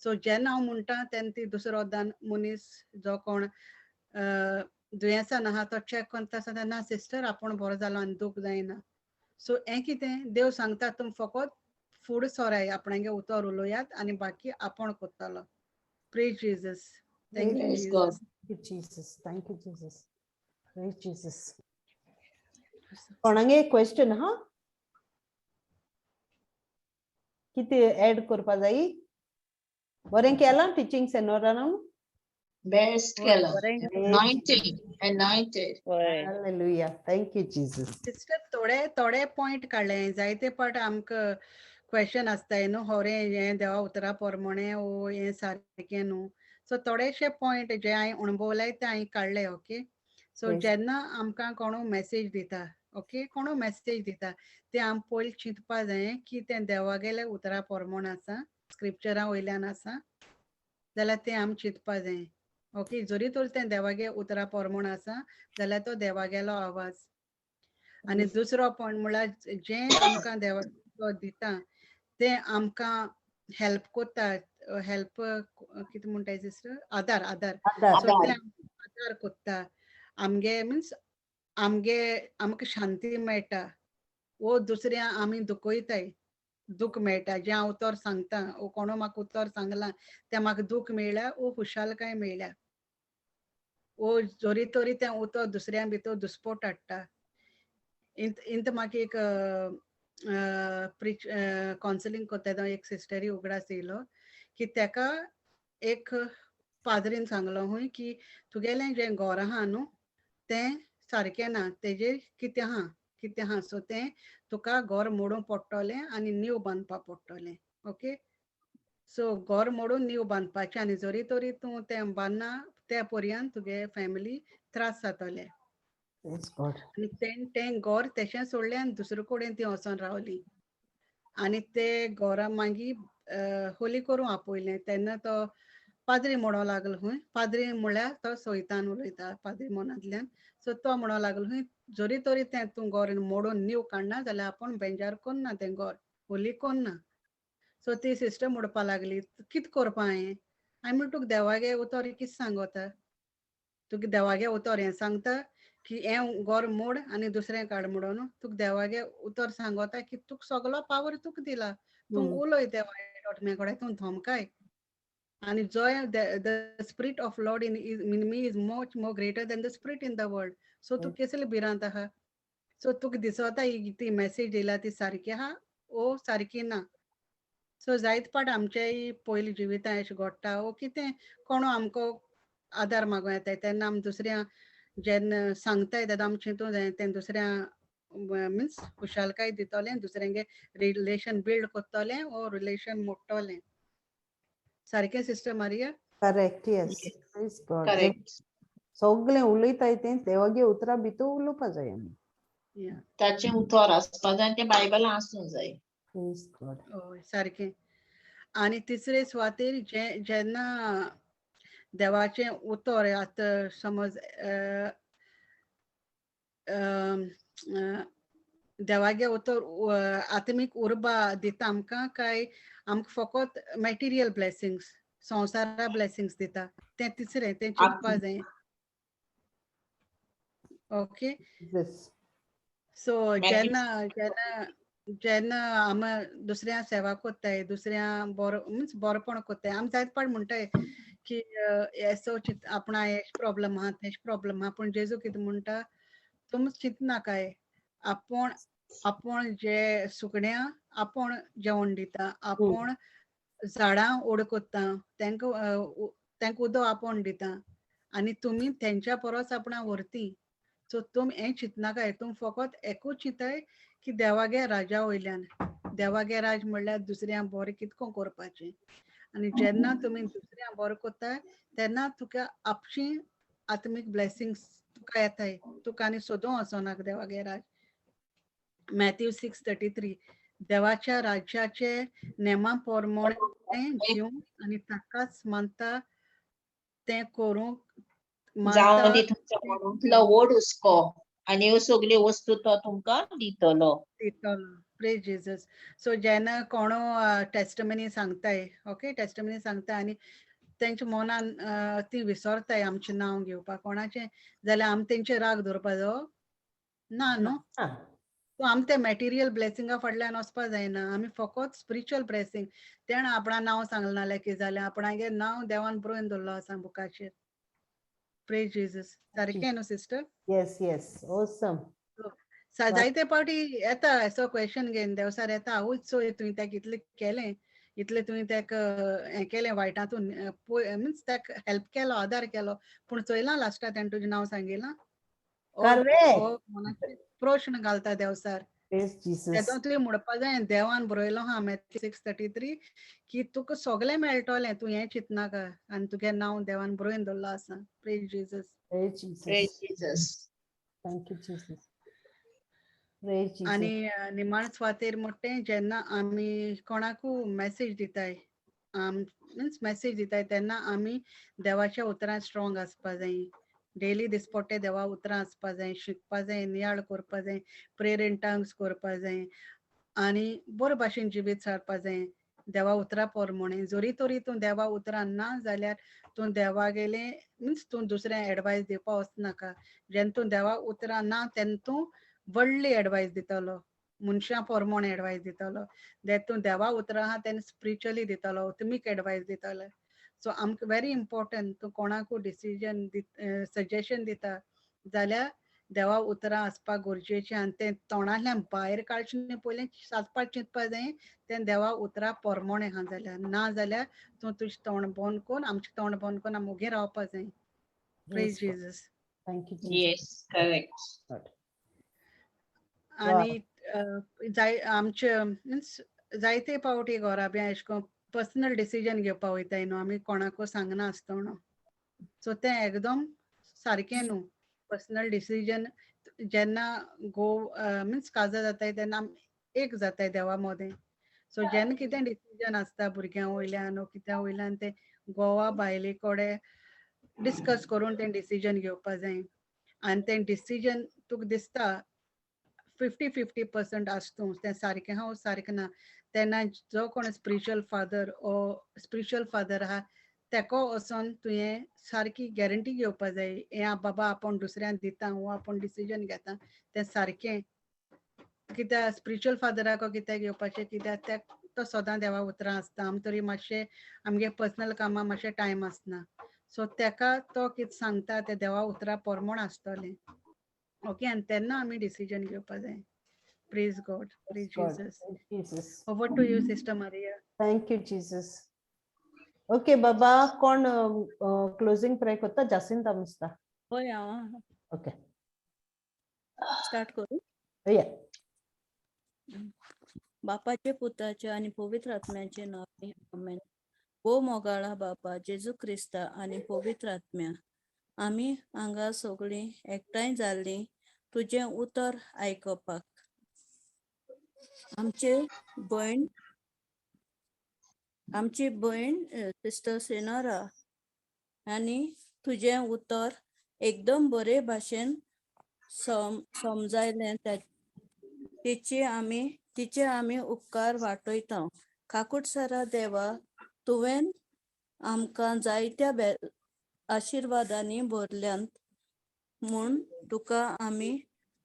सो जेन्ना हांव म्हणटा तेन्ना ती दुसरो दान मनीस जो कोण दुयेंसान आहा तो चॅक करता आसतना ना सिस्टर आपूण बरो जालो आनी दूख जायना. सो हें कितें देव सांगता तुमी फकत फुडें सराय आपणागे उतर उलोयात आनी बाकी आपूण करतलो. Praise Jesus. Thank you Praise God. Jesus. Thank you, Jesus. Thank you, Jesus. Praise Jesus. कोणागे एक क्वेश्चन हा, कितें एड करपा जाय? बरें केलां टिचींग सेनोरान. बेस्ट केला. Anointed, anointed. Hallelujah. Thank you, Jesus. Sister थोडे थोडे पॉयंट काडले, जायते पाट आमकां क्वेश्चन आसताय न्हू, होरें हें देवा उतरा प्रमाणें ओ हें सारकें न्हू. सो थोडेशे पॉयंट जे हांवें अणभवलाय ते हांवें काडले. ओके, सो जेन्ना आमकां कोणू मॅसेज दिता, ओके, कोणू मॅसेज दिता ते आम पयलीं चिंतपा जाय की तें देवागेले उतरा प्रमाण आसा, स्क्रिप्चरा वयल्यान आसा जाल्यार तें आमी चिंतपा जाय. ओके, जरी तर तें देवागे उतरा प्रमाण आसा जाल्यार तो देवागेलो आवाज. आनी दुसरो पॉयंट म्हणल्यार जें आमकां देवा दिता तें आमकां हेल्प करता. हेल्प कितें म्हणटाय सिस्टर? आदार, आदार. सो तें आदार करता आमगे, मिन्स आमगे आमकां शांती मेळटा वो दुसऱ्या आमी दुखयताय दूख मेळटा. जें हांव उतर सांगता वो कोणो म्हाका उतर सांगलां तें म्हाका दूख मेळ्ळ्या वो खुशालकाय मेळ्ळ्या वो जरी तरी तें उतर दुसऱ्या भितर दुस्पोट हाडटा. इंत इंत म्हाका एक प्रिच कावन्सिलींग करता तेन्ना एक सिस्टरी उगडास येयलो की तेका एक पाद्रीन सांगलो हूंय की तुगेलें जें घोर आहा न्हू तें सारकें ना, तेजेर कितें आहा कितें आहा, सो तें तुका घोर मोडूंक पडटलें आनी नीव बांदपाक पडटलें. ओके, सो घोर मोडून नीव बांदपाचें आनी जरी तरी तूं तें बांदना त्या पर्यंत तुगे फॅमिली त्रास जातले. आनी तें घोर तेशें सोडलें आनी दुसरे कडेन ती वचोन रावली आनी ते घोरा मागीर होली करूंक आपयलें. तेन्ना तो पाद्री म्हणो लागलो खंय, पाद्री म्हणल्यार तो सोयतान उलयता पाद्री मनांतल्यान. सो तो म्हणो लागलो खंय जरी तरी तें तूं घोर मोडून नीव काडना जाल्यार आपूण बेंजार कोन्ना तें घोर होली कोन्ना. सो ती सिस्टर म्हणपा लागली कितें करपा हांवें, हांवें म्हणलें तुका देवागे उतर कितें सांगता, तुका देवागे उतर हें सांगता की हें घोर मोड आनी दुसरें काड म्हणून, तुका देवागे उतर सांगता की तुका सगलो पावर तुका दिला, तूं उलय त्या वायट आत्म्या कडेन, तूं धमकाय. आनी जोय the spirit of Lord in me is much more greater than the spirit in the world. So तूं केसले भिरांत आहा, सो तुका दिसता ही ती मॅसेज दिला ती सारकी आहा ओ सारकी ना. सो जायत पाट आमचेय पयलीं जिवितांत अशें घडटा ओ कितें कोणो आमकां आदार मागूं येता तेन्ना आमी दुसऱ्या जेन्ना सांगताय तेन्ना आमी चिंतूं जाय तें दुसऱ्या मिन्स खुशालकाय दितलें, दुसऱ्यांगे रिलेशन बिल्ड करतलें ओ रिलेशन मोडटलें. सारकें sister Maria? Correct, yes. Praise God. Correct. सगळें उलयताय तें देवागे उतरां भितर उलोवपा जाय आमी. ताचें उतर आसपा जाय, तें बायबलां आसूंक जाय. Praise God. हय सारकें. आनी तिसरे सुवातेर जेन्ना देवाचें उतर आतां समज देवागे उतर आत्मीक उर्बा दिता आमकां काय आमकां फकत मॅटिरियल ब्लेसिंग्स, संवसारा ब्लेसिंग्स दिता, तें तिसरें तें चिंतपा जाय. ओके, सो जेन्ना जेन्ना जेन्ना आमी दुसऱ्या सेवा कोत्ताय, दुसऱ्या बरो मिन्स बरोपण कोत्ताय, आमी जायते पाट म्हणटाय की एसो चिंत आपणा हेच प्रॉब्लम आहा तेच प्रॉब्लम आहा, पूण जेजू कितें म्हणटा तुमी चिंतनाकाय, आपूण आपूण जे सुकण्या आपूण जेवण दिता, आपूण झाडां ओड कोत्ता, तांकां तांकां उदक आपोवन दिता आनी तुमी तेंच्या परस आपणा व्हरती. सो तुमी हें चिंतनाकाय, तुमी फकत एकूच चिंताय की देवागे राजा वयल्यान, देवागे राज म्हणल्यार दुसऱ्या बरें कितको करपाचें. आनी जेन्ना तुमी दुसऱ्या बरें कोत्ताय तेन्ना तुका आपशी आत्मीक ब्लेसिंग्स तुका येताय, तुका आनी सोदूंक वचोनाका देवागे राज. मॅथ्यू 6:33 देवाच्या राज्याचे नेमा प्रमाणे जीवन आनी ताकाच मानता तें करूंक जावं मार्ता दी तुमच्या मनांतलो व्हड हुस्को आनी ह्यो सगल्यो वस्तू तो तुमकां दितलो. दितलो. प्रेज जीजस. सो जेन्ना कोणो टेस्टमनी सांगताय, ओके, टेस्टमनी सांगता आनी तेंच्या मनान ती विसरताय आमचें नांव घेवपाक कोणाचें, जाल्यार आमी तेंचेर राग दवरपा जावो ना न्हू. सो आमी ते मॅटिरियल ब्लेसिंगा फाटल्यान वचपा जायना, आमी फकत स्पिरिच्युअल ब्लेसिंग. तेणें आपणा नांव सांगलें नाल्यार कितें जालें, आपणागेर नांव देवान बरोवन दवरलो आसा बुकाचेर. प्रेज जीजस. सारकें न्हू सिस्टर? Yes, yes. Awesome. जायते पावटी येता असो क्वेश्चन घेवन देवसार येता, आवूच चोय तुवें ताका इतलें केलें, इतलें तुवें ताका हें केलें, वायटांतून मिन्स ताका हेल्प केलो, आदार केलो, पूण चोयलां लास्टा तेणें तुजें नांव सांगिलां? Correct. प्रश्न घालता देवसार. Praise Jesus. तेदो तुवें म्हणपा जाय देवान बरयलो आहा मॅथ्यू 6:33 की तुका सगळें मेळटलें, तूं हें चिंतनाका आनी तुगे नांव देवान बरोवन दवरलो आसा. Praise Jesus. Praise Jesus. Praise Jesus. Thank you Jesus. Praise Jesus. आनी निमाण सुवातेर म्हणटा जेन्ना आमी कोणाकू मॅसेज दिताय, मिन्स मॅसेज दिताय तेन्ना आमी देवाच्या उतरान स्ट्रॉंग आसपा जाय. डेली दिसपट्टे देवा उतरां आसपा जाय, शिकपा जाय, नियाळ करपा जाय, प्रेयर इन टंग्स करपा जाय आनी बरे भाशेन जिवीत सारपा जाय देवा उतरां प्रमाणे. जरी तरी तूं देवा उतरां ना जाल्यार तूं देवागेले मिन्स तूं दुसऱ्यांक एडवायस दिवपा वचनाका. जेन्ना तूं देवा उतरां ना तेन्ना तूं व्हडली एडवायस दितलो, मनशां प्रमाणे एडवायस दितलो. जेन्ना तूं देवा उतरां आहा तेन्ना स्पिरिच्युअली दितलो, तुमीक एडवायस दितले. सो आमकां वेरी इम्पॉर्टंट तूं कोणाकू डिसिजन सजेशन दिता जाल्यार देवा उतरां आसपाक गरजेचें आनी तें तोंडांतल्यान भायर काडचें न्हय पयलीं सातपाट चिंतपा जाय तें देवा उतरां प्रमाणे आहा जाल्यार. ना जाल्यार तूं तुजें तोंड बंद करून, आमचें तोंड बंद करून आमी ओगी रावपा जाय. Praise Jesus. Thank you Jesus. Yes, correct. आनी जाय आमचे मिन्स जायते पावटी घोराब्या अशें करून पर्सनल डिसिजन घेवपा वयताय न्हू आमी, कोणाकू सांगना आसतना. सो तें एकदम सारकें न्हू. पर्सनल डिसिजन जेन्ना घोव मिन्स काजार जाताय तेन्ना आमी एक जाताय देवा मदें. सो जेन्ना कितें डिसिजन आसता भुरग्यां वयल्यान वो कित्या वयल्यान तें घोवा बायले कडेन डिस्कस करून तें डिसिजन घेवपा जाय. आनी तें डिसिजन तुका दिसता 50-50% आसतू तें सारकें आहा वो सारकें ना, तेन्ना जो कोण स्पिरिच्युअल फादर ओ स्पिरिच्युअल फादर आहा तेको वचोन तुवें सारकी गॅरंटी घेवपा जाय, हें बाबा आपूण दुसऱ्यांक दिता वो आपूण डिसिजन घेता तें सारकें. कित्याक स्पिरिच्युअल फादराक कित्याक घेवपाचें, कित्याक ते तो सदां देवा उतरां आसता, आम तरी मातशें आमगे पर्सनल कामां मातशें टायम आसना. सो तेका तो कितें सांगता तें देवा उतरां प्रमाण आसतलें. ओके, आनी तेन्ना आमी डिसिजन घेवपा जाय. Praise God. Praise Jesus. Jesus. Over to you sister Maria. Thank you Jesus. Okay बाबा, कोण क्लोजिंग प्रे करता? जासिंता मिस्ता. हय, हांव. ओके. स्टार्ट करूं? या. बापाचे, पुताचे आनी पवित्र आत्म्याचे नांव, आमेन. ओ मोगाळा बापा जेजू क्रिस्ता आनी पवित्र आत्म्या, आमी हांगा सगळीं एकठांय जाल्लीं तुजें उतर आयकुपाक. आमचे भयण, आमची भयण सिस्टर सिनोरा आनी तुजें उतर एकदम बरे भाशेन समजायलें, तिचे आमी उपकार वाटयता. काकुटसरा देवा, तुवें आमकां जायत्या आशिर्वादांनी भरल्यांत म्हूण तुका आमी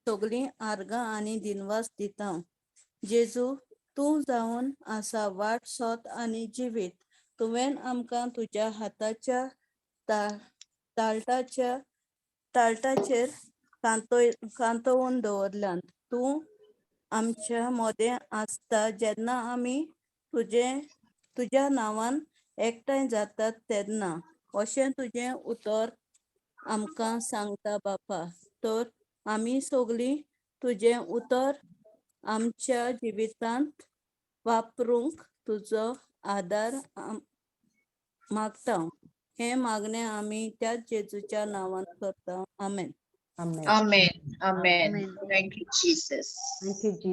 सगळीं आर्गां आनी दिनवास दिता. जेजू, तूं जावन आसा वाट, सोत आनी जिवीत. तुवें आमकां तुज्या हाताच्या ताळटाचेर कांतोवन दवरल्यात. तूं आमच्या मदें आसता जेन्ना आमी तुज्या नांवान एकठांय जातात तेन्ना, अशें तुजें उतर आमकां सांगता बापा. तर आमी सगळीं तुजें उतर आमच्या जिवितांत वापरूंक तुजो आदार मागता. हें मागणें आमी त्याच जेजूच्या नांवान करता. आमेन. Amen. Amen. Amen. Thank you, Jesus. Thank you, Jesus.